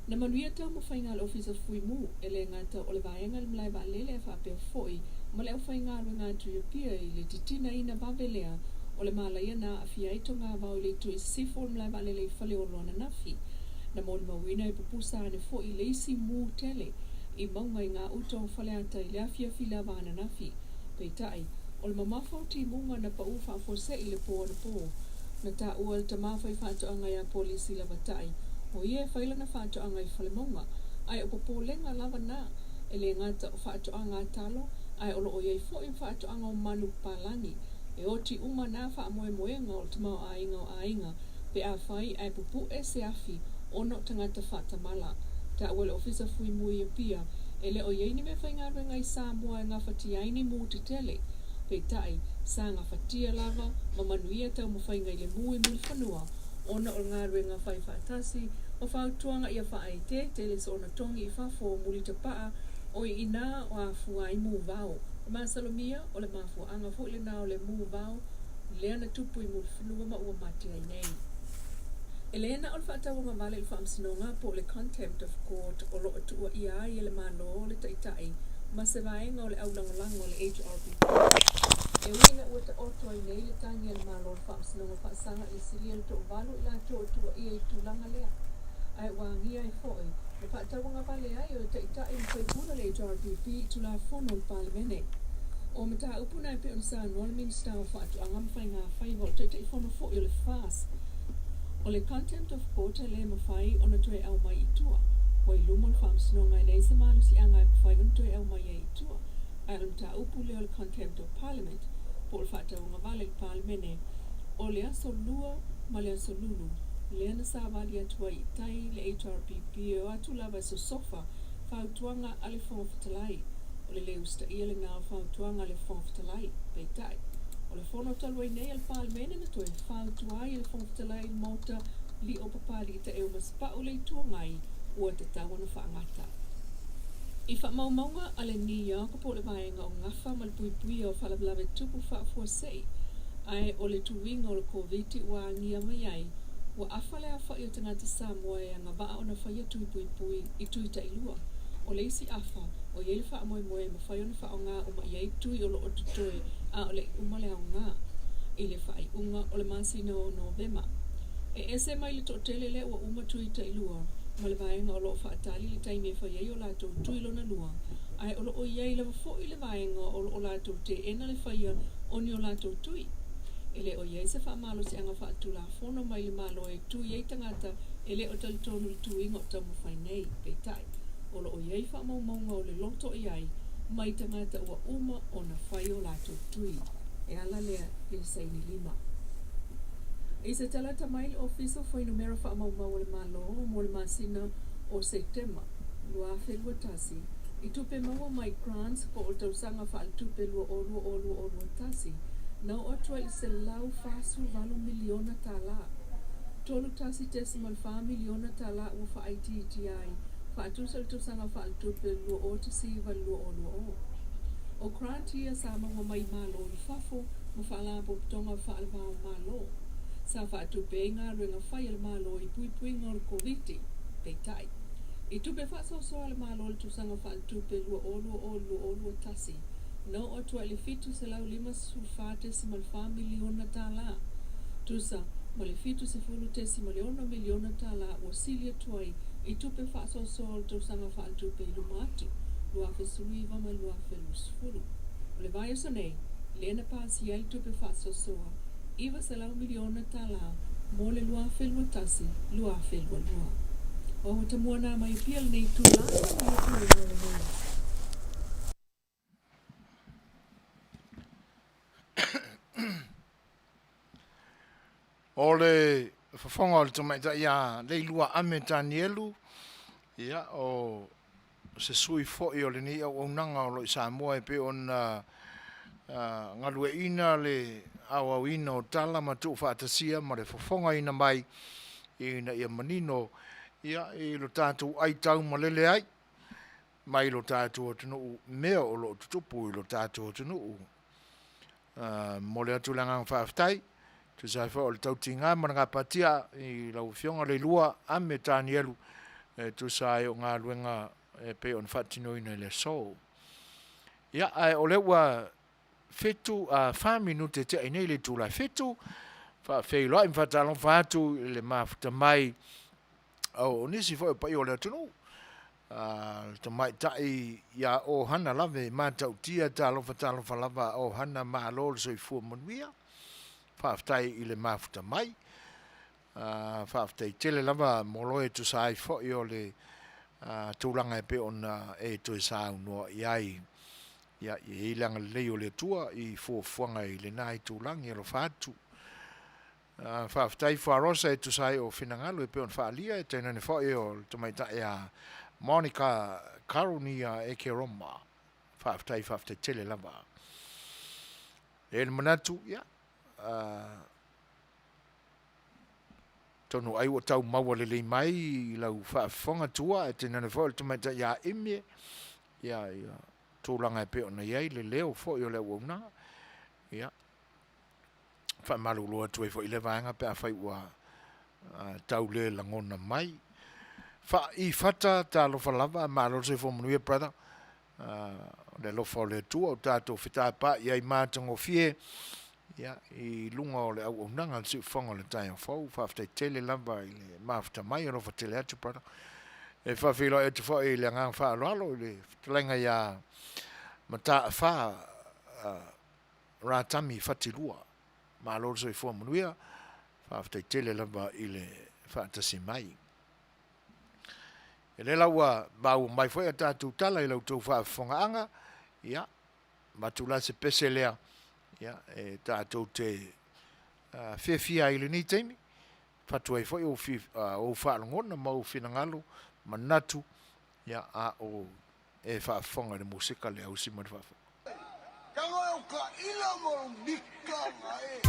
Na manuia taumafaiga a le Ofisa Fuimu e le gata o le vaega i le malae vaalele ae faapea foi ma le aufaigaluega atu i Apia i le titinaina vave lea o le malaia na aafia ai togavao i le itu i sisifo o le malae vaalele i Faleolo ananafi. Na molimauina e pupusa ane foi le isi mū tele i mauga i gauta o Faleata i le afiafi lava ananafi. Peitai, o le mamafa o timuga na paū faafuasei i le pō anapō. Na taua e le tama faifaatoaga ia Polisi Lavatai, o ia e fai lana faatoaga i Falemauga, ae o popolega lava na, e le gata o faatoaga a talo, ae o lo o i ai foi ma faatoaga o manu papalagi. E oti uma na faamoemoega o le tamaoaiga o aiga pe afai ae pupu'e se afi. ona o tagata faatamala. Taua e le Ofisa Fuimu i Apia, e le o i ai ni meafaigaluega i Samoa e gafatia ai ni mu tetele. Peitai, sa gafatia lava ma manuia taumafaiga i le mu i Mulifanua ona o le galuega faifaatasi ma fautuaga ia faaeteete le soona togi i fafo o mulitapaa o i inā o afua ai mu vao. E masalomia, o le mafuaaga foi lenā o le mu vao lea na tupu i Mulifanua ma ua mate ai nei. E le na o le faatauagavale i le Faamasinoga po o le Contempt of Court o lo o tuuaia ai e le Malo le Taitai ma se vaega o le aulagolago a le HRPP. E ui ina ua taoto ai nei le tagi a le Malo o le Faamasinoga Faasaga i le silia le toavalu i latou o tuuaia i le tulaga lea, ae ua agia ai foi le faatauagavale ai o le Taitai ma faipule o le HRPP i Tulafono o le Palemene. O mataupu na e pei ona saunoa le Minisita o Faatoaga ma Faiga Faiva o le Taitaifono foi o le FAST, o le Contempt of Court e le mafai ona toe aumai i tua. Ua i luma o le Faamasinoga e leai se malosiaga e mafai ona toe aumai ai i tua. Ae o le mataupu lea o le Contempt of Parliament, po o le faatauagavale i le Palemene, o le aso Lua ma le aso Lulu lea na savali atu ai i tai le HRPP e o atu lava e sosofa fautuaga a le Fofoga Fetalai. O le le usitaia lena o fautuaga a le Fofoga Fetalai. Peitai, o le fono talu ai nei a le Palemene na toe fautua ai e le Fofoga Fetalai i le Maota Lio Papalii Taeu ma Sipa'u le Itu Agai ua tatau ona faagata. I faamaumauga a le New York po o le vaega o gafa ma le puipuia o faalavelave tupu faafuasei, ae o le tuiga o le Koviti ua agia mai ai, ua afa le afa'i o tagata Samoa e agavaa ona faia tui puipui i tui tailua. O le isi afa, o i ai le faamoemoe e mafai ona faaaoga uma i ai tui o lo o totoe a o le i uma le aoga i le faaiuga o le masina o Novema. E ese mai le toatele lea ua uma tui tailua ma le vaega o lo o faatali le taimi e fai ai o latou tui lona lua, ae o lo o i ai lava foi le vaega o lo o latou teena le faia o ni o latou tui. E le o i ai se faamalosiaga faaletulafono mai le Malo e tui ai tagata e le o talitonu i le tuiga o taumafai nei. Peitai, o lo o i ai faamaumauga o le loto i ai mai tagata ua uma ona fai o latou tui. E ala lea i le saini lima. I se talata mai le Ofisa o Fuainumera Faamaumau a le Malo mo le masina o Setema 2021, i tupe maua mai grants po o le tausaga faaletupe 2020/2021, na oo atu ai i le $148 miliona tala. $31.4 miliona tala ua faaitiitia ai faatusa i le tausaga faaletupe 2019/2020. O grant ia sa maua mai i Malo i fafo ma Faalapotopotoga faale-va-o-Malo sa faatupe ai galuega fai a le Malo i puipuiga o le Koviti. Peitai, i tupe faasoasoa a le Malo i le tausaga faaletupe 2020/2021, na oo atu ai i le $754.4 miliona tala, tusa ma le $70.6 miliona tala ua sili atu ai i tupe faasoasoa o le tausaga faaletupe i luma atu, 2019 ma le 2020. O le vaiaso nei, lea na pasia ai le tupe faasoasoa $900 miliona tala mo le 2021, 2022. Ua ua tamua nā mai pia lenei itula ma manuia tulaga o lenei aso. O le fofoga o le tamaitai ia Leilua Ame Tanielu, ia, o se sui foi o lenei auaunaga o lo o i Samoa e pei ona galueaiina le aoaoina o tala ma tuufaatasia ma le fofogaina mai ina ia manino ia i lo tatou aitau malele ai mai lo tatou atunuu mea o lo o tutupu i lo tatou atunuu. Momoli atu le agaga faafetai tusa ai foi o le tautiga ma le gapatia i lau Afioga Leilua Ame Tanielu e tusa ai o galuega e pei ona faatinoina i le aso. Ia, ae o lea ua 7, 4 minute tea i nei le itula e 7, faafeiloai ma faatalofa atu i le mafuta mai o nisi foi o paia o le atunuu, le tamaitai ia Ohana Lave Matautia, talofa talofa lava Ohana, malo le soifua manuia, faafetai i le mafuta mai. Faafetai tele lava mo loe e tusa ai foi o le tulaga e pei ona e toe saunoa i ai. Ia, e i ai le agalelei o le Atua i fuafuaga i lena itulagi, alofa atu. Faafetai Fuarosa e tusa ai o finagalo e pei ona faaalia e tainane foi o le tamaitai a Monica Karunia Ekeroma. Faafetai, faafetai tele lava. E le manatu, ia, atonu ai ua tau maua lelei mai i lau faafofoga tua e tainane foi o le tamaitai ia Amy, ia, ia, tulaga e pei ona i ai le leo foi o le auaunaga. Ia, faamalulu atu ai foi i lea vaega pe afai ua tau le lagona mai. Faaifata talofa lava, malo le soifua manuia brother. O le alofa o le Atua o tatou fetapaai ai matagofie ia, i luga o le auaunaga le siufofoga o le taeao fou. Faafetai tele lava i le mafuta mai, alofa tele atu brother. E faafeiloai atu foi i le agaga faaaloalo i le fetalaiga ia Mataafa Ratami Fatilua. Malo le soifua manuia, faafetai tele lava i le faatasi mai. E le la ua maua mai foi a tatou tala i la outou faafofogaaga, ia, avatu la se pese lea, ia, e tatou te fiafia ai i lenei taimi, fatu ai foi ou faalogona ma ou finagalo, manatu, ia, a o e faafofoga i le musika le ausi ma le faafofoga. Tago e o ka ila mo lo mika nga e.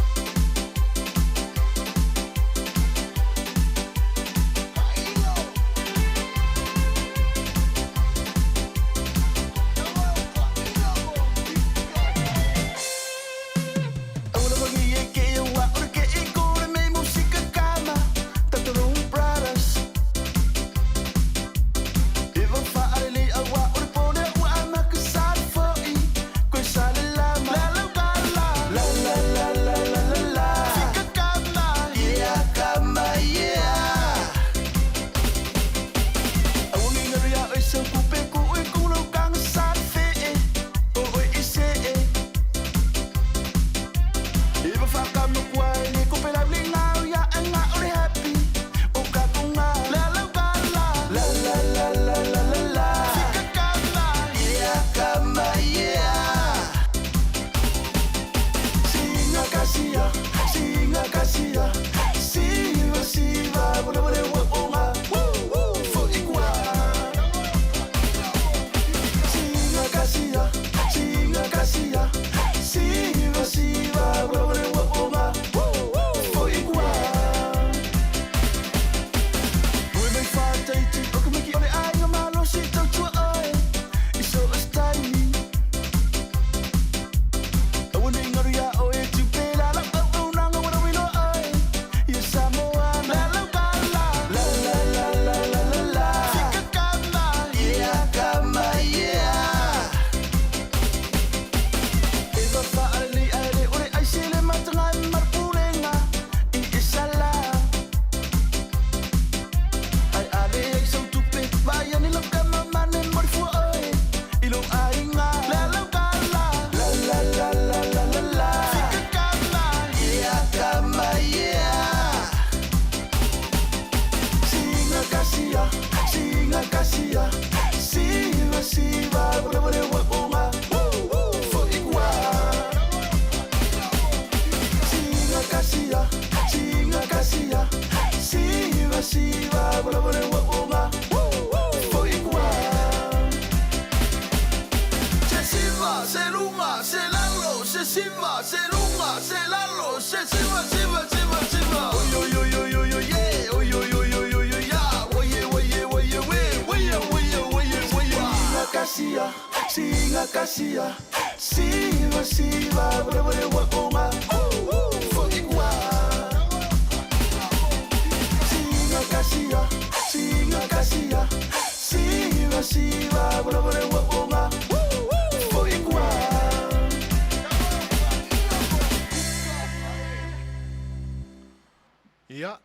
Ia,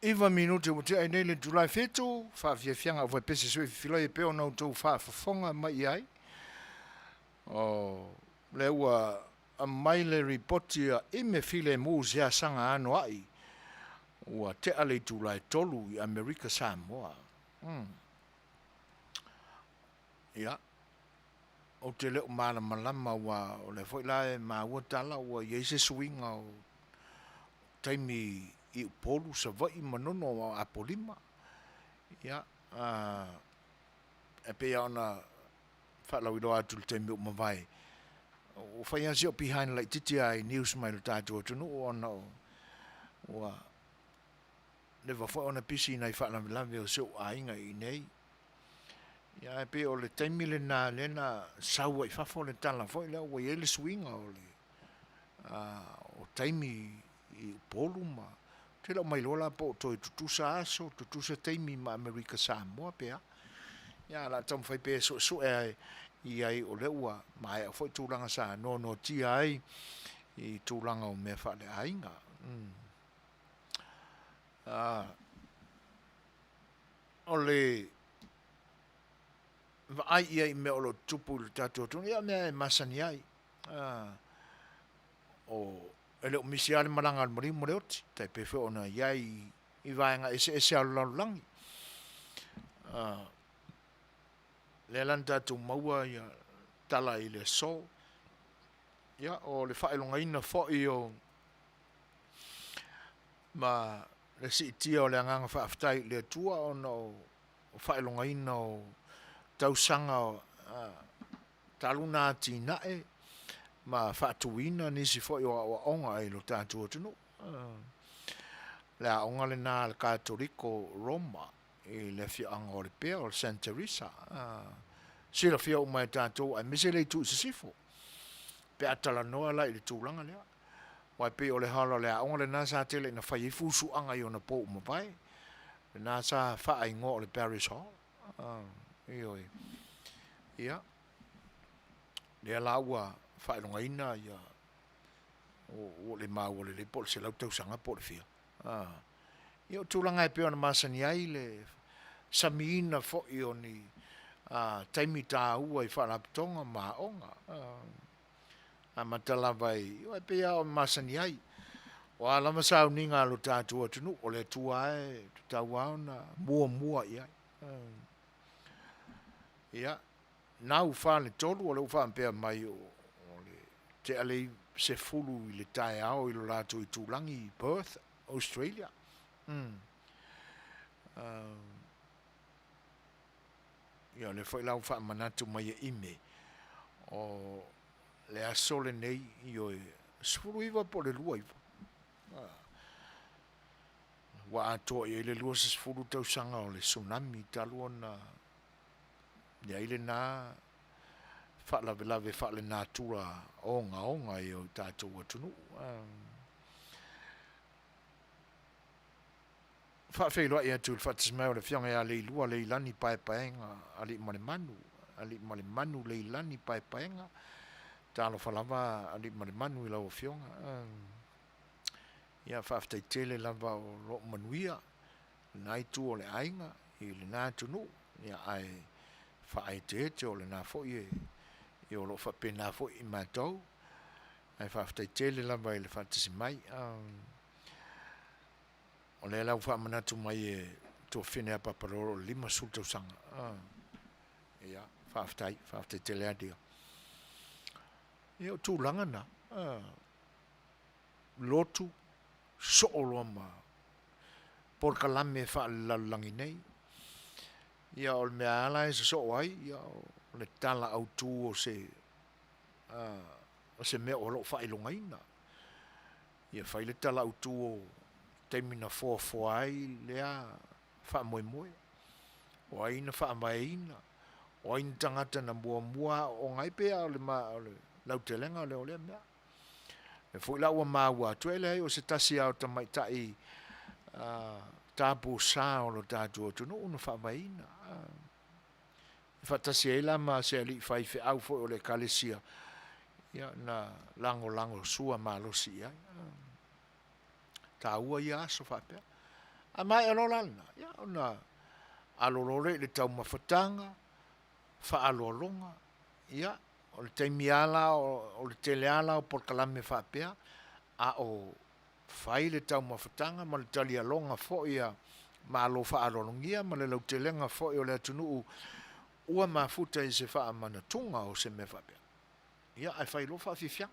iva minute ua tea ai nei le July 7, faafiafiaga au faipese sui fifilai e pei ona outou faafofoga mai i ai. O lea ua aumai le ripoti a Ime Filemu Siasaga Anoa'i ua tea le itula e 3 i Amerika Samoa. Ia, ou te le o malamalama aua o lea foi la e maua tala ua i ai se suiga o taimi i Upolu, Savaii, Manono ma Apolima. Ia, e pei lava ona faalauiloa atu i le taimi ua mavae, ua fai lava si ou behind laitiiti lava i news mai lo tatou atunuu ona ua leva foi ona pisi i nai faalavelave o si ou aiga i inei. Ia ae pei o le taimi lena lea na sau ai i fafo le tala foi lea ua i ai le suiga o le o taimi i Upolu ma ou te le o mailoa la po o toe tutusa aso, tutusa taimi ma Amerika Samoa pe a. Ia ae o le a taumafai pea e suesue i ai o lea ua maea foi tulaga sa noanoatia ai i tulaga o mea faaleaiga. O le vaai i ai i mea o lo o tutupu i le tatou atunuu, ia o mea e masani ai. E le o misi lava le malaga a le maliu ma le oti, tai pei foi ona i ai i vaega eseese lava o le lalolagi. Lea la na tatou maua ia tala i le aso, ia o le faailogaina foi o ma le siitia o le agaga faafetai i le Atua ona o faailogaina o tausaga talu ona atinae ma faatuina nisi foi o aoaoga i lo tatou atunuu. Le aoga lena a le Katoliko Roma i le afioaga o Lepea o le Saint Teresa. Silafia uma e tatou aemaise le itu i sisifo pe a talanoa la i le tulaga lea. Aua e pei o le hala o le aoga lena sa tele ina fai ai fusuaga i ona po ua mavae. Lena sa faaigoa o le Parish Hall. Ioe. Ia, lea la ua faailogaina ia, ua le maua lelei po o le 100 tausaga po o le fia. Ia o tulaga e pei ona masani ai le samiina foi o ni taimi taua i faalapotopotoga ma aoga. Amata lava i, e pei lava ona masani ai, o a lava sauniga a lo tatou atunuu, o le Atua lava e tatau lava ona muamua i ai. Ia, na ua faletolu, o lea ua faapea mai o le tea le 10 i le taeao i lo latou itulagi i Perth, Australia. Ia, o lea foi la ua faamanatu mai e Ime, o le aso lenei, ioe, 19 po o le 29, ua atoa i ai le 20 tausaga o le tsunami talu ona i ai lena faalavelave faalenatura ogaoga i o tatou atunuu. Faafeiloai atu i le faatasi mai o le Afioga ia Leilua Leilani Paepaega Aliimalemanu, Aliimalemanu Leilani Paepaega. Talofa lava Aliimalemanu i lau Afioga. Ia, faafetai tele lava o lo o manuia lena itu o le aiga i lena atunuu, ia ae faaeteete o lena foi e o lo o faapena foi i matou. Ae faafetai tele lava i le faatasi mai. O lea la ua faamanatu mai e tuafafine a Papalolo o le 50 tausaga. Ia, faafetai, faafetai tele lava dear. Ia, o tulaga na, lotu, soo loa ma polokalame faalelalolagi nei. Ia, o le mea lava la e sosoo ai, ia, o le tala autu o se, o se mea o lo o faailogaina. Ia fai le tala autu o taimi na foafoa ai lea faamoemoe, o ai na faavaeina, o ai ni tagata na muamua aooga ai, pei lava o le lautelega lea o lea mea. O lea foi la ua maua atu, e leai o se tasi lava o tamaitai tapusa o lo tatou atunuu na faavaeina. E faatasi ai la ma se alii faifeau foi o le Ekalesia, ia, na lagolago sua malosi i ai. Taua ia aso faapea. A maea loa la lena, ia, ona alo loa lea i le taumafataga, faaaloaloga, ia, o le taimi lava la, o le tele lava la o polokalame faapea, a o fai le taumafataga ma le talialoga foi a Malo faaaloalogia ma le lautelega foi o le atunuu ua mafuta i se faamanatuga o se mea faapea. Ia, ae fai loa faafiafiaga.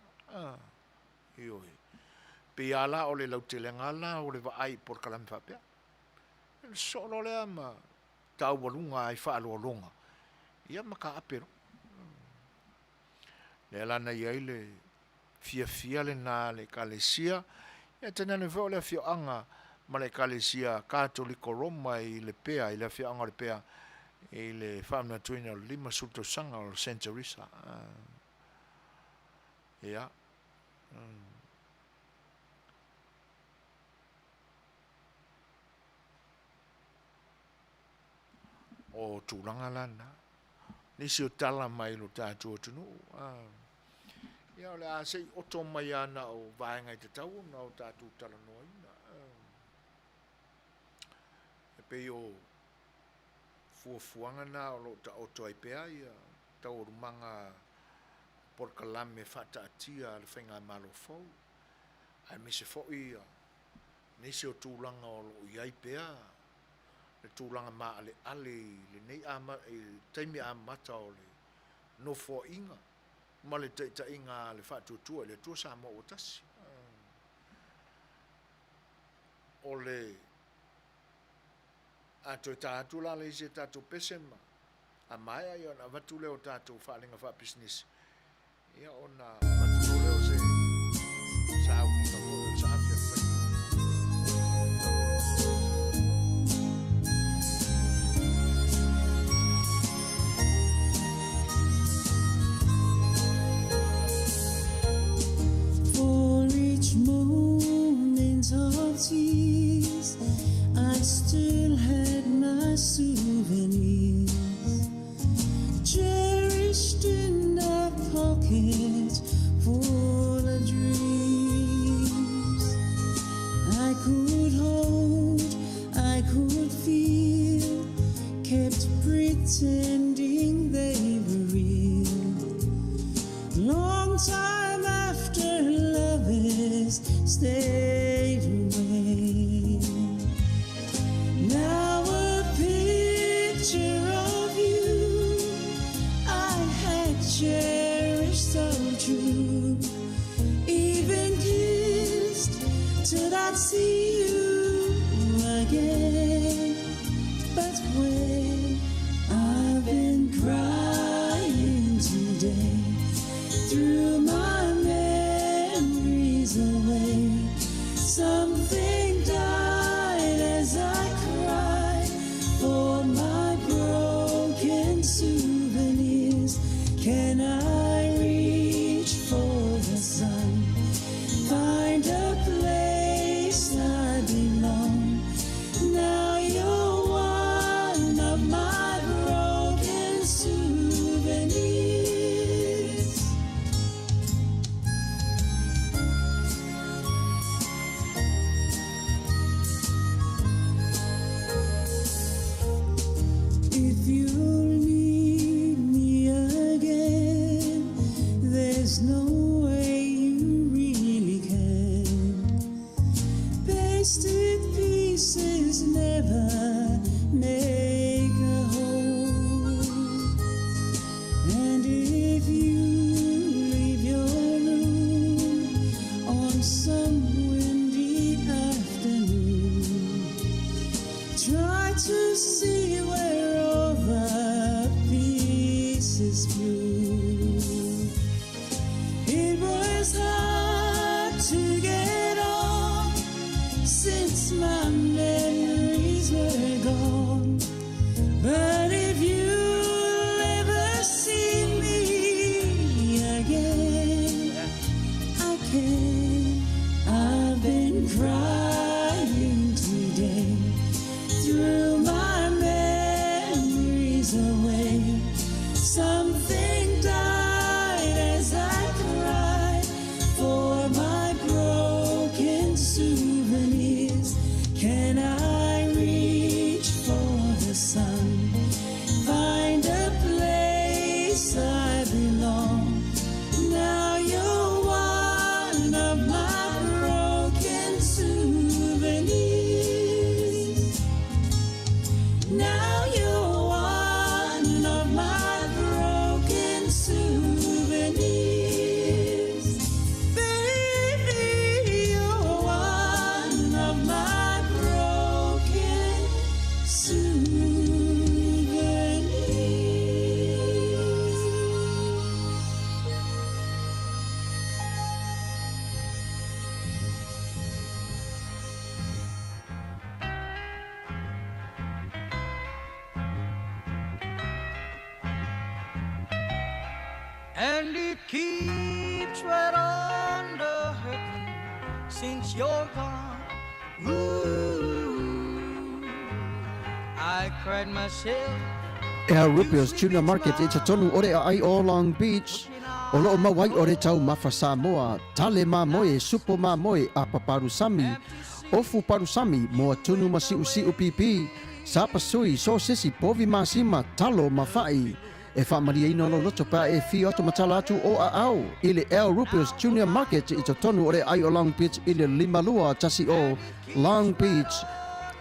Ioe. Pei lava la o le lautelega la o le vaai i polokalame faapea. Ona sosoo loa lea ma taualuga ai faaaloaloga, ia ma taape loa. Lea la na i ai le fiafia lena a le Ekalesia, ia tainane foi o le afioaga ma le Ekalesia Katoliko Roma i Lepea, i le afioaga o Lepea i le faamanatuina o le 50 tausaga o le Saint Teresa. Ia. O tulaga la na. Nisi o tala mai lo tatou atunuu. Ia o le a se i oto mai lava na o vaega e tatau ona o tatou talanoaina. E pei o fuafuaga na o lo o taoto ai pea ia taualumaga polokalame faataatia a le Faigamalo fou, aemaise foi ia nisi o tulaga o lo o i ai pea le tulaga maaleale i lenei i le taimi amata o le Nofoaiga ma le taitaiga a le Faatuatua i le Atua Samoa ua Tasi. O le a toe ta atu la le isi a tatou pese ma a maea ia ona avatu lea o tatou faaaliga faapisinisi ia ona avatu loa lea o se sauniga foi o le saafi a le faiva. For each moment of tears, I still had my souvenirs, cherished in a pocket full of dreams. I could hold, I could feel, kept pretending they were real. Long time after lovers stayed away. Now a picture of you I had cherished so true, even kissed till I'd see you again. But when I've been crying today, through my memories away, something died as I cried for my broken souvenirs. Can I reach for the sun? Find a place I belong. Now you're one of my broken souvenirs. If you need me again, there's no way you really can. Pasted pieces never make a whole. And if you leave your room on some windy afternoon, try to see where all the pieces flew. It was hard to get on since my memories were gone. But if you'll ever see me again, I can, And it keeps right on the hurting since you're gone. Ooh, I cried myself. El Rubio's Tuna Market i totonu o le aai o Long Beach, o loo maua ai o le taumafa Samoa, tale mamoe, supo mamoe, apa palusami, ofu palusami, moa tunu ma siusiu pipi, sapasui, sosesi, povi masima, talo ma fa'i. E faamalieina lou loto pe a e fio atu ma tala atu o aao i le El Rubius Junior Market i totonu o le aai o Long Beach i le 5210 Long Beach,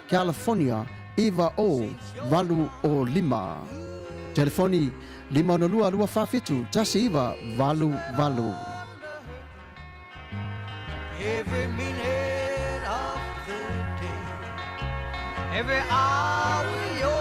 California 90805. Telefoni 562 247 1988. Every minute of the day, every hour you're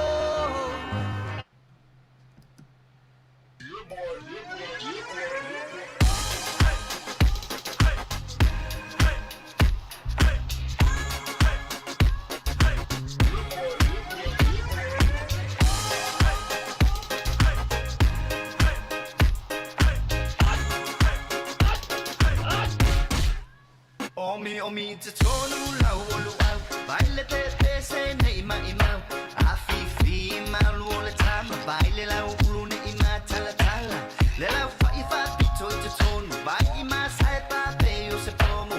Omi omi te tonu lau o luau Vai le te te se nei mai mau A fi fi malu o le tama Vai le lau ulu ne i ma tala tala Le lau fa i fa pito i te tonu Vai i ma sai pa pe o se pomu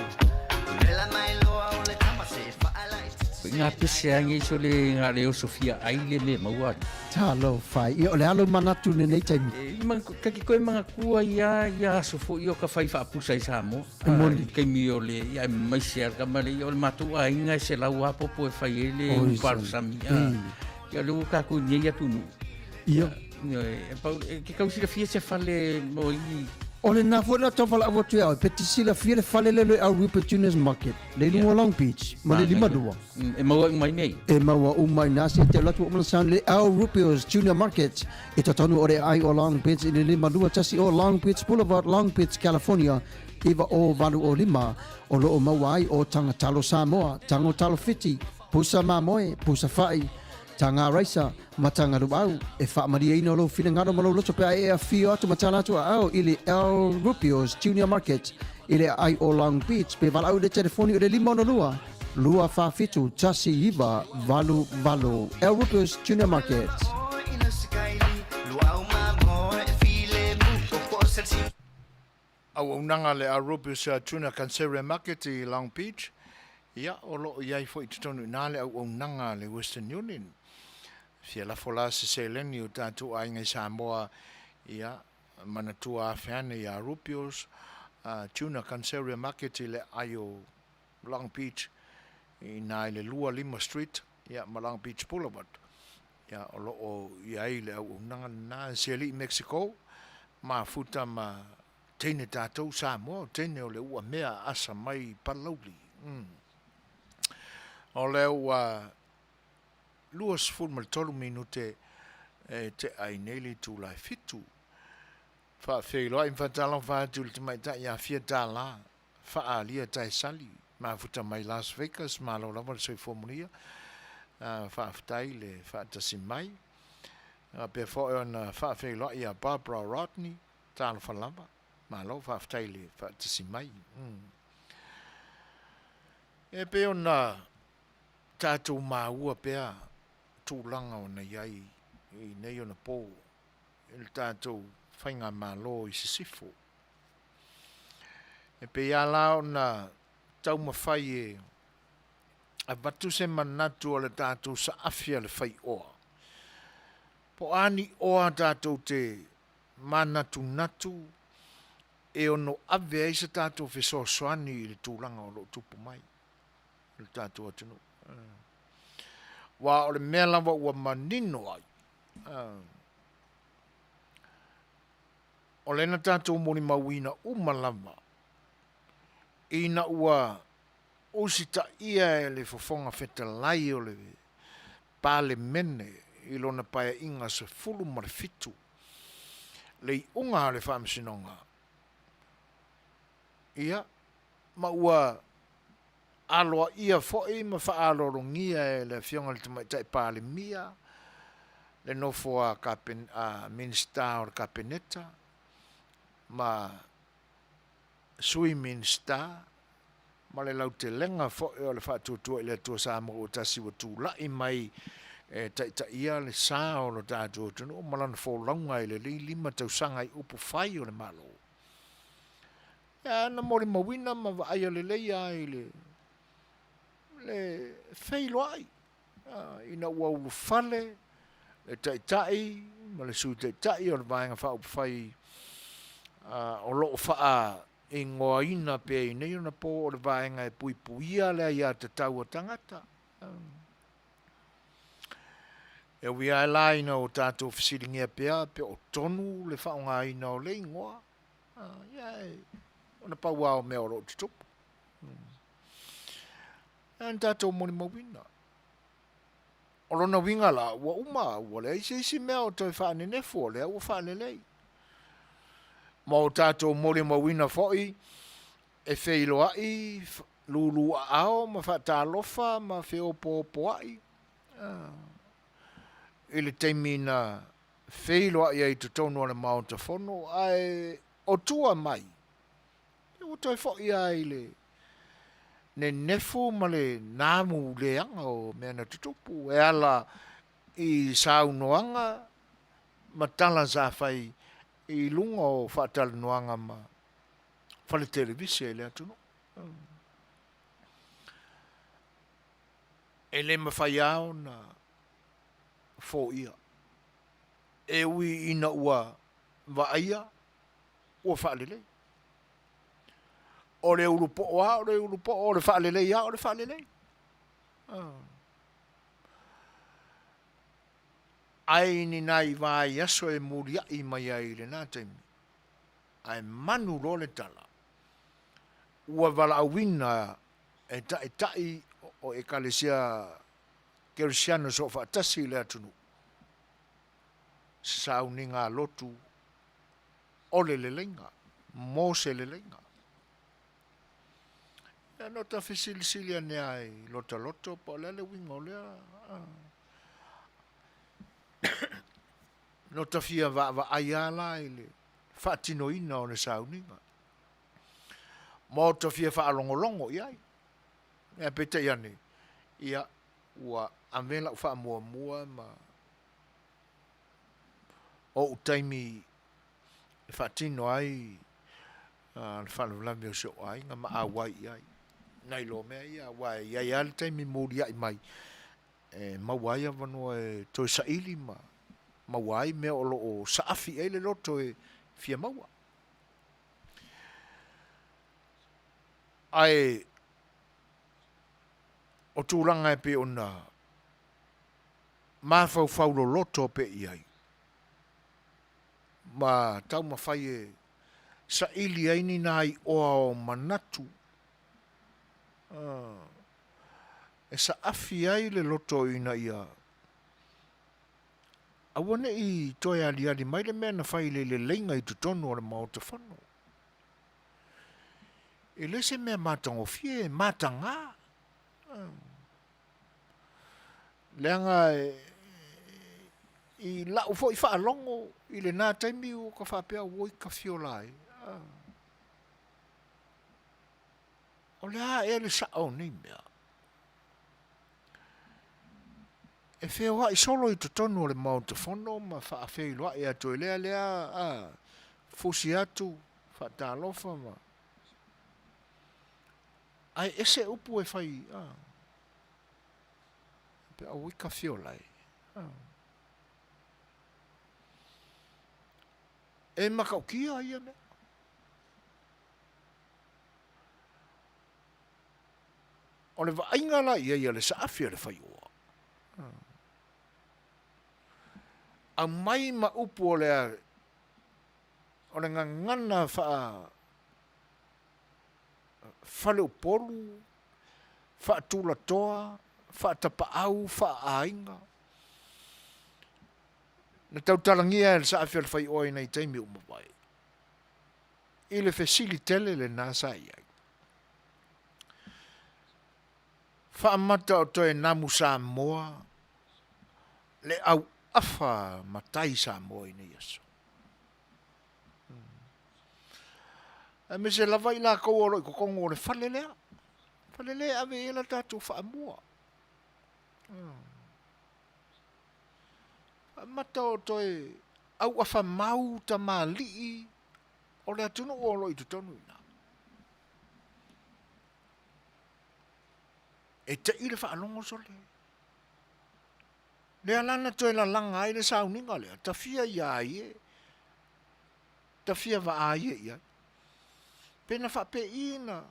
Le la mai loa o le tama se fa ala i te Nga pese angi so le nga le o Sofia ai le me maua. Talofa, ia o le alo manatu lenei taimi. E, ma, kaki koe mangakua ia, ia aso foi o ka fai faapusa i Samoa. E moni. Ah, kaimi o le, ia e mai se ar kama le, ia o le matou aiga e se lau apopo e fai e le Oi, uparusami. Ah, ia le ua kakou nei atunuu. Ia. Ia, e, pau, e, ke kau silafia se fale mo i O lena foi na tau valaau atu ia oe, pe te silafia le fale lea le au Rupert Junior's Market, le i luga o Long Beach, ma le 52. E maua uma i nei. E maua uma i nā se te alu atu o Mana le Al Rupio's Junior Market i totonu o le aai o Long Beach i le 521 o Long Beach Boulevard, Long Beach, California, 90805. O lo o maua ai o Taga Talo Samoa, Tago Talo Fiti, Pusa Mamoe, Pusa Fa'i, Taga Raisa, ma Taga Luau. E faamalieina lou finagalo ma lou loto pe a e afio atu ma tala atu aao i le Al Rupio's Junior Market i le aai o Long Beach pe valaau i le telefoni o le 562 247 1988. El Rupio's Junior Market. Auaunaga le Al Rupio's Tuna Conservatory Market i Long Beach, ia, o lo o i ai foi i totonu i ina le auaunaga a le Western Union. Fia lafo la se seleni o tatou aiga i Samoa, ia, manatua afe ane ia Rupio's Tuna Conservatory Market i le aai o Long Beach i ina i le 25 Street ia ma Long Beach Boulevard. Ia, o lo o i ai le auaunaga lena e se alii Mexico, mafuta ma teine tatou Samoa, o teine o le ua mea asa mai Palauli. Mm. O lea ua 23 minute e tea ai nei le itula e fitu. Faafeiloai ma faatalofa atu i le tamaitai ia Fia Tala, Faaalia Taesali, mafuta mai Las Vegas, malo lava le soifua mulia. Faafetai le faatasi mai. Faapea foi ona faafeiloai ia Barbara Rodney, talofa lava, malo faafetai le faatasi mai. E pei ona tatou maua pea tulaga ona i ai i nei ona po i le tatou faigamalo i sisifo. E pei lava la ona taumafai e avatu se manatu o le tatou saafi a le faioa. Po o a ni oa tatou te manatunatu e ono ave ai se tatou fesoasoani i le tulaga o lo o tupu mai i le tatou atunuu. Aua o le mea lava ua manino ai, O lea na tatou molimauina uma lava ina ua usitaia e le Fofoga Fetalai o le Palemene i lona Paeaiga 17 le iuga a le Faamasinoga, ia, ma ua aloaia foi ma faaaloalogia e le Afioga i le Tamaitai Palemia le nofo a Minisita o le Kapeneta. Ma Sui Minisita ma le lautelega foi o le Faatuatua i le Atua Samoa ua tasi ua tulai mai e taitaia le sa o lo tatou atunuu ma lana folauga i lenei 5 tausaga i upu fai o le Malo. Ia, na molimauina ma vaaia lelei lava i le le feiloai ina ua ulufale le Taitai ma le Sui Taitai o le Vaega Faaupufai o lo o faaigoaina pea i nei ona po o le Vaega e Puipuia le Aiatatau a Tagata. E ui lava la ina ua tatou fesiligia pea pe o tonu le faaaogaina o le igoa, ia ona pau lava o mea o lo o tutupu. Ae na tatou molimauina. O lona uiga la, ua uma, ua leai se isi mea o toe faanenefu, o lea ua faalelei. Ma o tatou molimauina foi e feiloai lulu aao ma faatalofa ma feopoopoai i le taimi na feiloai ai i totonu o le Maota Fono, ae o tua mai, Ua toe foi lava i le nenefu ma le namu leaga o mea na tutupu e ala i saunoaga ma tala sa fai i luga o faatalanoaga ma fale televise i le atunuu. E le mafai lava ona foia e ui ina ua vaaia ua faalelei. O le ulupoo lava o le ulupoo, o le faalelei lava o le faalelei. Ae i ni nai vaiaso e muliai mai ai i lena taimi, ae manu loa le tala, ua valaauina e taitai o Ekalesia Kerisiano Soofaatasi i le atunuu se sauniga a lotu o le leleiga, mo se leleiga. Ia no ta fesilisili ane lava i lota loto po o le a le uiga o lea. No ta fia vaavaai lava la i le faatinoina o le sauniga. Ma o ta fia faalogologo i ai. Ae peitai ane, ia, ua ave lau faamuamua ma ou taimi e faatino ai le faalavelave o si ou aiga ma auai i ai nai loa mea ia, aua e i ai lava le taimi muliai mai e maua ai avanoa e toe saili ma maua ai mea o lo o saafi i ai le loto e fia maua. Ae o tulaga e pei ona mafaufau loloto pea i ai ma taumafai e saili ai ni naiʻoa o manatu e saafi ai le loto ina ia aua ne i toe aliali mai le mea na fai i le leleiga i totonu o le Maota Fono. E le se mea matagofie, e mataga. Leaga i lau foi faalogo i lena taimi ua ka faapea oi ka fiola e. O le a ea le sao o nei mea? E feoai solo i totonu o le Maota Fono ma faafeiloai atu e lea lea a fusi atu faatalofa ma ae ese upu e fai a. Pe aua i ka fiola e. E matautia ia mea. O le vaaiga la i ai a le saafi a le faioa, aumai ma upu o le o le gagana faa faleupolu, faatulatoa, faatapaau, faaaiga. Na tautalagia e le saafi o le faioa i nai taimi ua mavae, i le fesili tele lena sa i ai. Faamata o toe namu Samoa le auafa matai Samoa i nei aso. Aemaise lava i latou o lo o i totonu o le fale lea. Fale lea e ave i ai la tatou faamua. Faamata o toe auafa mau tamalii o le atunuu o lo o i totonu i ina. E te'i le faalogo sole. Lea la na toe lalaga ai le sauniga lea, tafia ia ai e, tafia vaai e i ai. Pe na faapei na,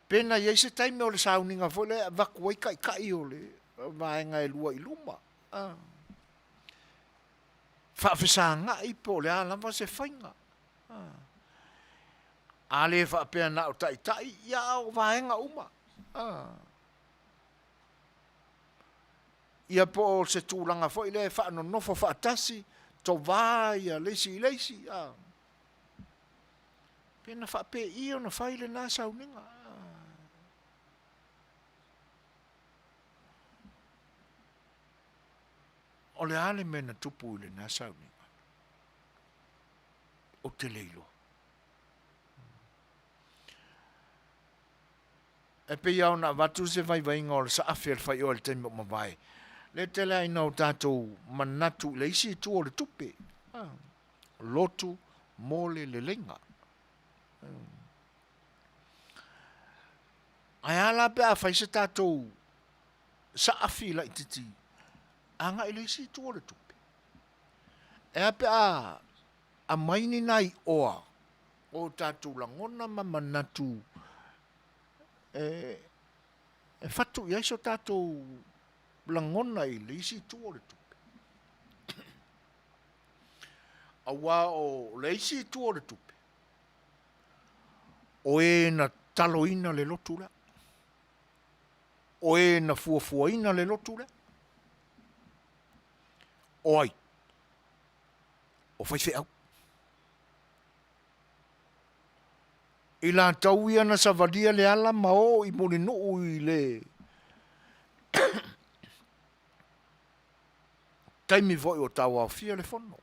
pe na i ai se taimi o le sauniga foi lea e avatu ai taitai o le vaega e lua i luma. Faafesagai po o le a lava se faiga. A le faapea na o taitai, ia a o vaega uma. Ia po o se tulaga foi lea e faanonofo faatasi, tova ia le isi i le isi. Pe na faapei ona fai lena sauniga. O le a le mea na tupu i lena sauniga? Ou te le iloa. E pei lava ona avatu se vaivaiga o le saafi a le faioe i le taimi ua mavae, le tele lava ina o tatou manatu i le isi itu o le tupe, lotu mo le leleiga. Ae a la pe a fai se tatou saafi laitiiti agai i le isi itu o le tupe? E a pe a aumai ni nai oa o tatou lagona ma manatu e fatu i ai so tatou lagona i le isi itu o le tupe. Aua o le isi itu o le tupe, o e na taloina le lotu lea, o e na fuafuaina le lotu lea, o ai? O faifeau. I latou ia na savalia le ala ma o i Mulinuu i le taimi foi o tauaofia le fono.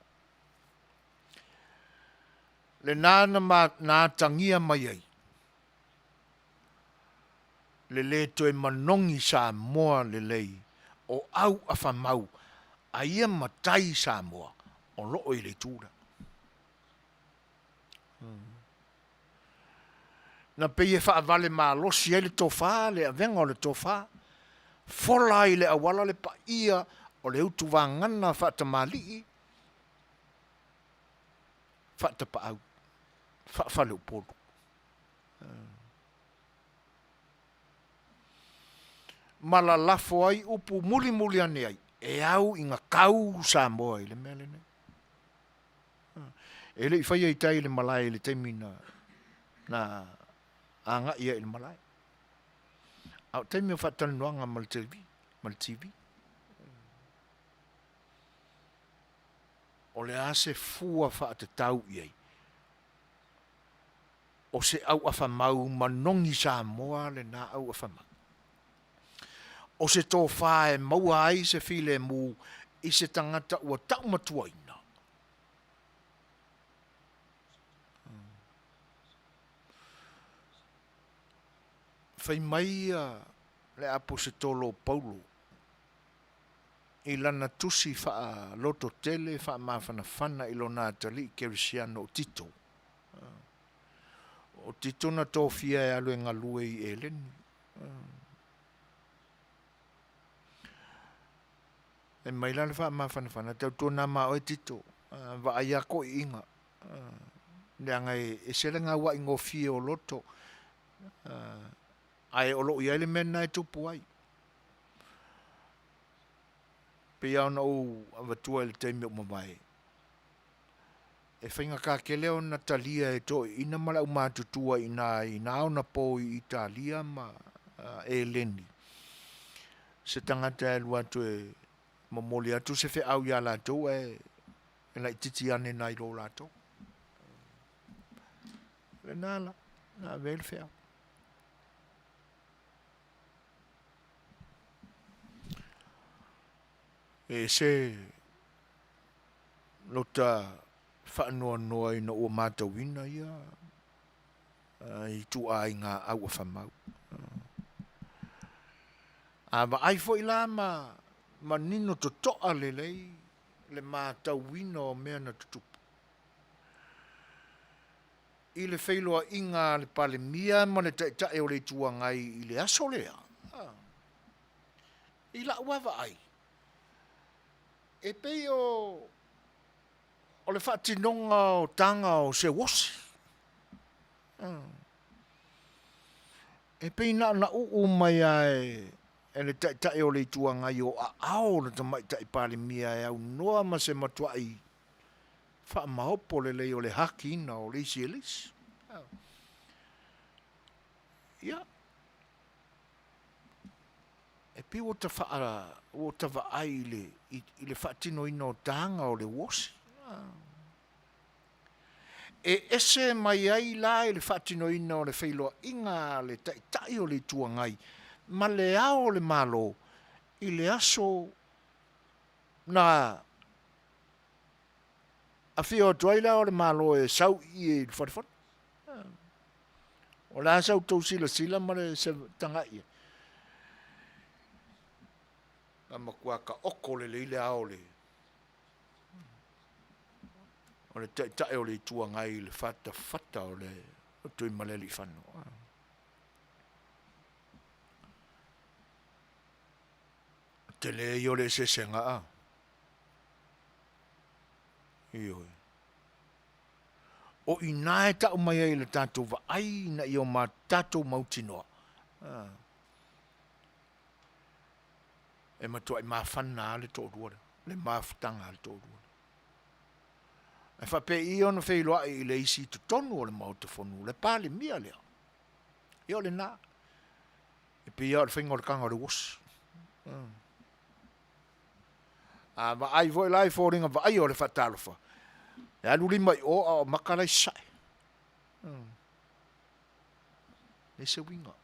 Lena na atagia mai ai le le toe manogi Samoa lelei o auafa mau a ia matai Samoa o lo o i le itu lea. Na pei e faavale malosi ai le tofa, le avega o le tofa, fola ai i le auala le paia o le utuvagana faatamalii, faatapaau, faafaleupolu. Ma lalafo ai upu mulimuli ane ai, e au ina tau Samoa i le mea lenei. E le i faia i tai i le malae i le taimi na agai ai i le malae. A o taimi o faatalanoaga ma le TV. O le a se fua faatatau i ai? O se auafa mau manogi Samoa lena auafa mau. O se tofa e maua ai se filemu i se tagata ua taumatuaina. Fai mai le Aposetolo o Paulo i lana tusi faalototele faamafanafana i lona atalii kerisiano o Tito. O Tito na tofia e alu e galue i Eleni. E mai la le faamafanafana, tautuana ma oe Tito, vaai a toeaiina, leaga e ese le gauai gofie o loto, ae o lo o i ai le mea lena e tupu ai. Pei lava ona ou avatua i le taimi ua mavae, e faigata tele ona talia e toeaiina ma le aumatutua i ina i na ona po i Italia ma Eleni se tagata e alu atu e momoli atu se feau ia latou ae laitiiti ane nai lo latou. Lena la, na ave ai le feau. E ese lota faanoanoa ina ua matauina ia. Ituaiga auafamau. A vaai foi la ma manino totoa lelei le matauina o mea na tutupu i le feiloaiga a le Palemia ma le Taitai o le Itu Agai i le aso lea, i la'u lava vaai, e pei o le faatinoga o taga o se uosi. E pei na ona uu mai lava e le Taitai o le Itu Agai o aao o le Tamaitai Palemia e aunoa ma se matuai faamaopo lelei o le hakiina o le isi e le isi. Ia, e pei ua ta ua ta vaai i le, i le faatinoina o taga o le uosi. E ese mai ai la i le faatinoina o le feiloaiga a le Taitai o le Itu Agai ma le Ao o le Malo i le aso na afio atu ai le Ao o le Malo e sau i i le Fale Fono. O le a sa outou silasila ma le tagai i ai? Na matua taoto lelei le Ao o le o le Taitai o le Itu Agai i le fatafata o le Tuimalealiifano. Tele ia o le eseesega a. Ioe. O i ina e tau mai ai i le tatou vaai ina ia o tatou mautinoa, e matuai mafana lava le toalua lea, le mafutaga a le toalua lea. Ae faapei i ona feiloai i le isi i totonu o le Maota Fono, le Palemia lea. Ia o lena. E pei lava o le faiga o le taga o le uosi. A vaai foi la i foliga vaaia o le faatalofa, e alu lima i o a o maka la i sasae. Leai se uiga.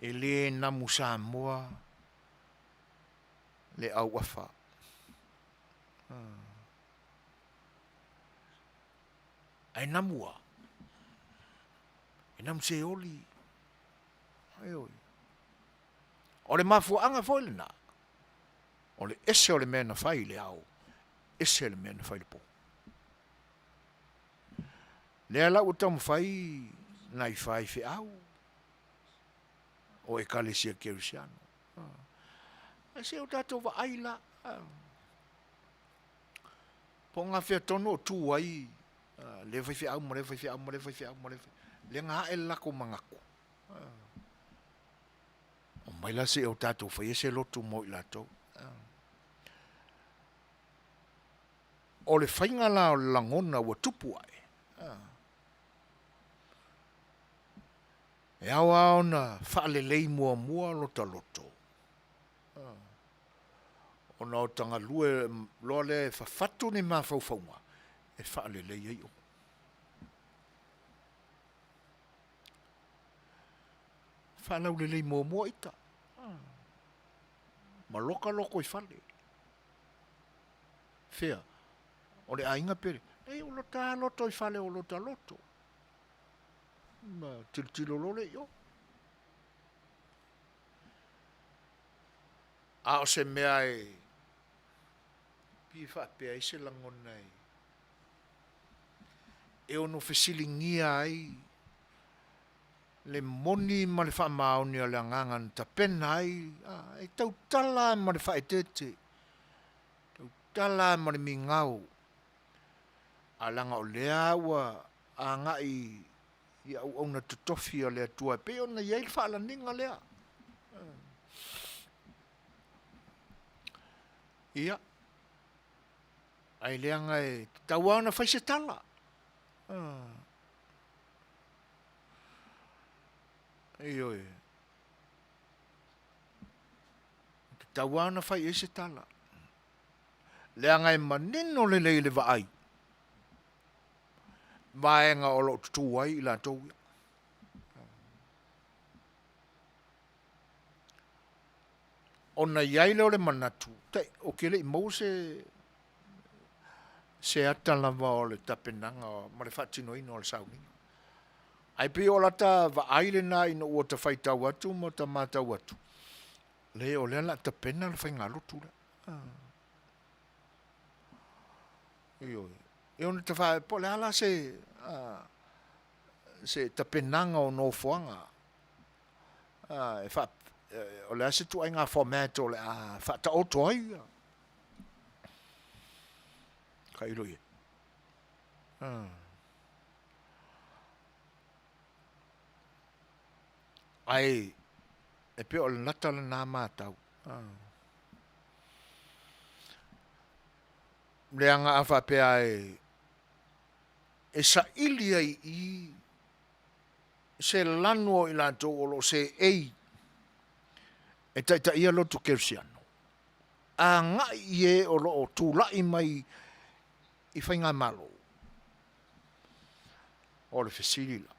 E le namu Samoa le auafa. Ae namu a? E namu seoli. Ioe. O le mafuaaga foi lena, o le ese o le mea na fai i le ao, ese le mea na fai i le po. Lea la ua taumafai nai faifeau o Ekalesia Kerisiano. Ae se o tatou vaai la, po o gafea tonu o tu ai lea faifeau ma lea faifeau ma lea faifeau ma lea faifeau, lea na ae le latou manatu. Omai la seia o tatou faia se lotu mo i latou. O le faiga la o le lagona ua tupu ae, e ao lava ona faalelei muamua lota loto, ona o ta galue loa lea e fafatu ni mafaufauga e faalelei ai oe. Faalaulelei muamua ita ma loka lotoifale. Fea? O le aiga pe le? Leai, o lota lotoifale o lota loto. Ma tilotilo loa lea i o. A o se mea e pei e faapea ai se lagona e e ono fesiligia ai le moni ma le faamaoni o le agaga na tapena ai, e tautala ma le faaeteete, tautala ma le migao, ae leaga o lea ua agai i auauna totofi a le Atua e pei ona i ai le faalaniga lea. Ia, ae leaga e tatau lava ona fai se tala. Ioe. E tatau lava ona fai i ai se tala. Leaga e manino lelei le vaai, vaega o lo o tutū ai i latou ia. Ona i ai lea o le manatu, tai, ou te le i maua se se ata lava o le tapenaga ma le faatinoina o le sauniga. Ae pei o lata vaai lena ina ua ta faitau atu ma ta matau atu, le o lea la tapena le faigalotu lea. Ioe. E ona ta fa, po o le a la se, se tapenaga o nofoaga, e fa, o le a se ituaiga format o le a faataoto ai ia. Tailo i ai. Ae e pei o le nata lena matau. Leaga a faapea e e saili ai i i se lanu o i latou o lo o seei e taitaia lotu kerisiano, agai i e o lo o tulai mai i faigamalo. O le fesili la,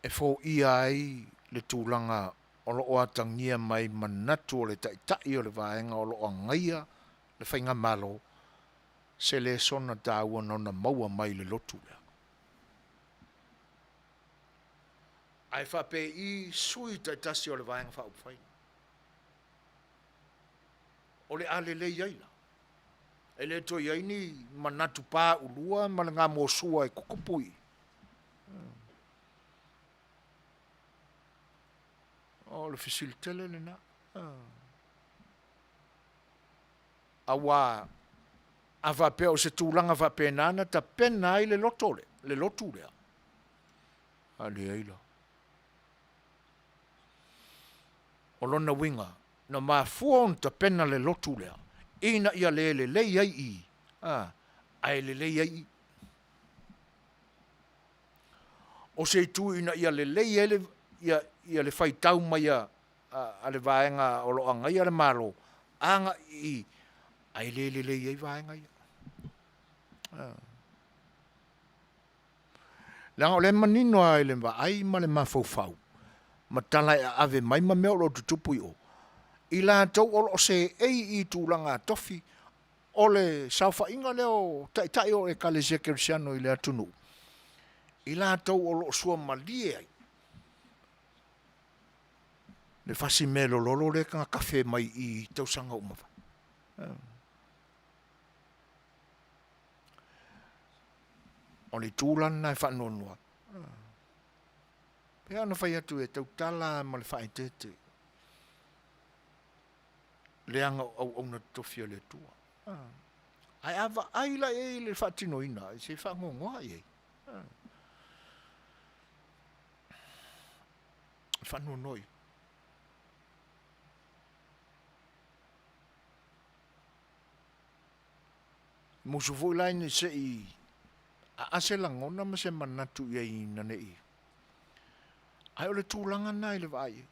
e foia ai le tulaga o lo o atagia mai manatu o le Taitai o le Vaega o lo o agaia le Faigamalo, se lesona taua na ona maua mai le lotu lea. Ae faapei sui taitasi o le Vaega Faaupufai, o le a lelei ai la? E le toe i ai ni manatu paulua ma le gamuasua e tutupu i O le fesili tele lena. Aua a faapea o se tulaga faapena na tapena ai le loto lea, le lotu lea, a leai la. O lona uiga, na mafua ona tapena le lotu lea, ina ia le lelei ai i, a, ae lelei ai i. O se itu ina ia lelei ai le, ia, ia le faitau mai a, a le vaega o lo o agaia le Malo, agai i i, ae le lelei ai vaega ia. Leaga o lea e manino lava i le vaai ma le mafaufau ma tala e aave mai ma mea o lo o tutupu i o, i latou o lo o seei i tulaga tofi o le saofaiga lea o taitai o Ekalesia Kerisiano i le atunuu, i latou o lo o suamalie ai le fasi mea lololo lea na tafe mai i tausaga ua mavae. O le itu la lena e faanoanoa ai. Pei ona fai atu e tautala ma le faaeteete, leaga o auauna totofi a le Atua. Ae a vaai la i ai i le faatinoina, se faanoanoa i ai. Faanoanoa i ai. Musu foi la ina se i aa se lagona ma se manatu i ai ina ne i. Ae o le tulaga lena i le vaai i ai.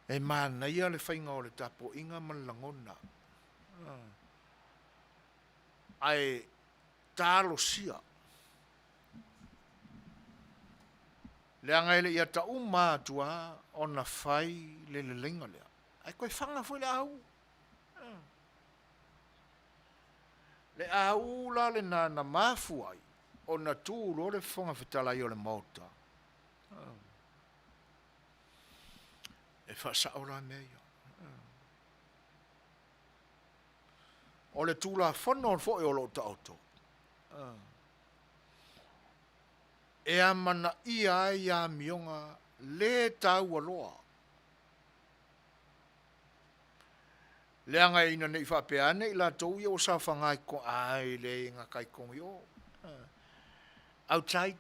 E manaia le faiga o le tapuaiga ma le lagona, ae talosia, leaga e le i ata uma atu lava ona fai le leleiga lea, ae toe faga foi le auu. Le auu la lena na mafua ai ona tu loa le Fofoga Fetalai o le Maota e faasao la mea ia. O le Tulafono foi o lo o taoto, e amanaia ai amioga le taua loa, leaga ina ne i faapea ane i latou ia ua saofaga i totonu, ai leai e gata i totonu i o, outside,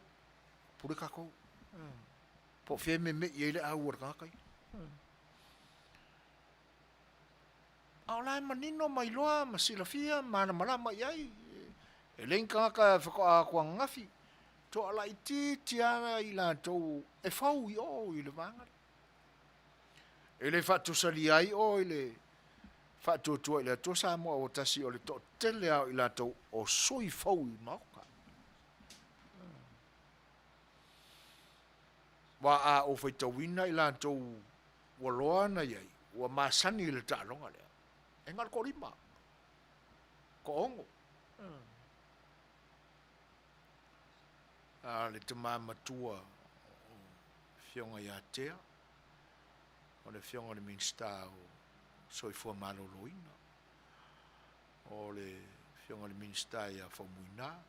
pule tatou. Po o fea e meme'i ai le au a le tagata ia. A o la e manino ma iloa ma silafia ma malamalama i ai. E leai ni tagata e faatoa atu ananafi, toa laitiiti lava i latou e fou i o i le vaega lea. E le faatusalia ai oe i le faatuatua i le Atua Samoa ua tasi o le toatele lava o i latou o sui fou i Maota. Aua a ou faitauina i latou ua loa ona i ai, ua masani i le taaloga lea, e na o le toalima. Toaono. A le tama matua o Afioga ia Tea, o le Afioga i le Minisita o Soifua Maloloina, o le Afioga i le Minisita ia Faumuina,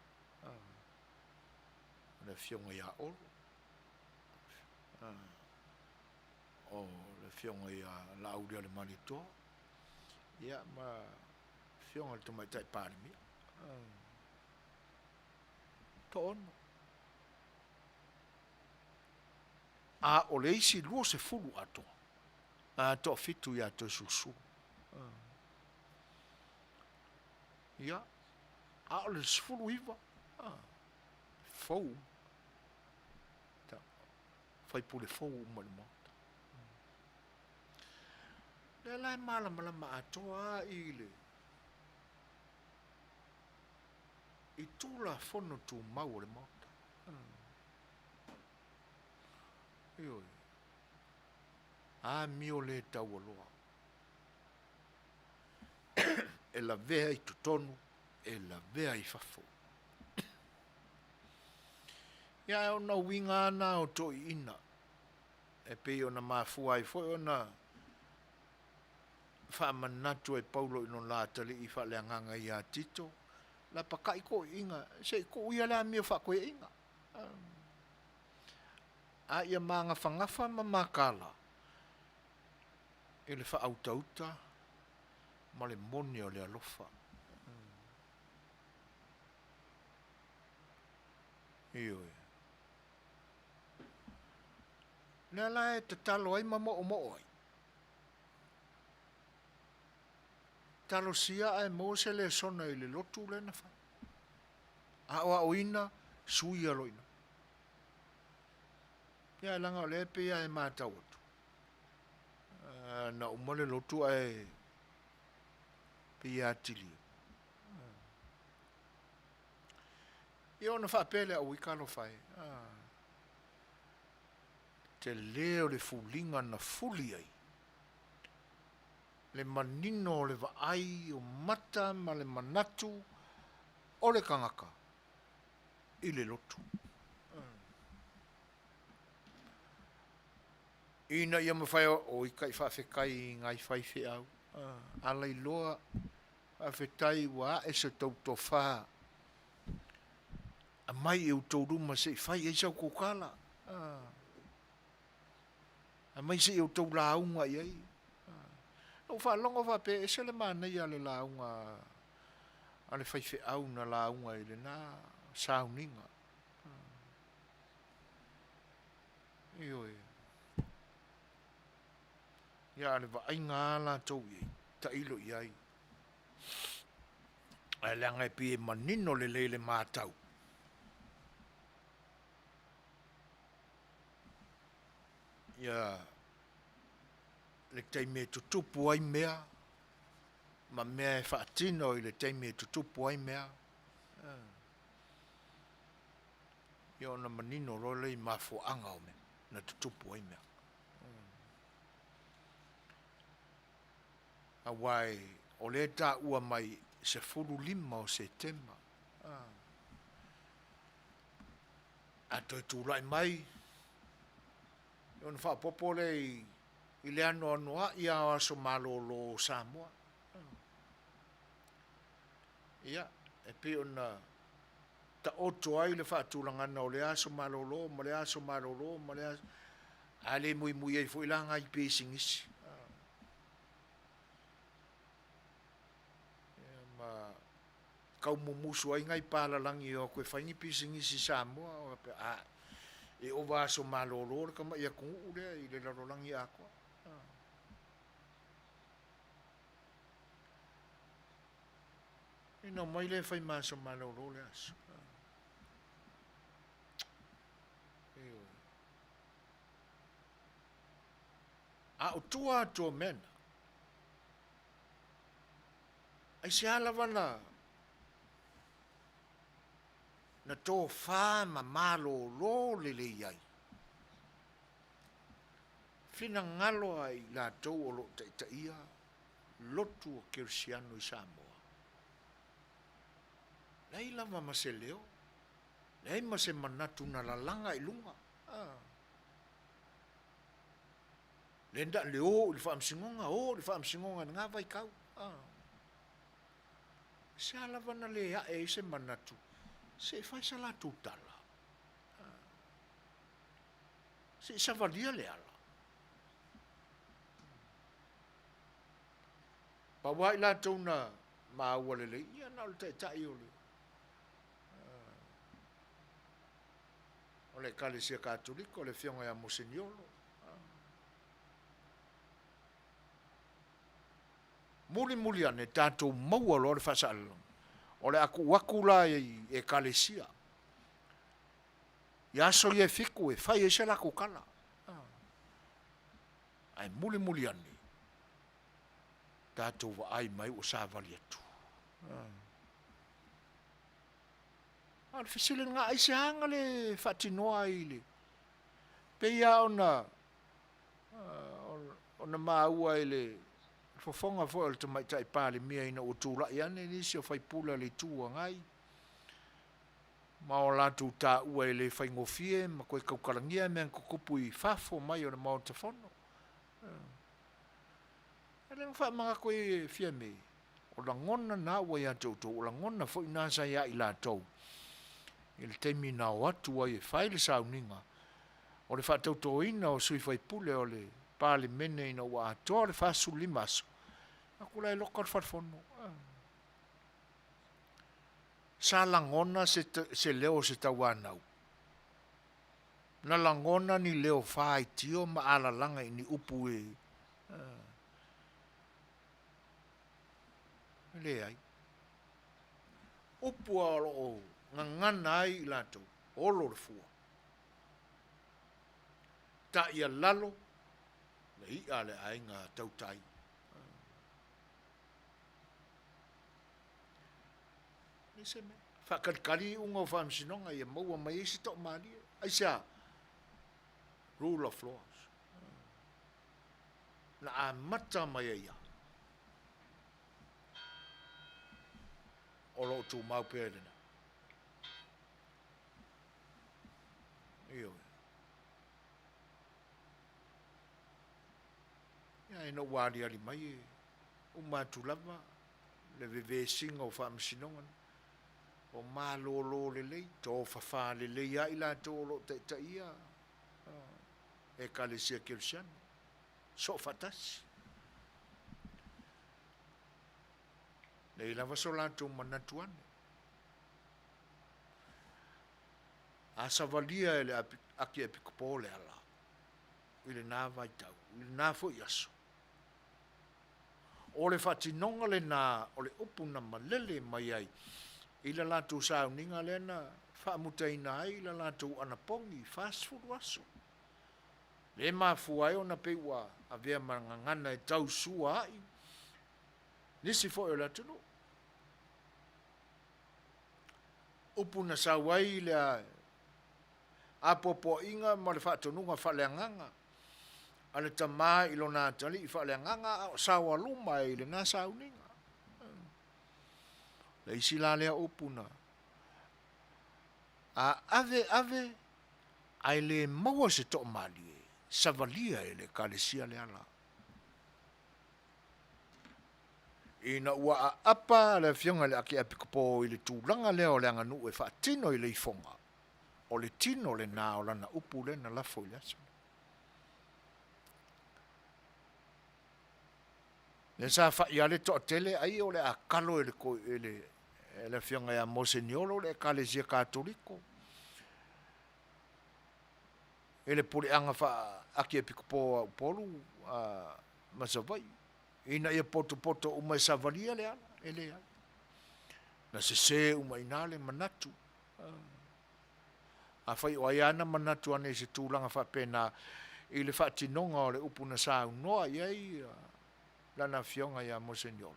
o le Afioga ia Olo, o le Afioga ia Laaulialemalietoa, ia ma le Afioga i le Tamaitai Palemia. Toaono. A o le isi 20 atoa, a toafitu ia Toesulusulu. Ia, a o le 19, fou uma. Faipule fou uma i le Maota. Lea la e malamalama atoa lava i le i Tulafono Tumau o le Maota. Ioe. Amio le taualoa. E lavea i totonu, e lavea i fafo. Ia, ae ona uiga lava na o toeaiina e pei ona mafua ai foi ona faamanatu e Paulo i lona atalii faaleagaga ia Tito, Lapakai toeaiina, se i tuu ia le amio faatoeaiina. A ia magafagafa ma mataala i le faautauta ma le moni o le alofa. Ioe. Lea la e tatalo ai ma moomoo ai. Talosia ae maua se lesona i le lotu lea na fai. Aoaoina, sui aloina. Ia leaga o lea e pei lava e matau atu, na uma le lotu ae pei e atili. Ia ona faapea lea, ui talofa e, tele o le fuliga na fuli ai le manino o le vaai o mata ma le manatu o le tagata i le lotu. Ina ia mafai o ita i faafetai i nai faifeau, ala iloa faafetai ua ae se tou tofa aumai i outou luma se i fai ai sa outou tala, aumai se i outou lauga i ai. Na ou faalogo faapea e ese le manaia o le lauga a le faifeau na lauga i lena sauniga. Ioe. Ia, a o le vaaiga lava latou i ai, tailo i ai. Ae leaga e pei e manino lelei le matau. Ia le taimi e tutupu ai mea ma mea e faatino i le taimi e tutupu ai mea. Ia ona manino loa lea i mafuaaga o mea na tutupu ai mea. Aua o lea e taua mai 15 o Setema. A toe tulai mai, ona faaopoopo lea i le anoanoai lava o aso malolo o Samoa. Ia, e pei ona taoto ai le faatulagaga o lea aso malolo ma lea aso malolo ma lea aso, a le muimui ai foi la nai pisinisi. Ia, ma tau mumusu ai nai palalagi e o atu e fai ni pisinisi i Samoa, faapea, a, e ova aso malolo le tamai atunuu lea i le lalolagi atoa. Ina omai lea e fai ma aso malolo le aso. Ioe. A o tua atu o mea na, aisea lava na na tofa ma malolo lelei ai finagalo a i latou o lo o taitaia lotu o Kerisiano i Samoa. Leai lava ma se leo, leai ma se manatu na lalaga i luga. Le nda le o i le faamasinoga, o i le faamasinoga i lena vaitau. Se a lava na le ae ai se manatu, se i fai sa latou tala. Se i savalia le ala. Pau lava i latou na maua lelei, ia na o le taitai o le o le Ekalesia Katoliko, le Afioga ia Moseniolo. Mulimuli ane, tatou maua loa le faasalalauga, o le a tuu atu la i Ekalesia i aso ia e fitu e fai ai se latou tala. Ae mulimuli ane, tatou vaai mai ua savali atu. A o le fesili lena, aisea na le faatinoa ai i le pei lava ona ona maua i le fofoga foi o le Tamaitai Palemia ina ua tulai ane nisi o faipule a le Itu Agai ma o latou taua e le faigofie ma toe tautalagia mea na tutupu i fafo mai o le Maota Fono. E le na faamanatu ai e Fiame, o lagona na ua ia te outou, o lagona foi na sa ia i latou i le taimi na o atu ai e fai le sauniga o le faatautoina o sui faipule o le Palemene ina ua atoa le 45 aso, atu la e loka le fale fono. Sa lagona se, se leo o se tauanau. Na lagona ni leo faitio ma alalaga i ni upu e E leai. Upu lava o lo o gagana ai i latou, olo le fua. Taialalo le i'a a le aiga tautai. Leai se mea. Faatalitali iuga o faamasinoga ia maua mai ai se toamalie. Aisea? Rule of laws. Na amata mai ai lava. O lo o tumau pea i lena. Ioe. Ia ina ua aliali mai e uma atu lava le vevesiga o faamasinoga nei. O malolo lelei, tofafa lelei lava i latou o lo o taitaia Ekalesia Kerisiano, soofaatasi. Leai lava so latou manatu ane. A savalia e le Akiepikopo le ala i lena vaitau, i lena foi aso, o le faatinoga lena o le upu na malele mai ai i le latou sauniga lea na faamutaina ai le latou anapogi 40 aso. Lea e mafua ai ona pei ua avea ma gagana e tausua ai nisi foi o le atunuu. Upu na sau ai le apoapoaiga ma le faatonuga faaleagaga a le tama i lona atalii faaleagaga a o saoaluma ai i lena sauniga. Le isi la lea upu na a ave ave ae le maua se toamalie, savalia e le Ekalesia le ala. Ina ua aapa le Afioga i le Akiepikopo i le tulaga lea o le aganuu e faatino i le ifoga, o le tino lena o lana upu lea na lafo i le aso lea. Lea sa fai lava le toatele ai o le a kalo e le, e le, e le Afioga ia Moseniolo le Ekalesia Katoliko i le puleaga faa-Akiepikopo a Upolu ma Savaii ina ia potopoto uma e savalia le ala, e leai. Na sese uma i ina le manatu. Afai o ai lava na manatu ane i se tulaga faapena i le faatinoga o le upu na saunoa i ai lana afioga ia Moseniolo,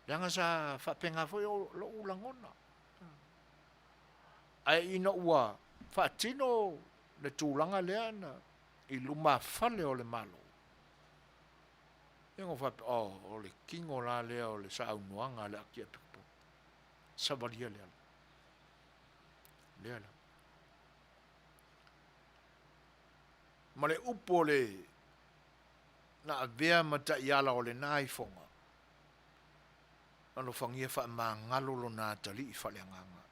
leaga sa faapena foi lou lagona. Ae ina ua faatino le tulaga lea na i lumafale o le Malo, ia na ou faapea, oh, o le tino la lea o le saunoaga a le Akiepikopo. Savalia le ala. Lea la. Ma le upu o le na avea ma taiala o lena ifoga, alofagia faamagalo lona atalii faaleagaga.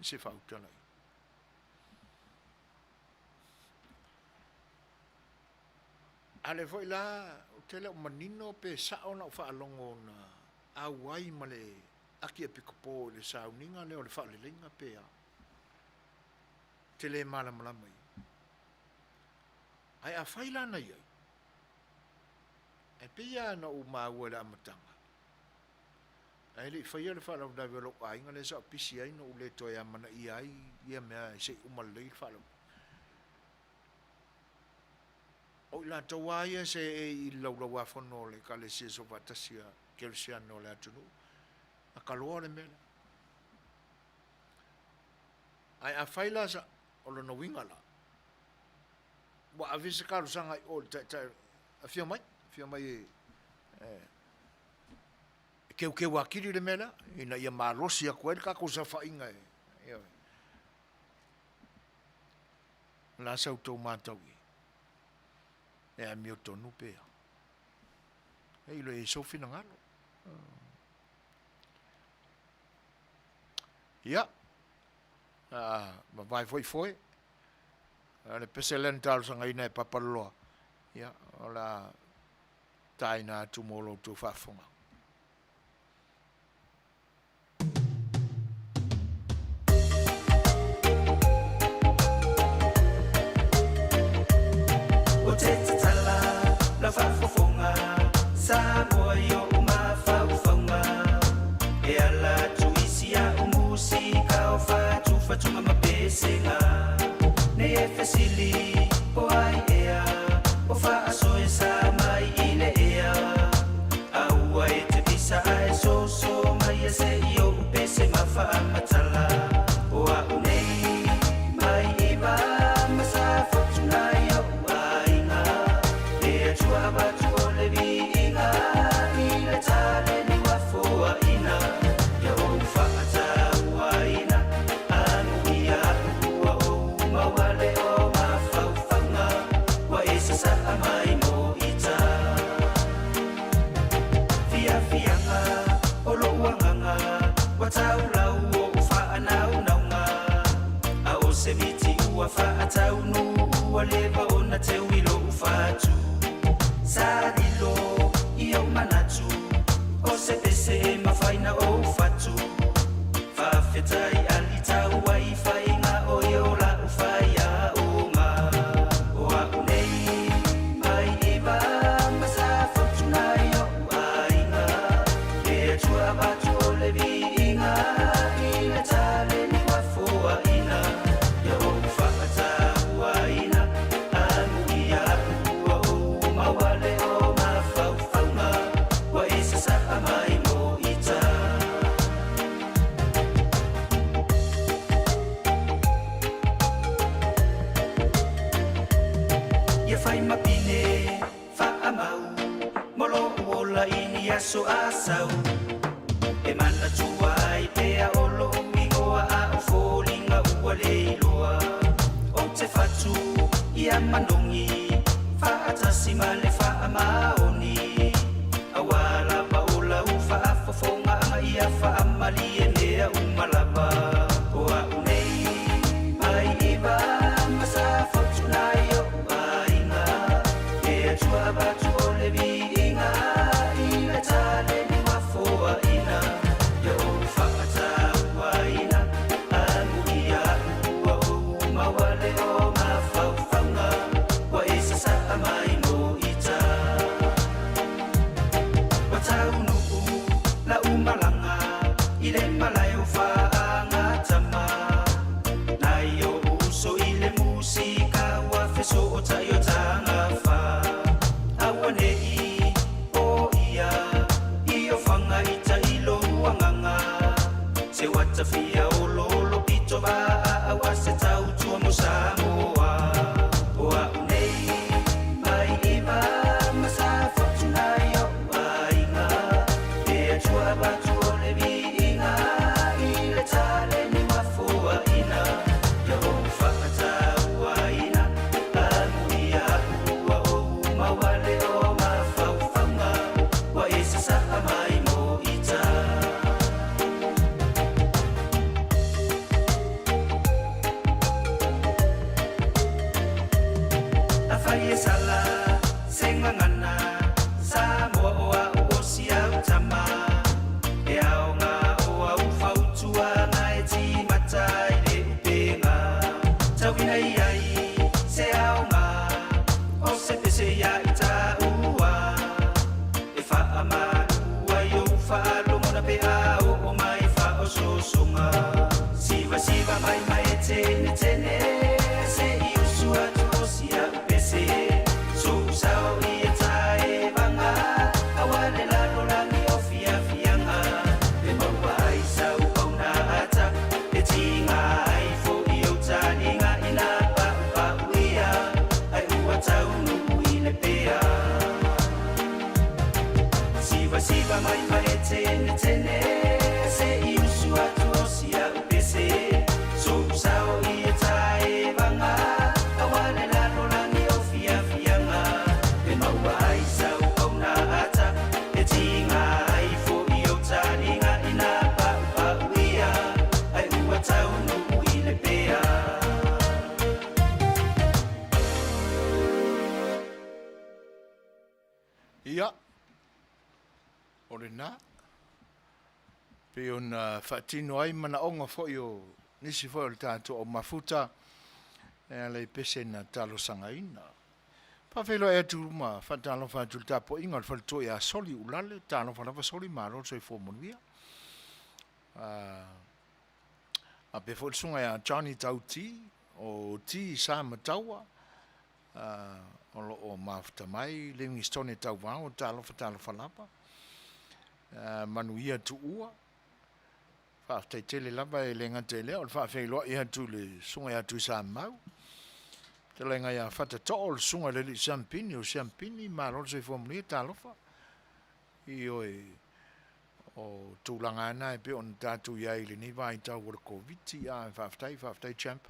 Se faautala ia. A lea foi la, ou te le o manino pe sao lau faalogo na auai ma le Akiepikopo i le sauniga lea o le faaleleiga pe a. Ou te le malamalama i ai. Ae afai la na i ai, e pei lava na ou maua i le amataga, ae le i faia le faalavelave o lou aiga lea sa ou pisi ai na ou le toe amanaia ai ia mea se i uma lelei le faalavelave. O i latou lava ia e seei i le laulauafono o le Ekalesia Soofaatasi a Kerisiano o le atunuu, na kaloa le mea lea. Ae afai la sa, o lona uiga la, ua ave se talosaga i o i le taitai, afio mai, afio mai e, e keukeu atili le mea lea, ina ia malosi atu ai le tatou saofaiga e, ioe. O le a sa outou matau i ai? E amiotonu pe a? E iloa i ai sou finagalo. Ia, a vavae foi foe, a le pese lea na talosagaina e Papaloloa, ia, o le a taina atu mo lo outou faafofoga. Ou te tatala lau faafofoga Samoa i o'u mafaufauga E ala atu i si a'u musika o fatufatuga ma pesega Nei e fesili po ai ea O faasoe sa mai i le ea A ua e te pisa ae soso mai e se i o'u pese ma faamatala O a'u nei mai iva ma Safotu nai o'u aiga Le Atua avatu o le viiga i le taleni ua foaina Ia ou faatauaina Amuia a'u ua ou maua le o mafaufauga Ua e sasaa mai mo ita Fiafiaga o lo'u agaga Ua taulau o'u faanaunauga A o se miti ua faataunuu Ua leva ona teu i lo'u fatu Sa lilo i ou manatu O se pese e mafai na ou fatu Faafetai ali tau ai faiga o ia o la'u faiaoga O a'u nei mai iva ma Safotu nai o'u aiga Le Atua avatu o le viiga i le taleni ua foaina Ia ou faatauaina Amuia a'u ua ou maua le o mafaufauga Ua e sasaa mai mo ita. Ia fai ma pine faamau mo lou ola i ni aso a sau E manatua ai pea o lou igoa a o foliga ua le iloa Ou te fatu ia manogi faatasi ma le faamaoni Aua lava o lau faafofogaaga ia faamalie mea uma lava O a'u nei mai iva ma Safotu nai o'u aiga Le Atua avatu o le viiga i le taleni ua foaina Ia ou faatauaina Amuia a'u ua ou maua le o mafaufauga Ua e sasaa mai mo ita Ua taunuu lau malaga i le malae o Faagatama Nai o'u uso i le musika ua fesootai o tagafa Auane'i o ia i ofaga i tai lou agaga Se ua tafia ololo pito vaa aua se tautua mo Samoa O a'u nei mai iva ma Safotu nai o'u aiga Le Atua avatu o le viiga tenetene Se i usu atu o si au pese Sou sao i e taevaga Aua le lalolagi o fiafiaga E maua ai sau auna ata E tiga ai fo'i ou taliga Ina pa'upa'uia Ai ua taunuu i le pea. Ia, o lena, pei ona faatino ai manaoga foi o nisi foi o le tatou au mafuta e ala i pese na talosagaina. Faafeiloai atu ma faatalofa atu i le tapuaiga a le faletua ia Soli Ulale, talofa lava Soli, malo le soifua manuia. Faapea foi le susuga ia Johnny Tauti o Ti Sa Mataua, o lo o mafuta mai Livingstone Tauvao, talofa talofa lava. Manuia Tuua, faafetai tele lava e le gata i lea o le faafeiloai atu i le susuga ia Tuisamau, fetalaiga ia Fatatoo, le susuga i le alii Siampini o Siampini, malo le soifua manuia, talofa. Ioe, o tulaga lava na e pei ona tatou i ai i lenei vaitau o le Koviti, ae faafetai, faafetai Champ.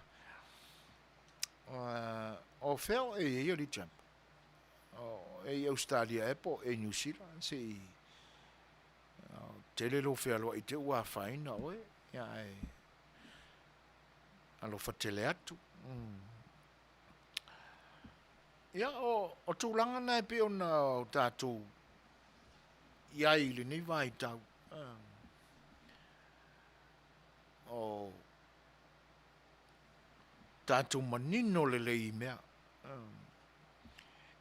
O fea o e i ai alii Champ? O e i Ausetalia ea po o e i Niu Sila? Se i tele lou fealoai te i ua afaina oe, ia ae alofa tele atu. Ia, o tulaga na e pei ona o tatou i ai i lenei vaitau. O tatou manino lelei i mea.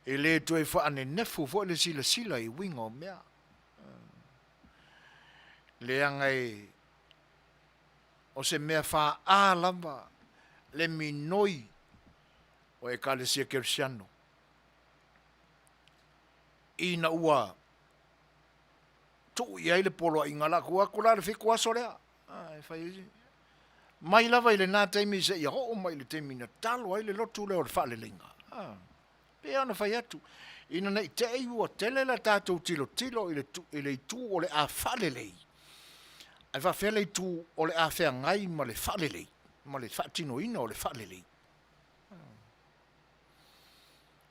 E le toe faanenefu foi le silasila i uiga o mea. Leaga e o se mea faa lava le minoi o Ekalesia Kerisiano ina ua tuu i ai le poloaiga, o le a tuu atu la le 7 aso lea e fai ai, mai lava i lena taimi seia oo mai i le taimi na talo ai le lotu lea o le faaleleiga. Pei ona fai atu, ina ne i te i ua tele le tatou tilotilo i le, i le itu o le a faalelei, ae faapefea le itu o le a feagai ma le faalelei, ma le faatinoina o le faalelei.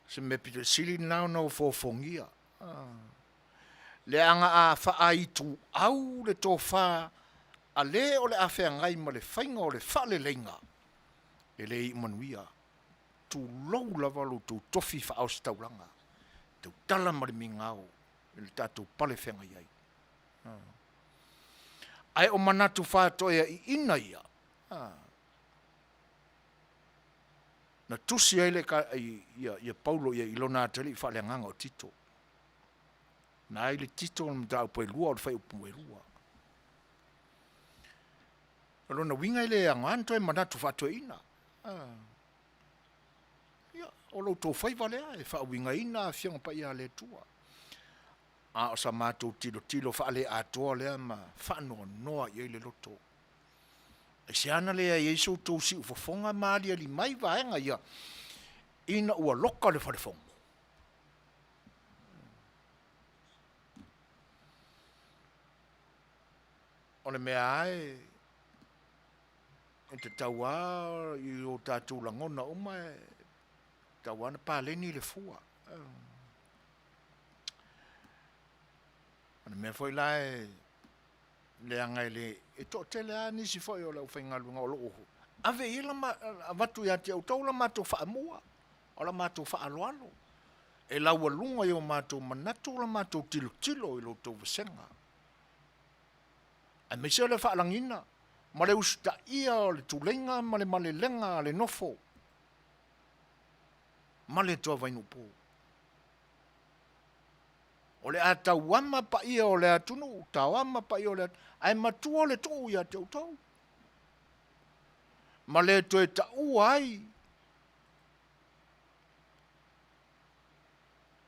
Se mea pito sili lena ona ofoofogia. Leaga a faaituau le tofa a le o le a feagai ma le faiga o le faaleleiga, e le iu manuia. Tulou lava lo outou tofi faaositaulaga, tautala ma le migao i le tatou pale feagai ai. Ae o manatu faatoeaiina ia, na tusi ai le ia Paulo ia i lona atalii faaleagaga o Tito. Na ai le Tito o le mataupu e lua o le fuaiupu e 2. O lona uiga e le aoga ona toe manatu faatoeaina. Ia, o lo outou faiva lea e faauigaina Afioga Paia a le Atua. A o sa matou tilotilo faale-atoa lea ma faanoanoa i ai le loto. Aisea na leai ai so outou siufofoga ma aliali mai vaega ia ina ua loka le falefono? O le mea lava e e tatau lava i o tatou lagona uma e tatau lava ona paleni le fua. O le mea foi la e leaga e le e toatele lava nisi foi o le aufaigaluega o lo o ave i ai la avatu ia te outou la matou faamua, o la matou faaaloalo e laualuga i o matou manatu la matou tilotilo i lo outou vasega, aemaise o le faalagiga ma le usitaia o le tuleiga ma le malelega a le nofo ma le Toavainuupo. O le a tauama paia o le atunuu, tauama paia o le atunuu, ae matua le tuu ia te outou. Ma le toe taua ai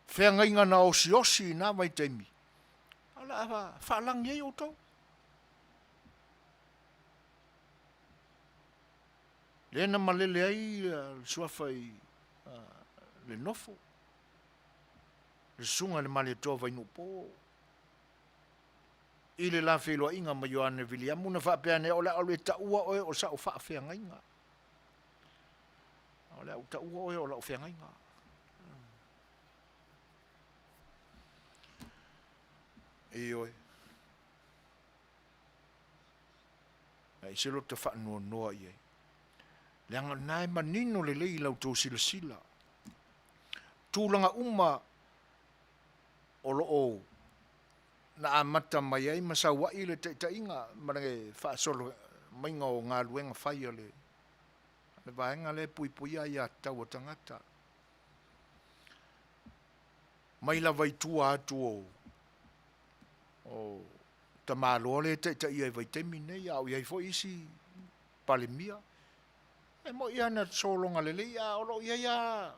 feagaiga na osiosi i na vaitaimi, o le a faalagi ai outou. Lea na malele ai le suafa i le nofo, le susuga i le Malietoa Vainuupo. I le la feiloaiga ma Ioane Viliamu na faapea ane ai, O le a ou le taua oe o sa'u faafeagaiga. O le a ou taua oe o la'u feagaiga. Ioe. Ae se lota faanoanoa i ai. Leaga o lena e manino lelei i la outou silasila. Tulaga uma o lo o na amata mai ai ma sau ai le taitaiga ma le faasolo maiga o galuega fai a le vaega lea e puipuia aiatatau a tagata. Mai lava i tua atu o o tamaloa lea e taitaia i vaitaimi nei, a o i ai foi isi Palemia. E moni lava na sologa lelei, a o lo o i ai lava,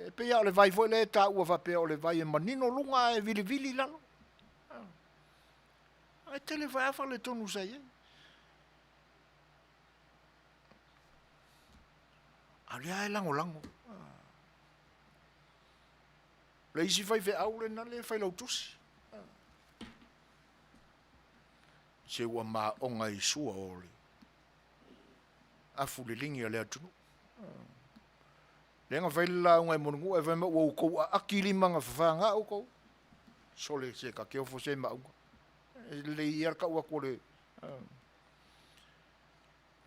e pei lava o le vai foi lea e taua faapea o le vai e manino luga ae vilivili lalo. Ae tele foi lava faaletonu sa i ai. A o lea lava e lagolago. Le isi faifeau lena le failautusi. Se ua maoga i sua o le afu liligi a le atunuu. Lea na fai le lauga i Mulinuu ae fai mai ua outou aaki lima na fafaga outou. Sole se ta te ofo se maauga. E lelei ia le tau atu o le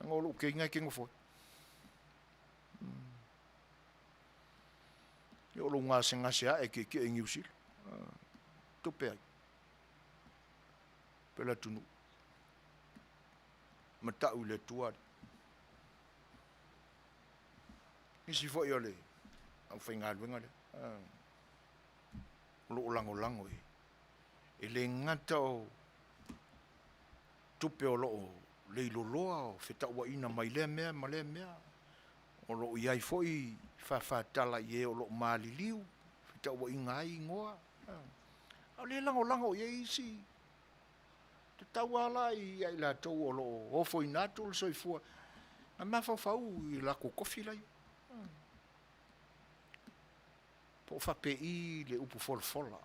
leaga o lou teina e te nofo ai. Ia o lou gasegase ae tietie i Niu Sila. Tupe ai. Pe le atunuu. Matau i le Atua alii. Nisi foi o le aufaigaluega lea o lo o lagolago i e le gata o tupe o lo o leiloloa o fetauaiga mai lea mea ma lea mea, o lo o i ai foi fafatala i e o lo o maliliu, fetauaiga ai igoa. A o lea e lagolago i ai isi, tatau lava la ia i latou o lo o ofoina atu le soifua, na mafaufau i latou tofi la e i ai. Po o faapei le upu folafola.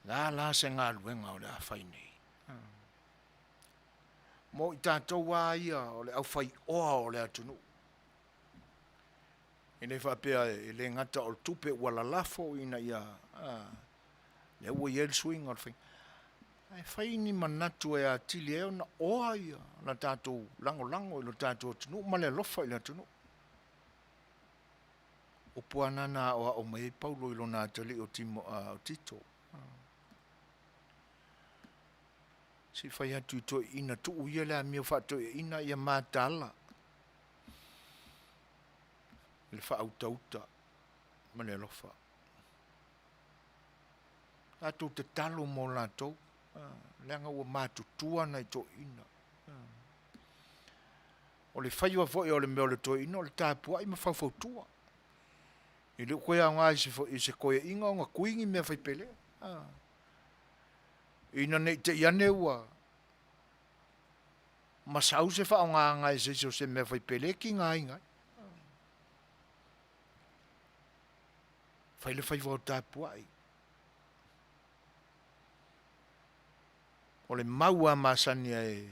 Le a la se galuega o le a fai nei? Mo i tatou lava ia o le aufaioa o le atunuu. E le faapea e le gata o le tupe ua lalafo ina ia, a, lea ua i ai le suiga o le faiga. Ae fai ni manatu e atili ai ona oa ia la tatou lagolago i lo tatou atunuu ma le alofa i le atunuu. Upu lava na na aoao mai ai Paulo i lona atalii o Timo, a, o Tito. Se i fai atu i toeaiina, tuu ia le amio faatoeaiina ia mataala i le faautauta ma le alofa. Tatou tatalo mo latou, leaga ua matutua nai toeaiina. O le faiva foi o le mea o le toeaina o le tapuai ma faufautua. E le o toe aoga i se toeaina ona tui ni mea faipelea. Ina ne i te i ane ua masau se faaaogaga e se isi o se mea faipele e tigaina ai. Fai le faiva o tapuai. O le mau a masani e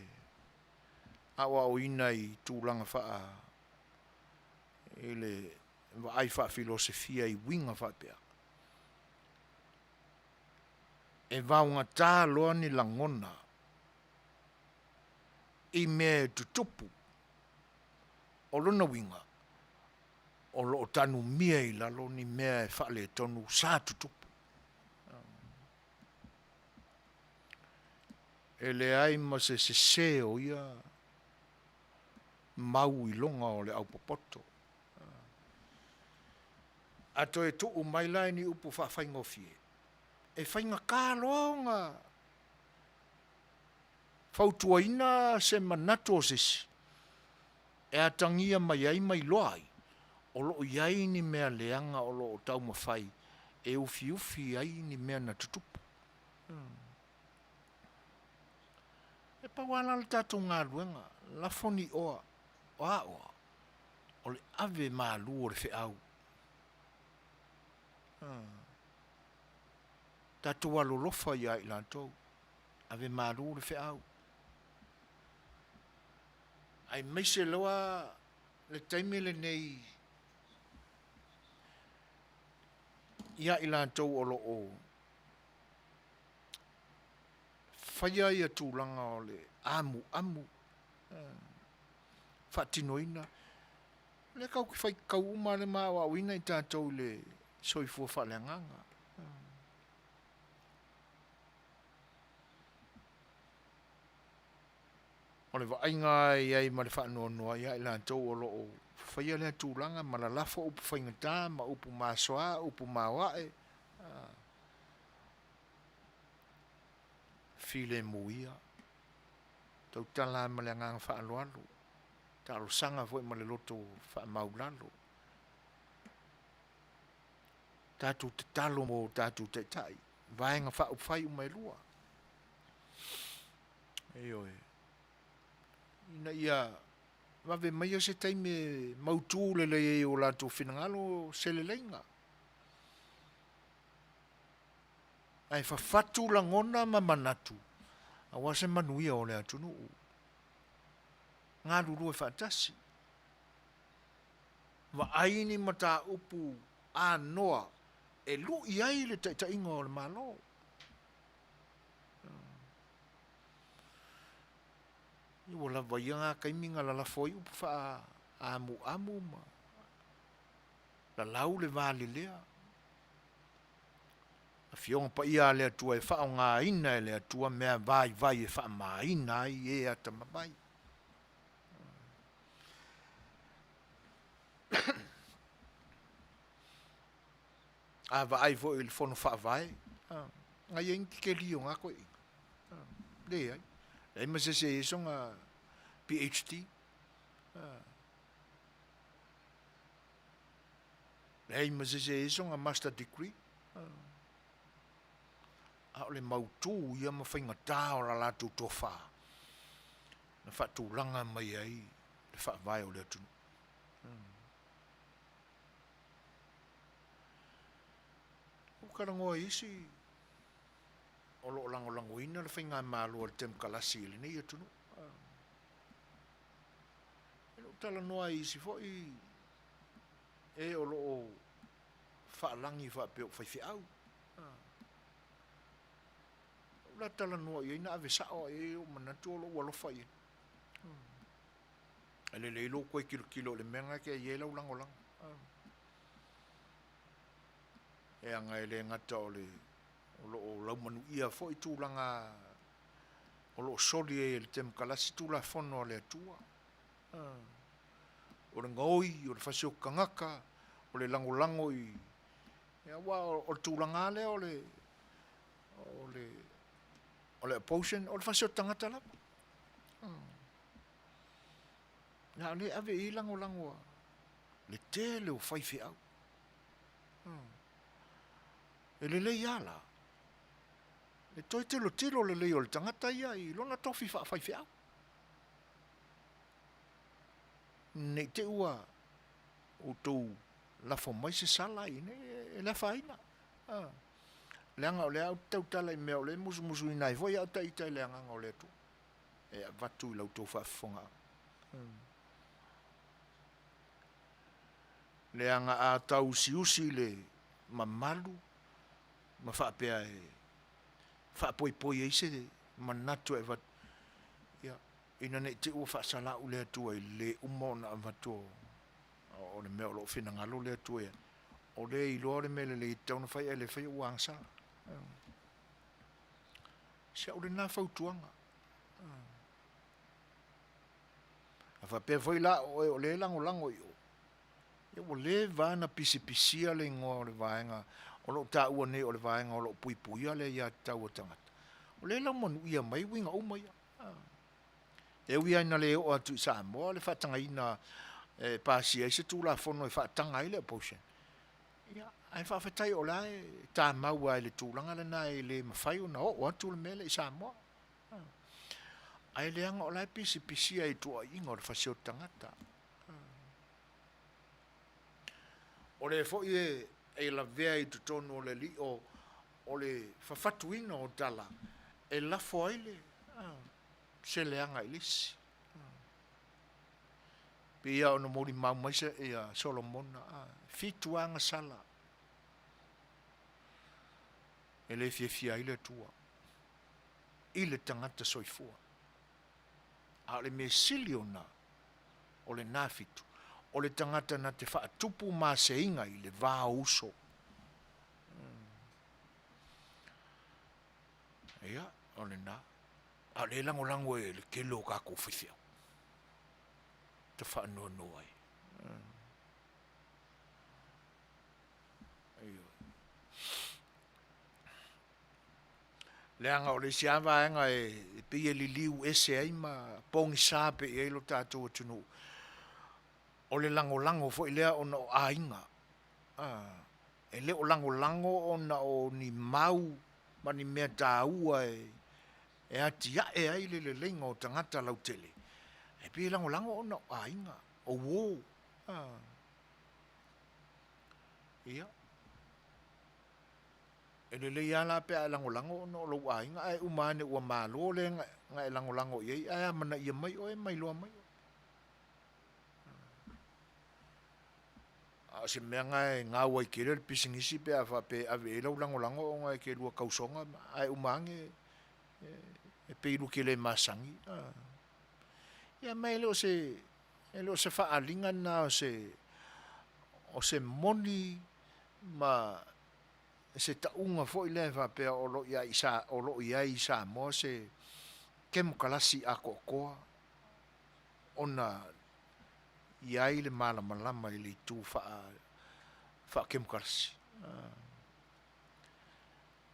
aoaoina i tulaga faa i le vaai faafilosefia i uiga faapea. E vaogata loa ni lagona i mea e tutupu. O lona uiga, o lo o tanumia i lalo ni mea e faaletonu sa tutupu. E leai ma se sese o ia mau iloga o le aupopoto. A toe tuu mai la i ni upu faafaigofie, e faigata loa ona fautuaina se manatu o se isi e atagia mai ai ma iloa ai o lo o i ai ni mea leaga o lo o taumafai e ufiufi ai ni mea na tutupu. E pau lava la le tatou galuega, lafo ni oa, o a oa? O le ave malu o le feau. Tatou alolofa ia i latou, ave malu le feau. Aemaise loa le taimi lenei ia i latou o lo o faia ia tulaga o le amuamu faatinoina. O lea tatou te faitau uma lava ma aoaoina i tatou i le soifua faaleagaga. O le vaaiga lava e i ai ma le faanoanoa ia i latou o lo o faia lea tulaga ma lalafo upu faigata ma upu masoa, upu maoae, filemu ia. Tautala lava ma le agaga faaaloalo, talosaga foi ma le loto faamaulalo. Tatou tatalo mo tatou taitai, vaega faaupufai uma e lua. Ioe. Ina ia vave maia se taimi e mautu lelei ai o latou finagalo se leleiga. Ae fafatu lagona ma manatu aua se manuia o le atunuu. Galulue faatasi. Vaai ni mataupu anoa e lui ai le taitaiga o le Malo. Ua lava ia na taimi na lalafo ai upu faaamuamu ma lalau le valelea. Afioga Paia a le Atua e faaaogaina e le Atua mea vaivai e faamaina ai e atamamai. A vaai foi i le Fono Faavae, na i ai ni tikeli o na toeaiina? Leai. Leai ma se isi e i ai sona PhD. Leai ma se isi e i ai sona Master Degree. A o le mautu ia ma faigata o la latou tofa na faatulaga mai ai le faavae o le atunuu. Ua talanoa i isi o lo o lagolagoina le faigamalo a le Temokalasi i lenei atunuu. E le o talanoa i isi foi e o lo o faalagi faapea o faifeau. Ou la talanoa i ai na ave sao i ai ou manatu o lou alofa i ai. E lelei lou toe tilotilo i le mea lena e te i ai lau lagolago. E aga e le gata o le o lo o laumanuia foi tulaga o lo o soli ai e le Temokalasi Tulafono a le Atua. O le gaoi, o le fasioti tagata, o le lagolago i aua o le tulaga lava lea o le o le o le opposition o le fasioti tagata lava. Na o lea e ave i ai lagolago a le tele o faifeau. E lelei lava la le toe tilotilo lelei o le tagata ia i lona tofi faafaifeau. Ne i te i ua outou lafo mai se sala i nei, e le afaina. Leaga o lea ou te tautala i mea o lea e musumusuina ai foi au ita i le agaga o le Atua e avatu i la outou faafofogaaga. Leaga a tausiusi le mamalu ma faapea e faapoipoi ai se manatu e avatu, ia, ina ne i te i ua faasalau le Atua i le le uma ona avatu o le mea o lo o finagalo le Atua i ai. O lea e iloa le mea lelei e tatau ona fai ae le faia ua agasala. Si au lena fautuaga. A faapea foi la o oe o lea e lagolago i o, ia ua leva lava ona pisipisia le igoa o le vaega o lo o taua nei o le vaega o lo o puipuia le aiatatau a tagata. O lea e laumanuia mai uiga uma ia. E ui lava ina le oo atu i Samoa le faatagaina e pasia ai se Tulafono e faataga ai le abortion, ia, ae faafetai o la e tamau lava i le tulaga lena e le mafai ona oo atu le mea lea i Samoa. Ae leaga o la e pisipisia i tuuaiga o le fasioti tagata. O lea foi e lavea i totonu o le lio o le fafatuina o tala e lafo ai le se leaga i le isi. Pei lava ona molimau mai ia Solomona, e fitu agasala e le fiafia ai le Atua i le tagata soifua. A o le mea sili ona o lena fitu, o le tagata na te faatupu maseiga i le va o uso. Ia, o lena. A o lea e lagolago e le tele o tatou faifeau. Ta faanoanoa ai. Leaga o le isi lava vaega e pei e liliu ese ai ma pogisa pea i ai lo tatou atunuu, o le lagolago foi lea ona o aiga. E le o lagolago ona o ni mau ma ni mea taua e atiae ai le leleiga o tagata lautele, ae pei e lagolago ona o aiga, o uo. Ia, e lelei lava la pe a e lagolago ona o lou aiga, ae uma ane ua malo le na e lagolago i ai ae amanaia mai oe ma iloa mai oe. A o se mea lena e gau ai tele le pisinisi pe a faapea e ave i ai lau lagolago ona e te lua tausoga ae uma ane e pei lua te le masani. Ia ma e le o se, e le o se faaaliga lena o se, o se moni ma se tauga foi lea e faapea o lo o i ai i Samoa se kemokarasi atoatoa ona i ai le malamalama i le itu faa-kemokarasi.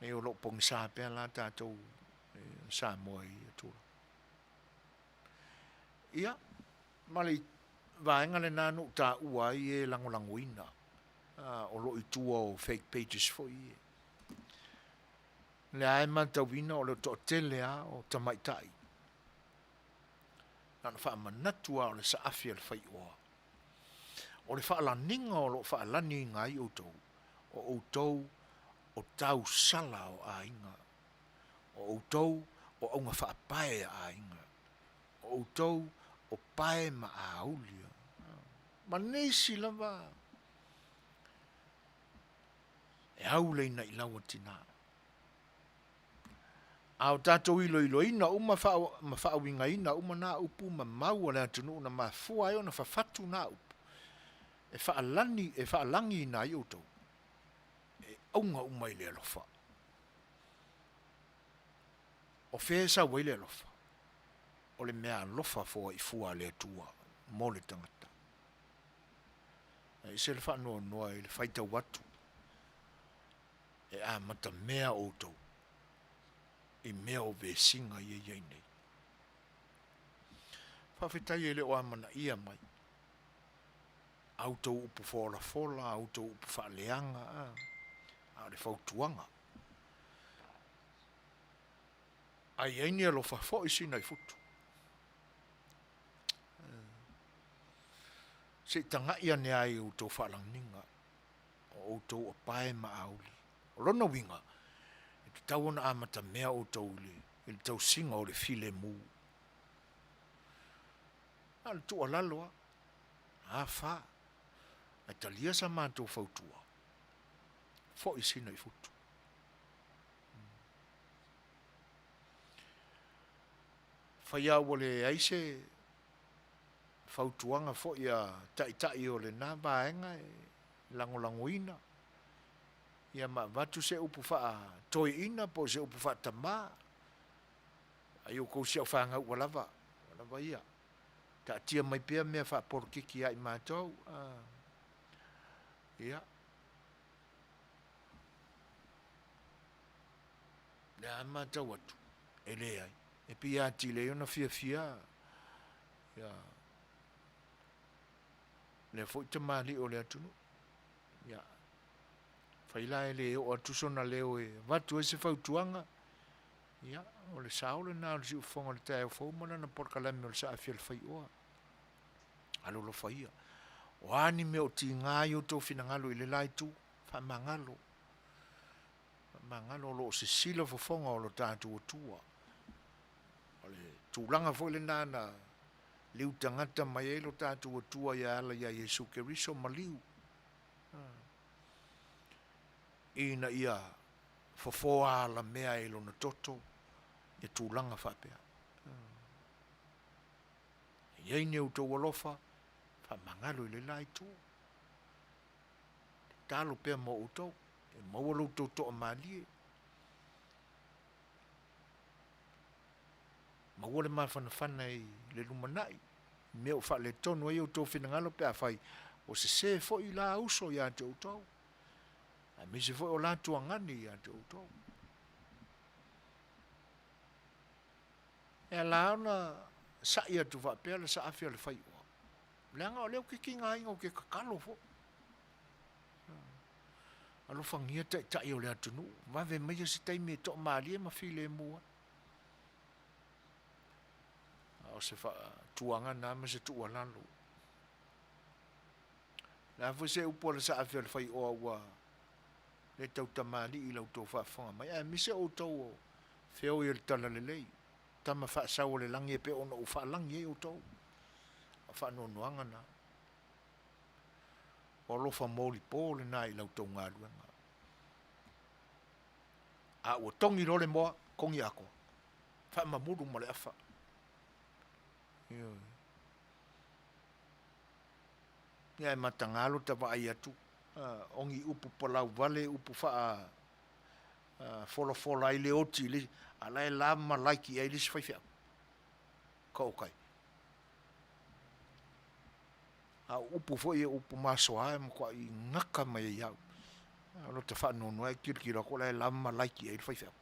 Nei o lo o pogisa pea la tatou Samoa i ia tulaga. Ia, ma le vaega lena na ou taua ai e lagolagoina o lo o i tua o fake pages foi ia. O lea lava e matauina o le toatele lava o tamaitai na ona faamanatu lava o le saafi a le faioa. O le faalaniga o lo o faalaniina ai outou, o outou o tausala o aiga, o outou o augafaapae a aiga, o outou o pae ma auli, ma nisi lava e au le inailau a tina. A o tatou iloiloina uma ma faauigaina uma na upu ma mau a le atunuu na mafua ai ona fafatu na upu, e faalani, e faalagiina ai outou, e auga uma i le alofa. O fea e sau ai le alofa? O le meaalofa foaifua a le Atua mo le tagata. E ese le faanoanoa i le faitau atu e amatamea outou i mea o vesiga ia e i ai nei. Faafetai e le o amanaia mai a outou upu folafola, a outou upu faaleaga, a o le fautuaga. A i ai ni alofa foi Sinaifutu, se i tagai ane lava i outou faalagiga, o outou o pae ma auli. O lona uiga, e tatau ona amatamea outou i le tausiga o le filemu. Na o le tuualalo lava, a fa, ae talia sa matou fautua, foi Sinaifutu. Fai lava ua leai se fautuaga foi a taitai o lena vaega e lagolagoina ia ma avatu se upu faatoeaina po o se upu faatamā, ai outou si au fanau ua lava, ua lava ia. Taatia mai pea mea faapolokiki ia i matou. Ia. Lea lava e matau atu, e leai. E pei atili ai ona fiafia ia lea foi tamalii o le atunuu. Ia, fai la e le oo atu sona leo e avatu ai se fautuaga, ia, o le sao lena o le siufofoga o le taeao fou ma lana polokalame o le Saafi a le Faioa. Alolofa ia. O a ni mea o tiga ai outou finagalo i le la itu, faamagalo. Faamagalo o lo o sisila fofoga o lo tatou Atua. O le tulaga foi lena na liu tagata mai ai lo tatou Atua e ala ia Iesu Keriso maliu, ina ia fofoa alamea i lona toto ia tulaga faapea. E i ai ni outou alofa, faamagalo i le la itu. Tatalo pea mo outou, e maua lo outou toamalie. Maua le mafanafana i le lumanai, i mea o faaletonu ai outou finagalo pe afai ua sese foi la uso ia te outou, aemaise foi o la tuagani ia te outou. E ala ona sa'i atu faapea le saafi a le faioa, leaga o lea ou te tigaina ou te tatalo foi. Alofagia taitai o le atunuu, vave maia se taimi e toamalie ma filemu ai. A o se faatuaga na ma se tuualalo. O le a foi se upu a le saafi a le faioa ua le tautamalii i la outou faafofoga mai, aemaise outou o feoi o le talalelei, tama faasau o le lagi e pei ona ou faalagi ai outou. O faanoanoaga na. O alofa molipo lena i la outou galuega. A ua togi loa le moa, togi atoa. Faamamulu ma le afa. Ioe. Ia e mataga lo ta vaai atu, o ni upu palau vale, upu faa folafola ai le oti i le isi, a la e la ma like i ai le isi faifeau. Ka okay. A o upu foi e upu masoa e matuai gata mai ai au. O lota faanoanoa e tilotilo atu o la e la ma like i ai le faifeau.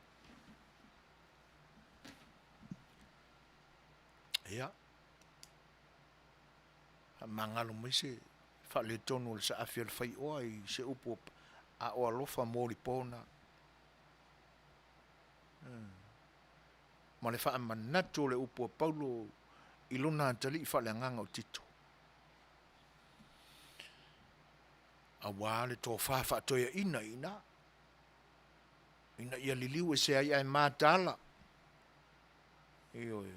Ia, faamagalo mai se faaletonu o le saafi a le faioa i se upu a o alofa molipo na. Ma le faamanatu o le upu a Paulo i lona atalii faaleagaga o Tito. Auā le tofa faatoeaina i ina, ina ia liliu ese ai ae mataala, ioe,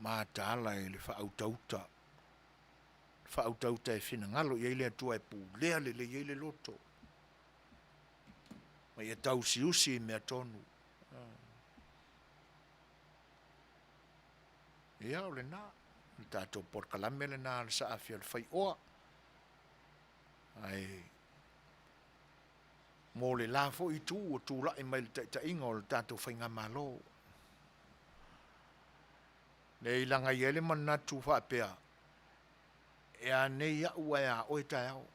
mataala e le faautauta, le faautauta e finagalo i ai le Atua e pulea lelei ai le loto, ma ia tausiusi i mea tonu. Ia, o lena, o le tatou polokalame lena a le saafi a le faioa. Ae mo le la foi itu ua tulai mai le taitaiga o le tatou faigamalo, lea i laga i ai le manatu faapea, e a nei au ae a oe taeao.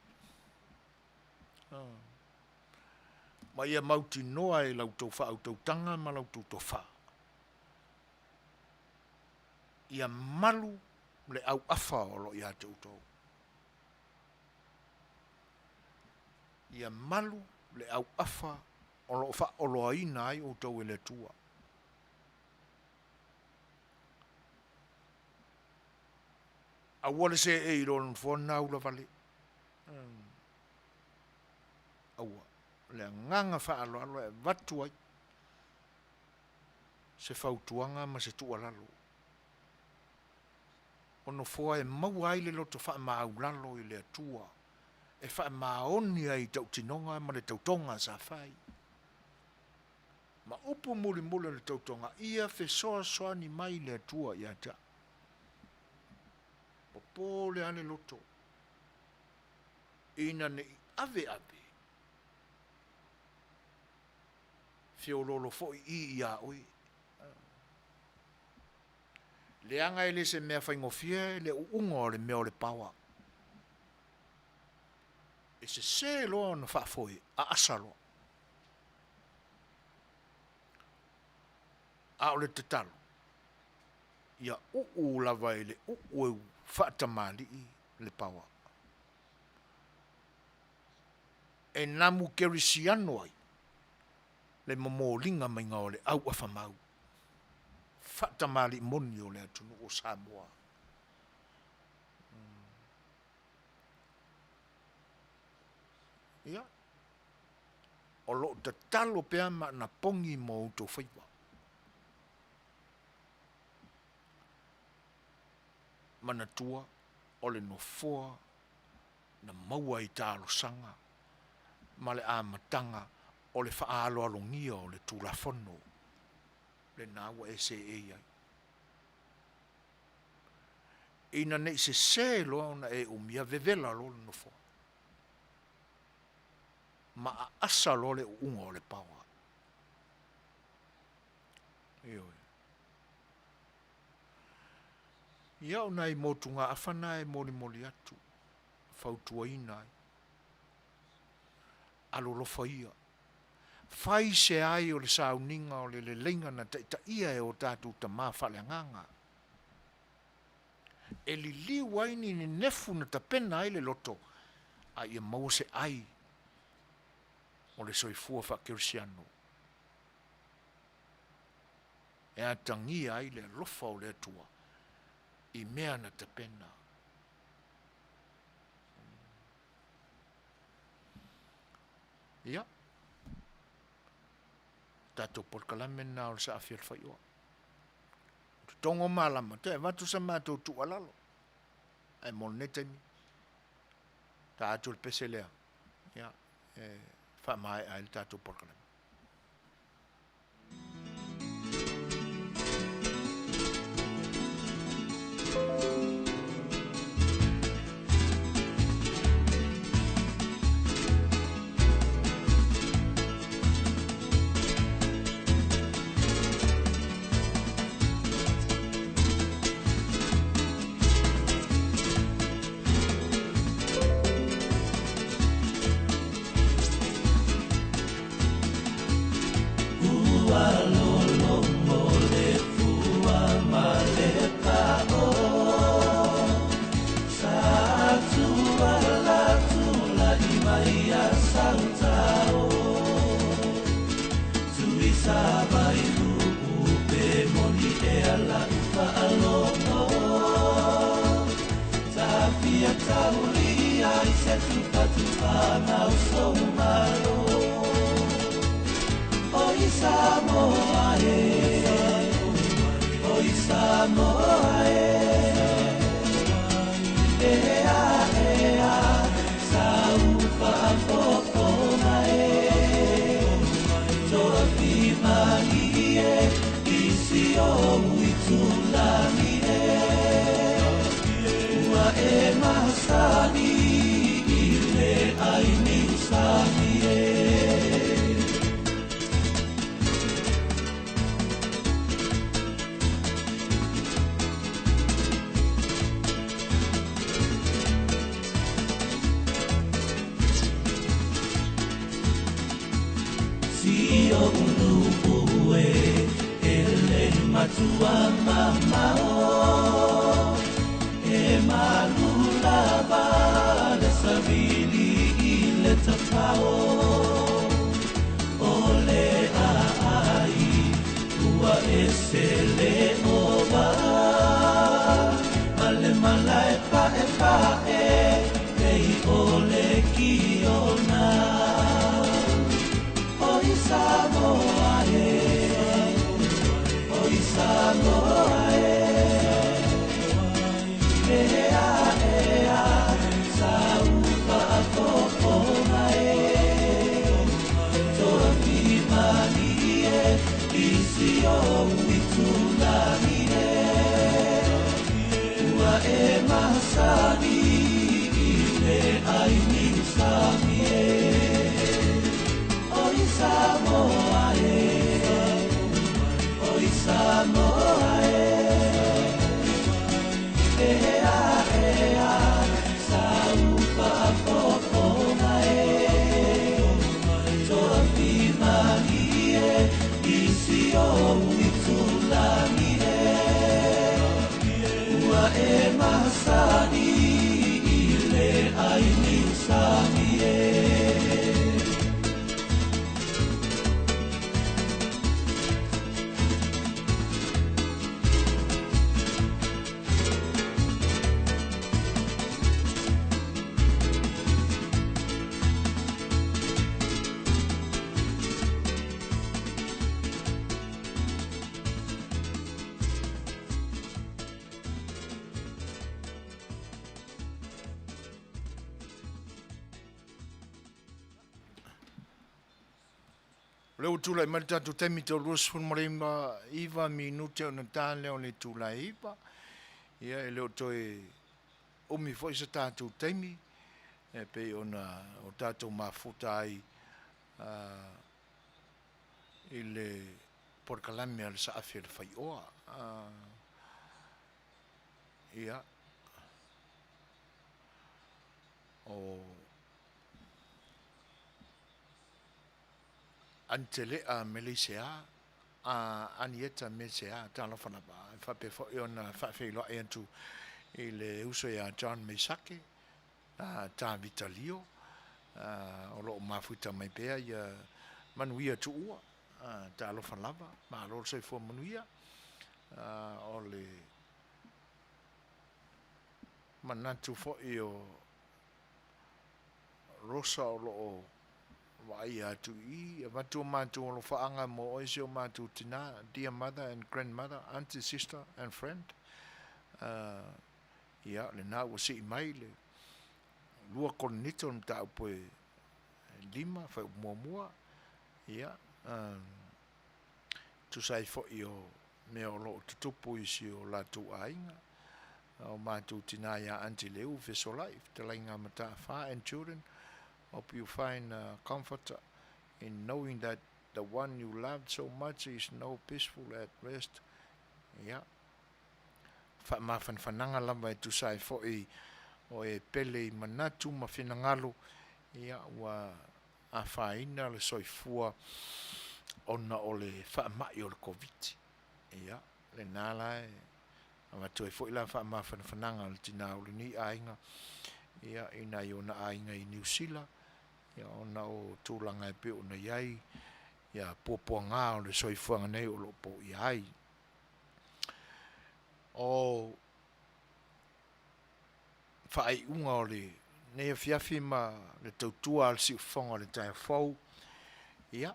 Ma ia mautinoa e la outou faautautaga ma la outou tofa, ia malu le auafa o lo o ia te outou. Ia malu le auafa o lo o faaoloaina ai outou e le Atua. Aua le seei i lona nofoa naula vale. Aua. Le agaga faaaloalo e avatu ai se fautuaga ma se tuualalo. O nofoa e maua ai le loto faamaaulalo i le Atua e faamaoni ai i tautinoga ma le tautoga sa fai. Ma upu mulimuli o le tautoga, ia fesoasoani mai le Atua ia te au. Popole lava le loto ina ne i aveave feoloolo foi i iā oe. Leaga e le se mea faigofie le uuga o le mea o le paoa. E sese loa ona faafoe, aasa loa. A o le tatalo, ia uu lava i le uu e faatamalii le paoa. E namu kerisiano ai le momoliga maiga o le auafa mau faatamalii moni o le atunuu o Samoa. Ia. O lo o tatalo pea ma anapogi mo outou faiva. Manatua o le nofoa na maua i talosaga ma le amataga o le faaaloalogia o le Tulafono lena ua e seei ai. Ina ne i sese loa ona e umia vevela loa le nofoa ma aasa loa le uuga o le paoa. Ioe. Ia o nai motugaafa na e molimoli atu, fautuaina ai. Alolofa ia. Fai se ai o le sauniga o le leleiga na taitaia e o tatou tama faaleagaga. E liliu ai ni nenefu na tapena ai le loto, a ia maua se ai o le soifua faakerisiano e atagia ai le alofa o le Atua i mea na tapena. Ia, tatou polokalame lena o le Saafi o le Faioa. Totogo malama, toe avatu sa matou tuualalo. Ae mo lenei taimi, ta atu le pese lea, ia, e faamaea ai le tatou polokalame. Ua lolomo le fua ma le pao Sa tuala tula'i mai ia Sautao Tuisava i lu'u pe moni ea la'u faalogo Tafia taulia i se tupatupaga o sou malo Oi Samoa e Oi Samoa e Ea ea sau faafofoga e Toafimalie i si ou itulagi e Ua e masani i le ai niusami e. Si ou nuu e e le matua mamao E malu lava le savili i le tafao O le aai ua ese le ova Ma le malae paepae pei o le kiona Oi Samoa e Oi Samoa e Ea ea sau faafofoga e Toafimalie i si ou itulagi e Ua e masani i le ai niusami e Oi Samoa e Oi Samoa e Ea ea sau faafofoga e Toafimalie i si ou itulagi e Ua e masani i le ai niusami e. O lea ua tulai mai le tatou taimi tau 29 minute ona ta lea o le itula e 9. Ia e le o toe umi foi se tatou taimi e pei ona o tatou mafuta ai i le polokalame a le Saafi a le Faioa. Ia, o Anitelea Meleisea, a Anieta Mesea, talofa lava, e faapea foi ona faafeiloai atu i le uso ia John Mesake, a Tavita Lio, o lo o mafuta mai pea ia manuia tuua, talofa lava, malo le soifua manuia, o le manatu foi o Rosa o lo o vaaia atu i i, avatu o matou alofaaga mo oe si o matou tina, dear mother and grandmother, auntie, sister and friend. Ia, lena ua sii mai le 2 Korinito le mataupu e 5, fuaiupu muamua, ia, tusa ai foi o mea o lo o tutupu i si o latou aiga, o matou tina ia Aunty Leu Fesolai, fetalaiga Mataafa and children, hope you find comfort in knowing that the one you loved so much is now peaceful at rest. Ia, faamafanafanaga lava e tusa ai foi o e pele i manatu ma finagalo, ia, ua afaina le soifua ona o le faamai o le Koviti. Ia, lena la e avatu ai foi la faamafanafanaga a le tina o lenei aiga, ia, i nai ona aiga i Niu Sila, ia, ona o tulaga e pei ona i ai, ia, puapuaga o le soifuaga nei o lo o poia ai. O faaiuga o lenei afiafi ma le tautua a le siufofoga o le taeao fou, ia,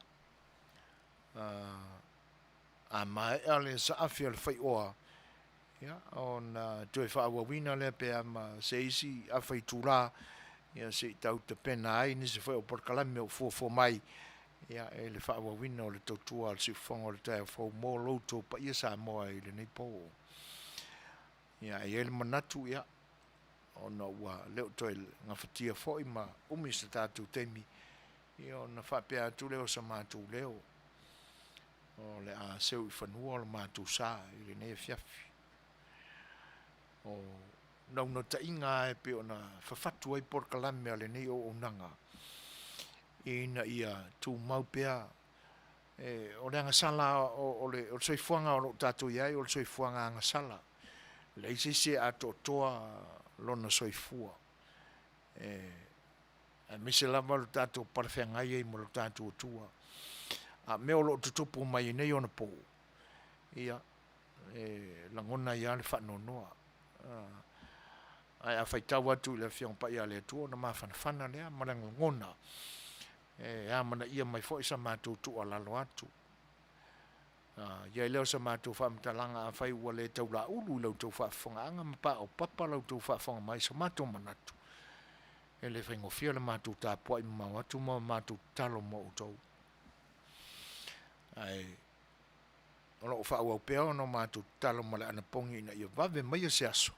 a maea le saafi a le faioa, ia, ona toe faaauauina lea pe a ma se isi afa itula, ia, se i tau tapena ai nisi foi o polokalame o fuafua mai, ia, e le faaauauina o le tautua a le siufofoga o le taeao fou mo lo outou paia Samoa i lenei po. Ia, e i ai le manatu, ia, ona ua le o toe gafatia foi ma umi se tatou taimi, ia ona faapea atu lea o sa matou leo, o le a seu i fanua lo matou sa i lenei afiafi. O naunautaiga lava e pei ona fafatu ai polokalame a lenei auaunaga, ina ia tumau pea e, o le agasala o le soifuaga o lo o tatou i ai, o le soifuaga agasala. E leai se isi e atoatoa lona soifua, e, aemaise lava lo tatou palefeagai ai ma lo tatou Atua. A mea o lo o tutupu mai i nei onapo, ia, e lagona ai lava le faanoanoa. Ae a faitau atu i le Afioga Paia a le Atua, ona mafanafana lea ma le lagona e amanaia mai foi sa matou tuualalo atu. I ai lea o sa matou faamatalaga, afai ua le taulaulu i la outou faafofogaaga ma paopapa la outou faafofoga mai i so matou manatu, e le faigofie le matou tapuai mamao atu ma matou tatalo mo outou. Ae o lo o faaauau pea ona matou tatalo ma le anapogi ina ia vave maia se aso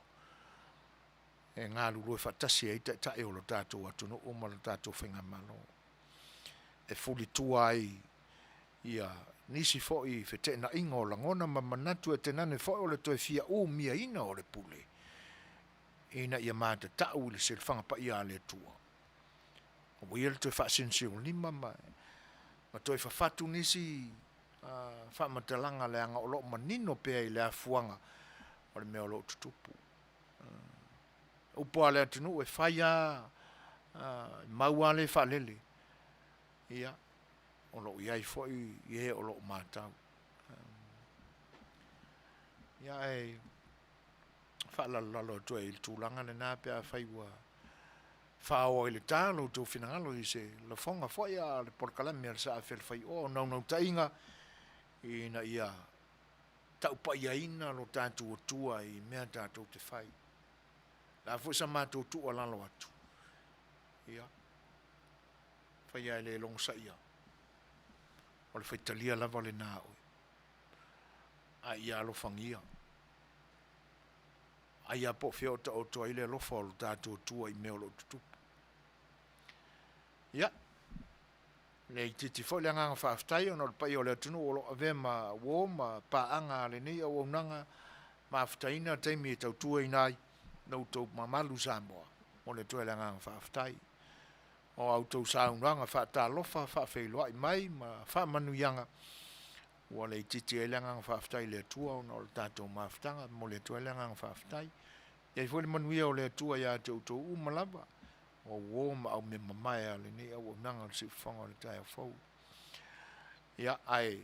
e galulue faatasi ai taitai o lo tatou atunuu ma lo tatou faigamalo, e fulitua ai ia nisi foi feteenaiga o lagona ma manatu e tenane foi o le toe fia umiaina o le pule ina ia matatau i le silafaga paia a le Atua. Ua ia le toe faasinosinolima ma toe fafatu nisi faamatalaga leaga o lo o manino pea i le afuaga o le mea o lo o tutupu. Upu a le atunuu e fai lava, e mau lava le faalele, ia, o lo o i ai foi e o lo o matau. Ia, ae faalalolalo atu ai i le tulaga lena pe afai ua faaoa i le ta lo outou finagalo i se lafoga foi a le polokalame a le Saafi a le Faioa o naunautaiga ina ia taupaiaina lo tatou Atua i mea tatou te fai. O le a foi sa matou tuualalo atu, ia, faia e le logosaia. O le faitalia lava lena a oe. A ia alofagia. Ai a po o fea o taoto ai le alofa o lo tatou Atua i mea o lo o tutupu. Ia, le itiiti foi le agaga faafetai ona o le paia o le atunuu o lo o avea ma uo ma paaga a lenei auaunaga mafutaina taimi e tautuaina ai lo outou mamalu Samoa. Momoli atu ai le agaga faafetai. O a outou saunoaga faatalofa, faafeiloai mai ma faamanuiaga ua le itiiti ai le agaga faafetai i le Atua ona o le tatou mafutaga. Momoli atu ai le agaga faafetai. Ia i ai foi le manuia o le Atua ia te outou uma lava, o uo ma aumea mamae a lenei auaunaga o le siufofoga o le taeao fou. Ia, ae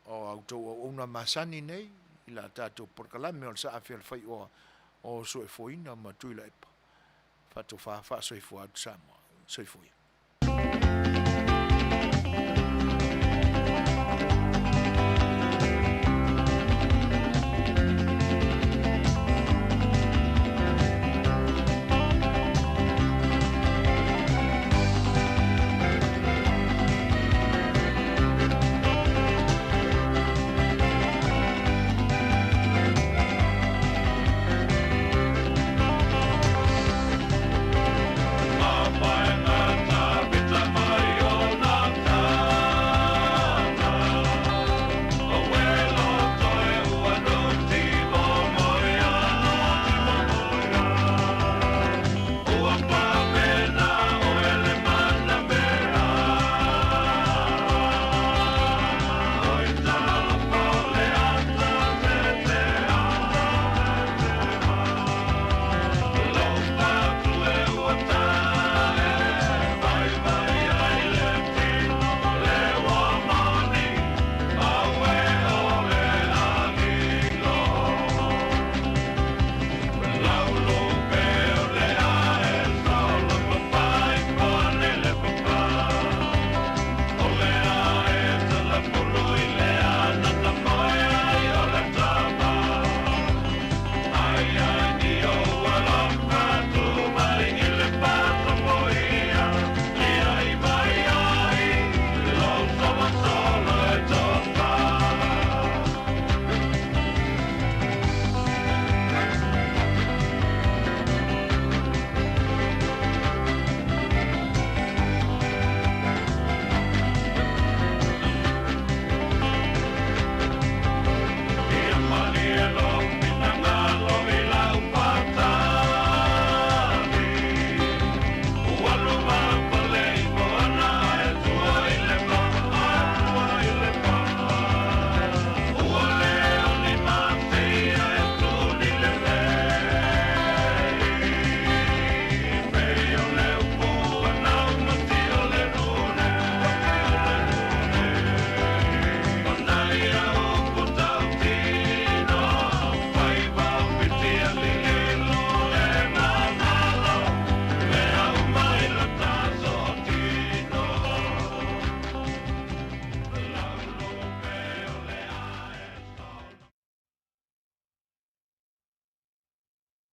o a outou auauna masani nei i la tatou polokalame o le Saafi a le Faioa o Soefoina ma Tuilaepa, faatofa faasoifua atu Samoa. Soifua ia.